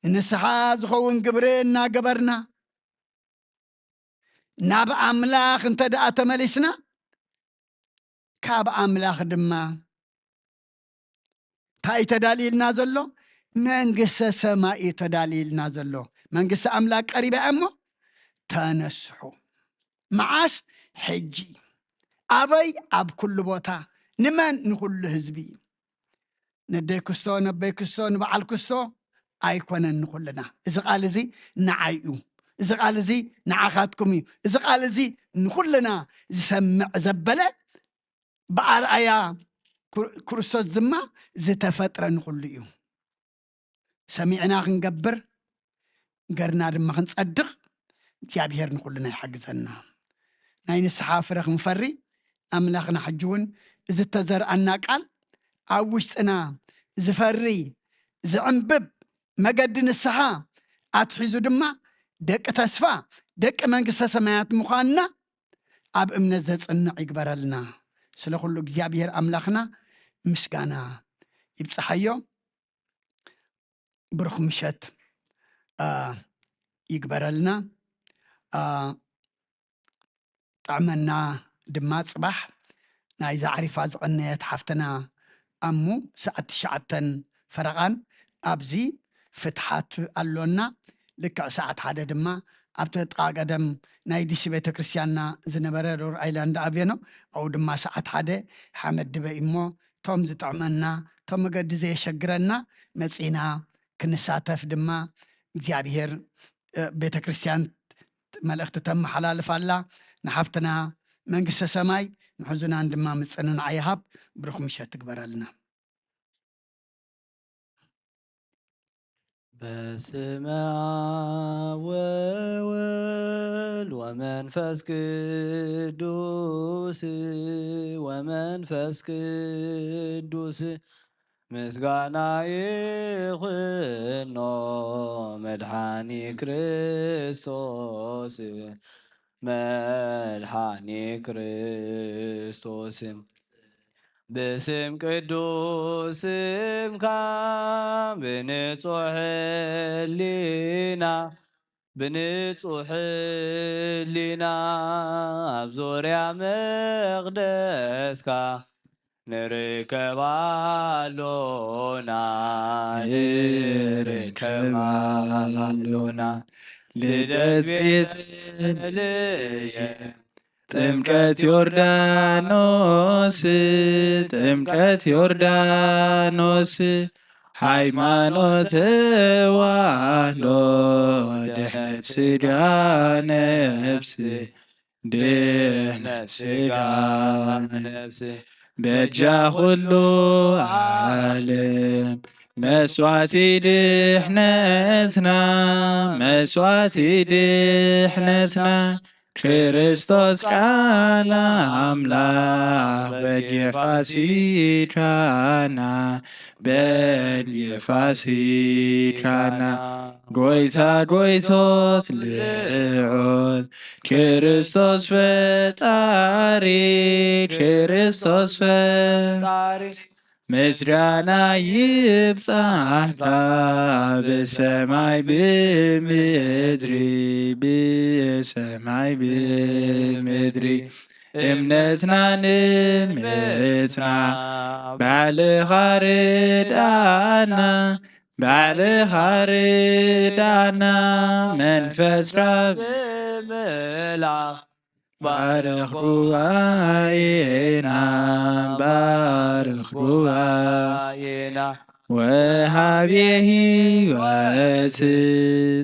ንንስሓ ዝኸውን ግብሪ እናገበርና ናብ ኣምላኽ እንተ ደኣ ተመሊስና፣ ካብ ኣምላኽ ድማ እንታይ እዩ ተዳልዩልና ዘሎ? መንግስተ ሰማይ እዩ ተዳልዩልና ዘሎ። መንግስቲ ኣምላኽ ቀሪባ እያ እሞ ተነስሑ። መዓስ? ሕጂ። ኣበይ? ኣብ ኩሉ ቦታ። ንመን? ንኹሉ ህዝቢ። ነደይ ክስቶ፣ ነበይ ክስቶ፣ ንበዓል ክስቶ ኣይኮነን ንኹልና። እዚ ቃል እዚ ንዓይ እዩ። እዚ ቃል እዚ ንዓኻትኩም እዩ። እዚ ቃል እዚ ንኹልና ዝሰምዕ ዘበለ፣ ብኣርኣያ ክር-፣ ክርስቶስ ድማ ዝተፈጥረ ንኹሉ እዩ። ሰሚዕና ክንገብር፣ ገርና ድማ ክንጸድቕ እግዚኣብሔር ንኹልና ይሓግዘና። ናይ ንስሓ ፍረ ክንፈሪ ኣምላኽና ሕጂ እውን እዚ እተዘርኣና ቃል ኣብ ውሽጥና ዝፈሪ ዝዕንብብ መገዲ ንስሓ ኣትሒዙ ድማ ደቂ ተስፋ ደቂ መንግስተ ሰማያት ምዃንና ኣብ እምነት ዘጽንዕ ይግበረልና። ስለ ኩሉ እግዚኣብሔር ኣምላኽና ምስጋና ይብጽሓዮ። ብሩኽ ምሸት ይግበረልና። ጥዕመና ድማ ጽባሕ ናይ ዛዕሪፋ ዝቐነየት ሓፍትና ኣሙ ሰዓት ትሽዓተን ፈረቓን ኣብዚ ፍትሓት ኣሎና። ልክዕ ሰዓት ሓደ ድማ ኣብቲ ጥቓ ቀደም ናይ ዲሲ ቤተ ክርስቲያንና ዝነበረ ሮር ኣይላንድ ኣቬኖ ኣብኡ ድማ ሰዓት ሓደ ሓመድ ድበ እሞ እቶም ዝጥዕመና እቶም መገዲ ዘየሸግረና መጺና ክንሳተፍ ድማ እግዚኣብሔር ቤተ ክርስቲያን መልእኽቲ ተመሓላልፍ ኣላ። ንሓፍትና መንግስተ ሰማይ ንሕዙናን ድማ ምጽንናዕ ይሃብ። ብሩኽ ምሸት ትግበረልና። በስመ አብ ወወልድ ወመንፈስ ቅዱስ ወመንፈስ ቅዱስ ምስጋና ይኹኖ መድሓኒ ክርስቶስ መድሓኒ ክርስቶስ ብስም ቅዱስ ስምካ ብንጹሕ ህሊና ብንጹሕ ህሊና ኣብ ዙርያ መቕደስካ ንርከብ ኣሎና ንርከብ ኣሎና ልደት ቤተልሔም ጥምቀት ዮርዳኖስ ጥምቀት ዮርዳኖስ ሃይማኖት ተዋህዶ ድሕነት ስጋ ነፍስ ድሕነት ስጋ ነፍስ በጃ ኩሉ ዓለም መስዋዕቲ ድሕነትና መስዋዕቲ ድሕነትና ክርስቶስ ቃል ኣምላኽ በድየ ፋሲካና በድየ ፋሲካና ጎይታ ጎይቶት ልዑል ክርስቶስ ፈጣሪ ክርስቶስ ፈጣሪ ምስጋና ይብጻሕካ ብሰማይ ብምድሪ ብሰማይ ብምድሪ እምነትና ንምጽና ባዕልኻ ርድኣና ባዕልኻ ርድኣና መንፈስካ ብምልኣኽ ባርኽ ጉባኤና ባርኽ ጉባኤና ወሃቤ ህይወት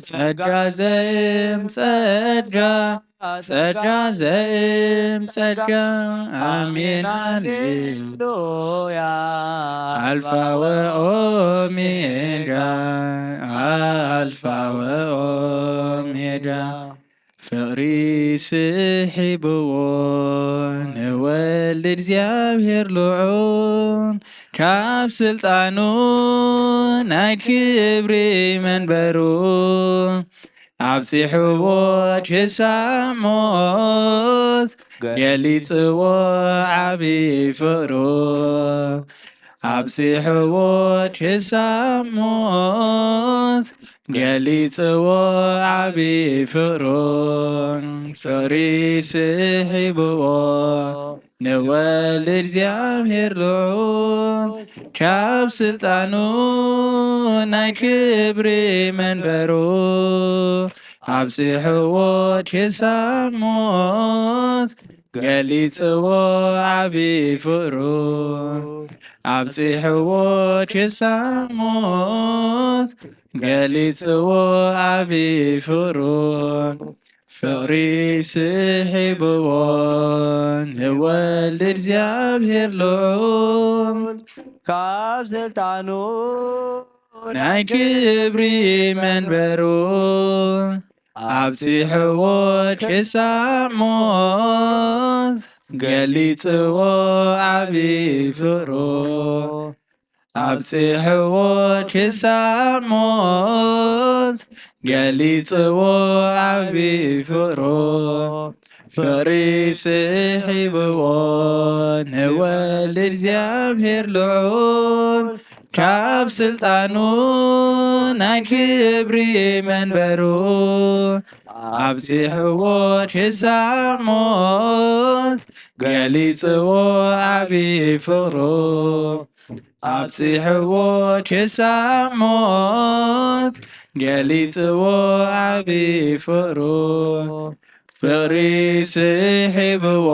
ጸጋ ዘእም ጸጋ ጸጋ ዘእም ጸጋ ኣሜን ሃሌሉያ ኣልፋ ወኦሜጋ ኣልፋ ወኦሜጋ ፍቕሪ ስሒብዎ ንወልድ እግዚኣብሔር ልዑል ካብ ስልጣኑ ናይ ክብሪ መንበሩ ኣብጺሕዎ ክሳብ ሞት ገሊጽዎ ዓቢ ፍቕሩ ኣብጺሕዎ ክሳብ ሞት ገሊጽዎ ዓቢ ፍቕሩ ፍቕሪ ስሒብዎ ንወልድ እግዚኣብሔር ልዑል ካብ ስልጣኑ ናይ ክብሪ መንበሩ ኣብጺሕዎ ክሳብ ሞት ገሊጽዎ ዓቢ ፍቕሩ ኣብጺሕዎ ክሳብ ሞት ገሊጽዎ ዓቢ ፍቕሩ ፍቕሪ ስሒብዎ ንወልድ እግዚኣብሔር ልዑል ካብ ስልጣኑ ናይ ክብሪ መንበሩ ኣብጺሕዎ ክሳብ ሞት ገሊጽዎ ዓቢ ፍቕሩ። ኣብጺሕዎ ክሳብ ሞት ገሊጽዎ ዓቢ ፍቕሩ። ፍቕሪ ስሒብዎ ንወልድ እግዚኣብሔር ልዑል ካብ ስልጣኑ ናይ ክብሪ መንበሩ። ኣብጺሕዎ ክሳብ ሞት ገሊጽዎ ዓቢ ፍቕሩ። ኣብጺሕዎ ክሳብ ሞት ገሊጽዎ ዓቢ ፍቕሩ። ፍቕሪ ስሒብዎ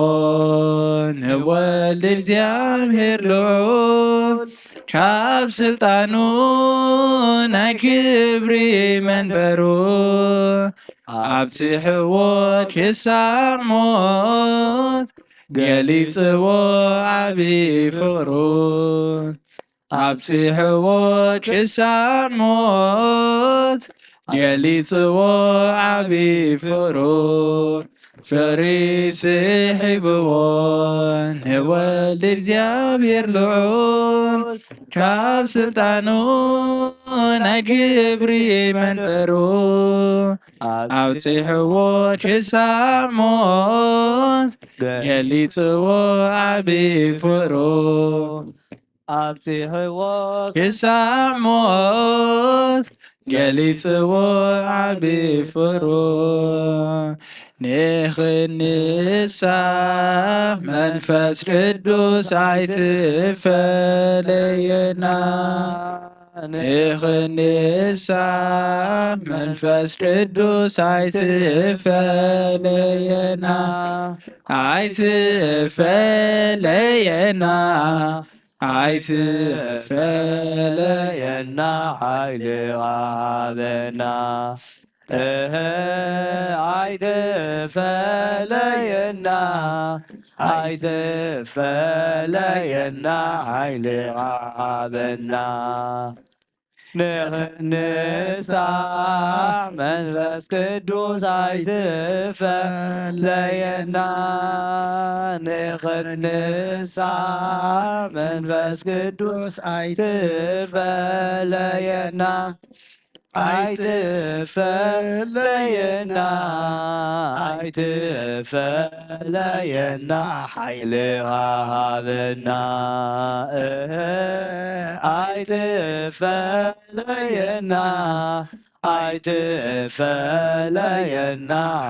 ንወልድ እግዚኣብሔር ልዑል ካብ ስልጣኑ ናይ ክብሪ መንበሩ። ኣብጺሕዎ ክሳብ ሞት ገሊጽዎ ዓቢ ፍቕሩ። ኣብጺሕዎ ክሳብ ሞት ገሊጽዎ ዓቢ ፍቕሩ። ፍቕሪ ስሒብዎ ንወልድ እግዚኣብሔር ልዑል ካብ ስልጣኑ ናይ ክብሪ መንበሩ። ኣብጺሕዎ ክሳብ ሞት ገሊጽዎ ዓቢ ፍቕሩ። ኣብጺሕዎ ክሳብ ሞት ገሊጽዎ ዓቢ ፍቕሩ። ንኽንሳሕ መንፈስ ቅዱስ ኣይትፈለየና። ንኽንሳሕ መንፈስ ቅዱስ ኣይትፈለየና። ኣይትፈለየና። ኣይትፈለየና። ሓይሊ ሃበና። እህ፣ ኣይትፈለየና። ኣይትፈለየና። ሓይሊ ሃበና። ንኽንሳሕ መንፈስ ቅዱስ ኣይትፈለየና። ንኽንሳሕ መንፈስ ቅዱስ ኣይትፈለየና። ኣይትፈለየና። ኣይትፈለየና። ሓይሊ ሃበና። እህ፣ ኣይትፈለየና። ኣይትፈለየና።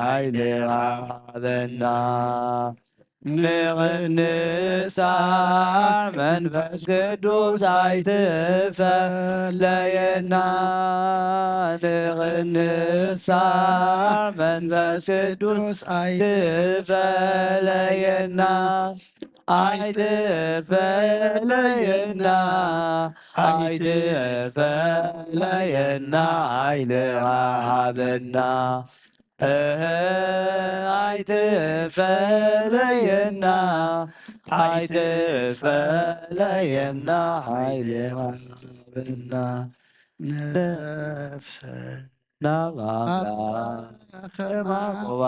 ሓይሊ ሃበና። ንኽንሳሕ መንፈስ ቅዱስ ኣይትፈለየና። ንኽንሳሕ መንፈስ ቅዱስ ኣይትፈለየና። ኣይትፈለየና። ኣይትፈለየና። ሓይሊ ሃበና። እህ፣ ኣይትፈለየና። ኣይትፈለየና። ሓይሊ ሃበና። ነፍሰ ናብ ኣምላኽ ማዕቆባ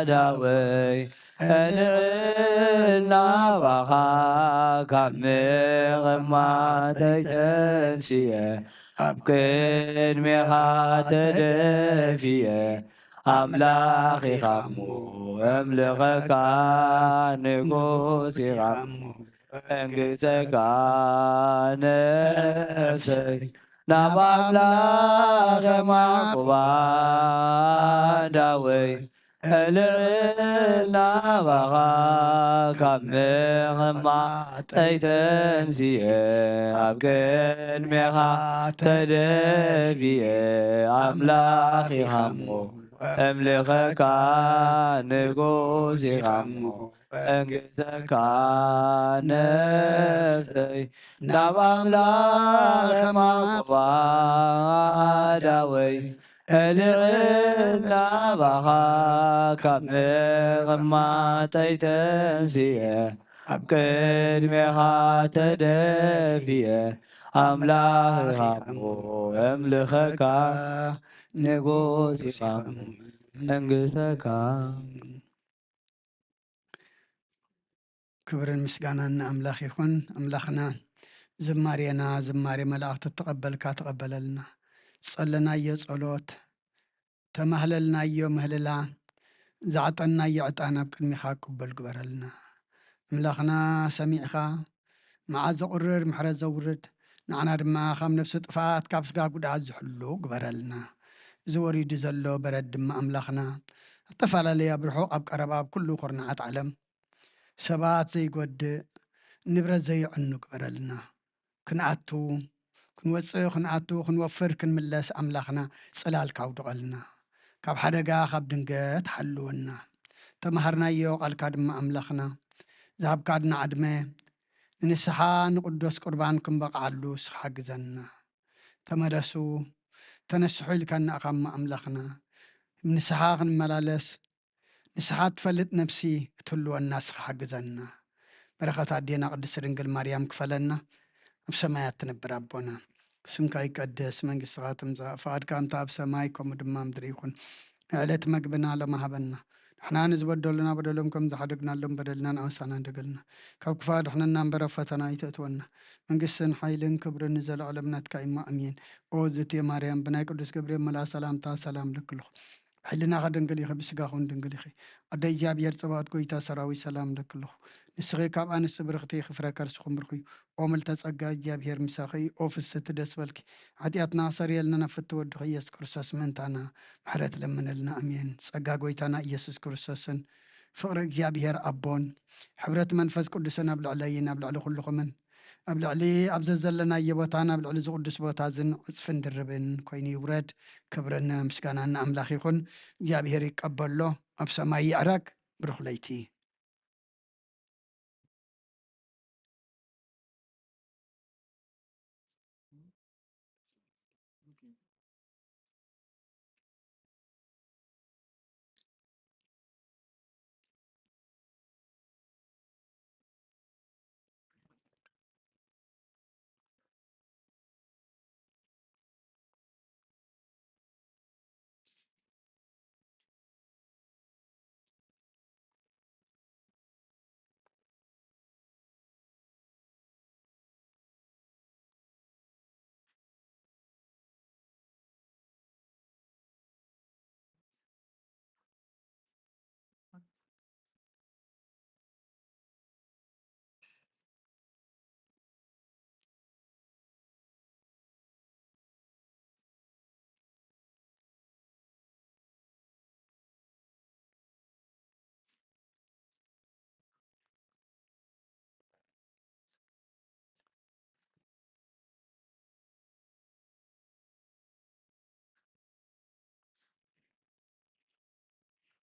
ዳወይ እልዕል ናባኻ ካብ ምቕማጠይ ተንስየ ኣብ ቅድሜኻ ተደፊየ ኣምላኽ ኢኻ እሞ እምልኸካ ንጉስ ኢኻ እሞ መንግስተካ ነፍሰይ ናብ ኣምላኽ ማዕቆባ ዳወይ እልዕል ናባኻ ካብ ምቕማጠይ ተንስየ ኣብ ቅድሜኻ ተደፊየ ኣምላኽ ኢኻ እሞ እምልኸካ ንጉስ ኢኻ እሞ መንግስተካ ነፍሰይ ናብ ኣምላኽ ማዕቆባ ዳወይ እልዕል ናባኻ ካብ ምቕማጠይ ተንስየ ኣብ ቅድሜኻ ተደፊየ ኣምላኽ ኢኻ እሞ እምልኸካ ንጉስ ኢኻ መንግስተካ። ክብርን ምስጋናን ንኣምላኽ ይኹን። ኣምላኽና ዝማሬና ዝማሬ መላእኽቲ እተቐበልካ ተቐበለልና። ዝጸለናዮ ጸሎት፣ ተማህለልናዮ ምህልላ፣ ዝዓጠንናዮ ዕጣን ኣብ ቅድሚኻ ቅቡል ግበረልና። ኣምላኽና ሰሚዕኻ መዓት ዘቑርር ምሕረት ዘውርድ፣ ንዓና ድማ ካብ ነፍሲ ጥፍኣት ካብ ስጋ ጉድኣት ዝሕሉ ግበረልና። እዚ ወሪዱ ዘሎ በረድ ድማ ኣምላኽና፣ ኣብ ተፈላለየ ኣብ ርሑቕ ኣብ ቀረባ ኣብ ኩሉ ኩርናዓት ዓለም ሰባት ዘይጎድእ ንብረት ዘየዕኑ ግበረልና። ክንኣቱ ክንወፅእ ክንኣቱ ክንወፍር ክንምለስ ኣምላኽና ጽላልካ ኣውድቐልና። ካብ ሓደጋ ካብ ድንገት ሓልወና። ተማሃርናዮ ቃልካ ድማ ኣምላኽና ዝሃብካድና ዕድመ ንንስሓ ንቅዱስ ቁርባን ክንበቕዓሉ ንስኻ ሓግዘና። ተመለሱ ተነስሑ ኢልካና ኢኻ እሞ ኣምላኽና ንስሓ ክንመላለስ ንስሓ ትፈልጥ ነፍሲ ክትህልወና ንስኻ ሓግዘና። በረኸት ኣዴና ቅድስት ድንግል ማርያም ክፈለና። ኣብ ሰማያት ትነብር ኣቦና ስምካ ይቀደስ፣ መንግስትኻ ትምጻእ፣ ፍቓድካ ከምታ ኣብ ሰማይ ከምኡ ድማ ምድሪ ይኹን። ዕለት መግብና ሎሚ ሃበና። ንሕና ንዝበደሉና በደሎም ከም ዝሓደግናሎም በደልና ንኣውሳና እንደገልና። ካብ ክፋ ድሕነና እምበር ኣብ ፈተና ኣይተእትወና። መንግስትን ሓይልን ክብርን ንዘለዓለም ናትካ እሞ ኣሜን። ኦ ዝቴ ማርያም ብናይ ቅዱስ ገብርኤል መላ ሰላምታ ሰላም ልክልኹ። ሕልናኻ ድንግል ኢኺ፣ ብስጋኹን ድንግል ኢኺ። ኣደ እግዚኣብሔር ጽባኦት ጎይታ ሰራዊት ሰላም ለክልኹ። ንስኺ ካብ ኣንስቲ ብርኽቲ ኢኺ፣ ፍረ ከርስኹም ብርኽ እዩ። ኦ ምልተ ጸጋ እግዚኣብሔር ምሳኺ እዩ። ኦ ፍስቲ ደስ በልኪ። ሓጢኣትና ክሰርየልና ናብ ፍቲ ወድኺ ኢየሱስ ክርስቶስ ምእንታና ምሕረት ለምንልና። ኣሜን። ጸጋ ጎይታና ኢየሱስ ክርስቶስን ፍቕሪ እግዚኣብሔር ኣቦን ሕብረት መንፈስ ቅዱስን ኣብ ልዕለይን ኣብ ልዕሊ ኩልኹምን ኣብ ልዕሊ ኣብ ዘዘለናዮ ቦታን ኣብ ልዕሊ ዝቕዱስ ቦታ ዝን ዕጽፍን ድርብን ኮይኑ ይውረድ። ክብርን ምስጋናን ንኣምላኽ ይኹን። እግዚኣብሔር ይቀበሎ። ኣብ ሰማይ ይዕረግ። ብሩኽ ለይቲ።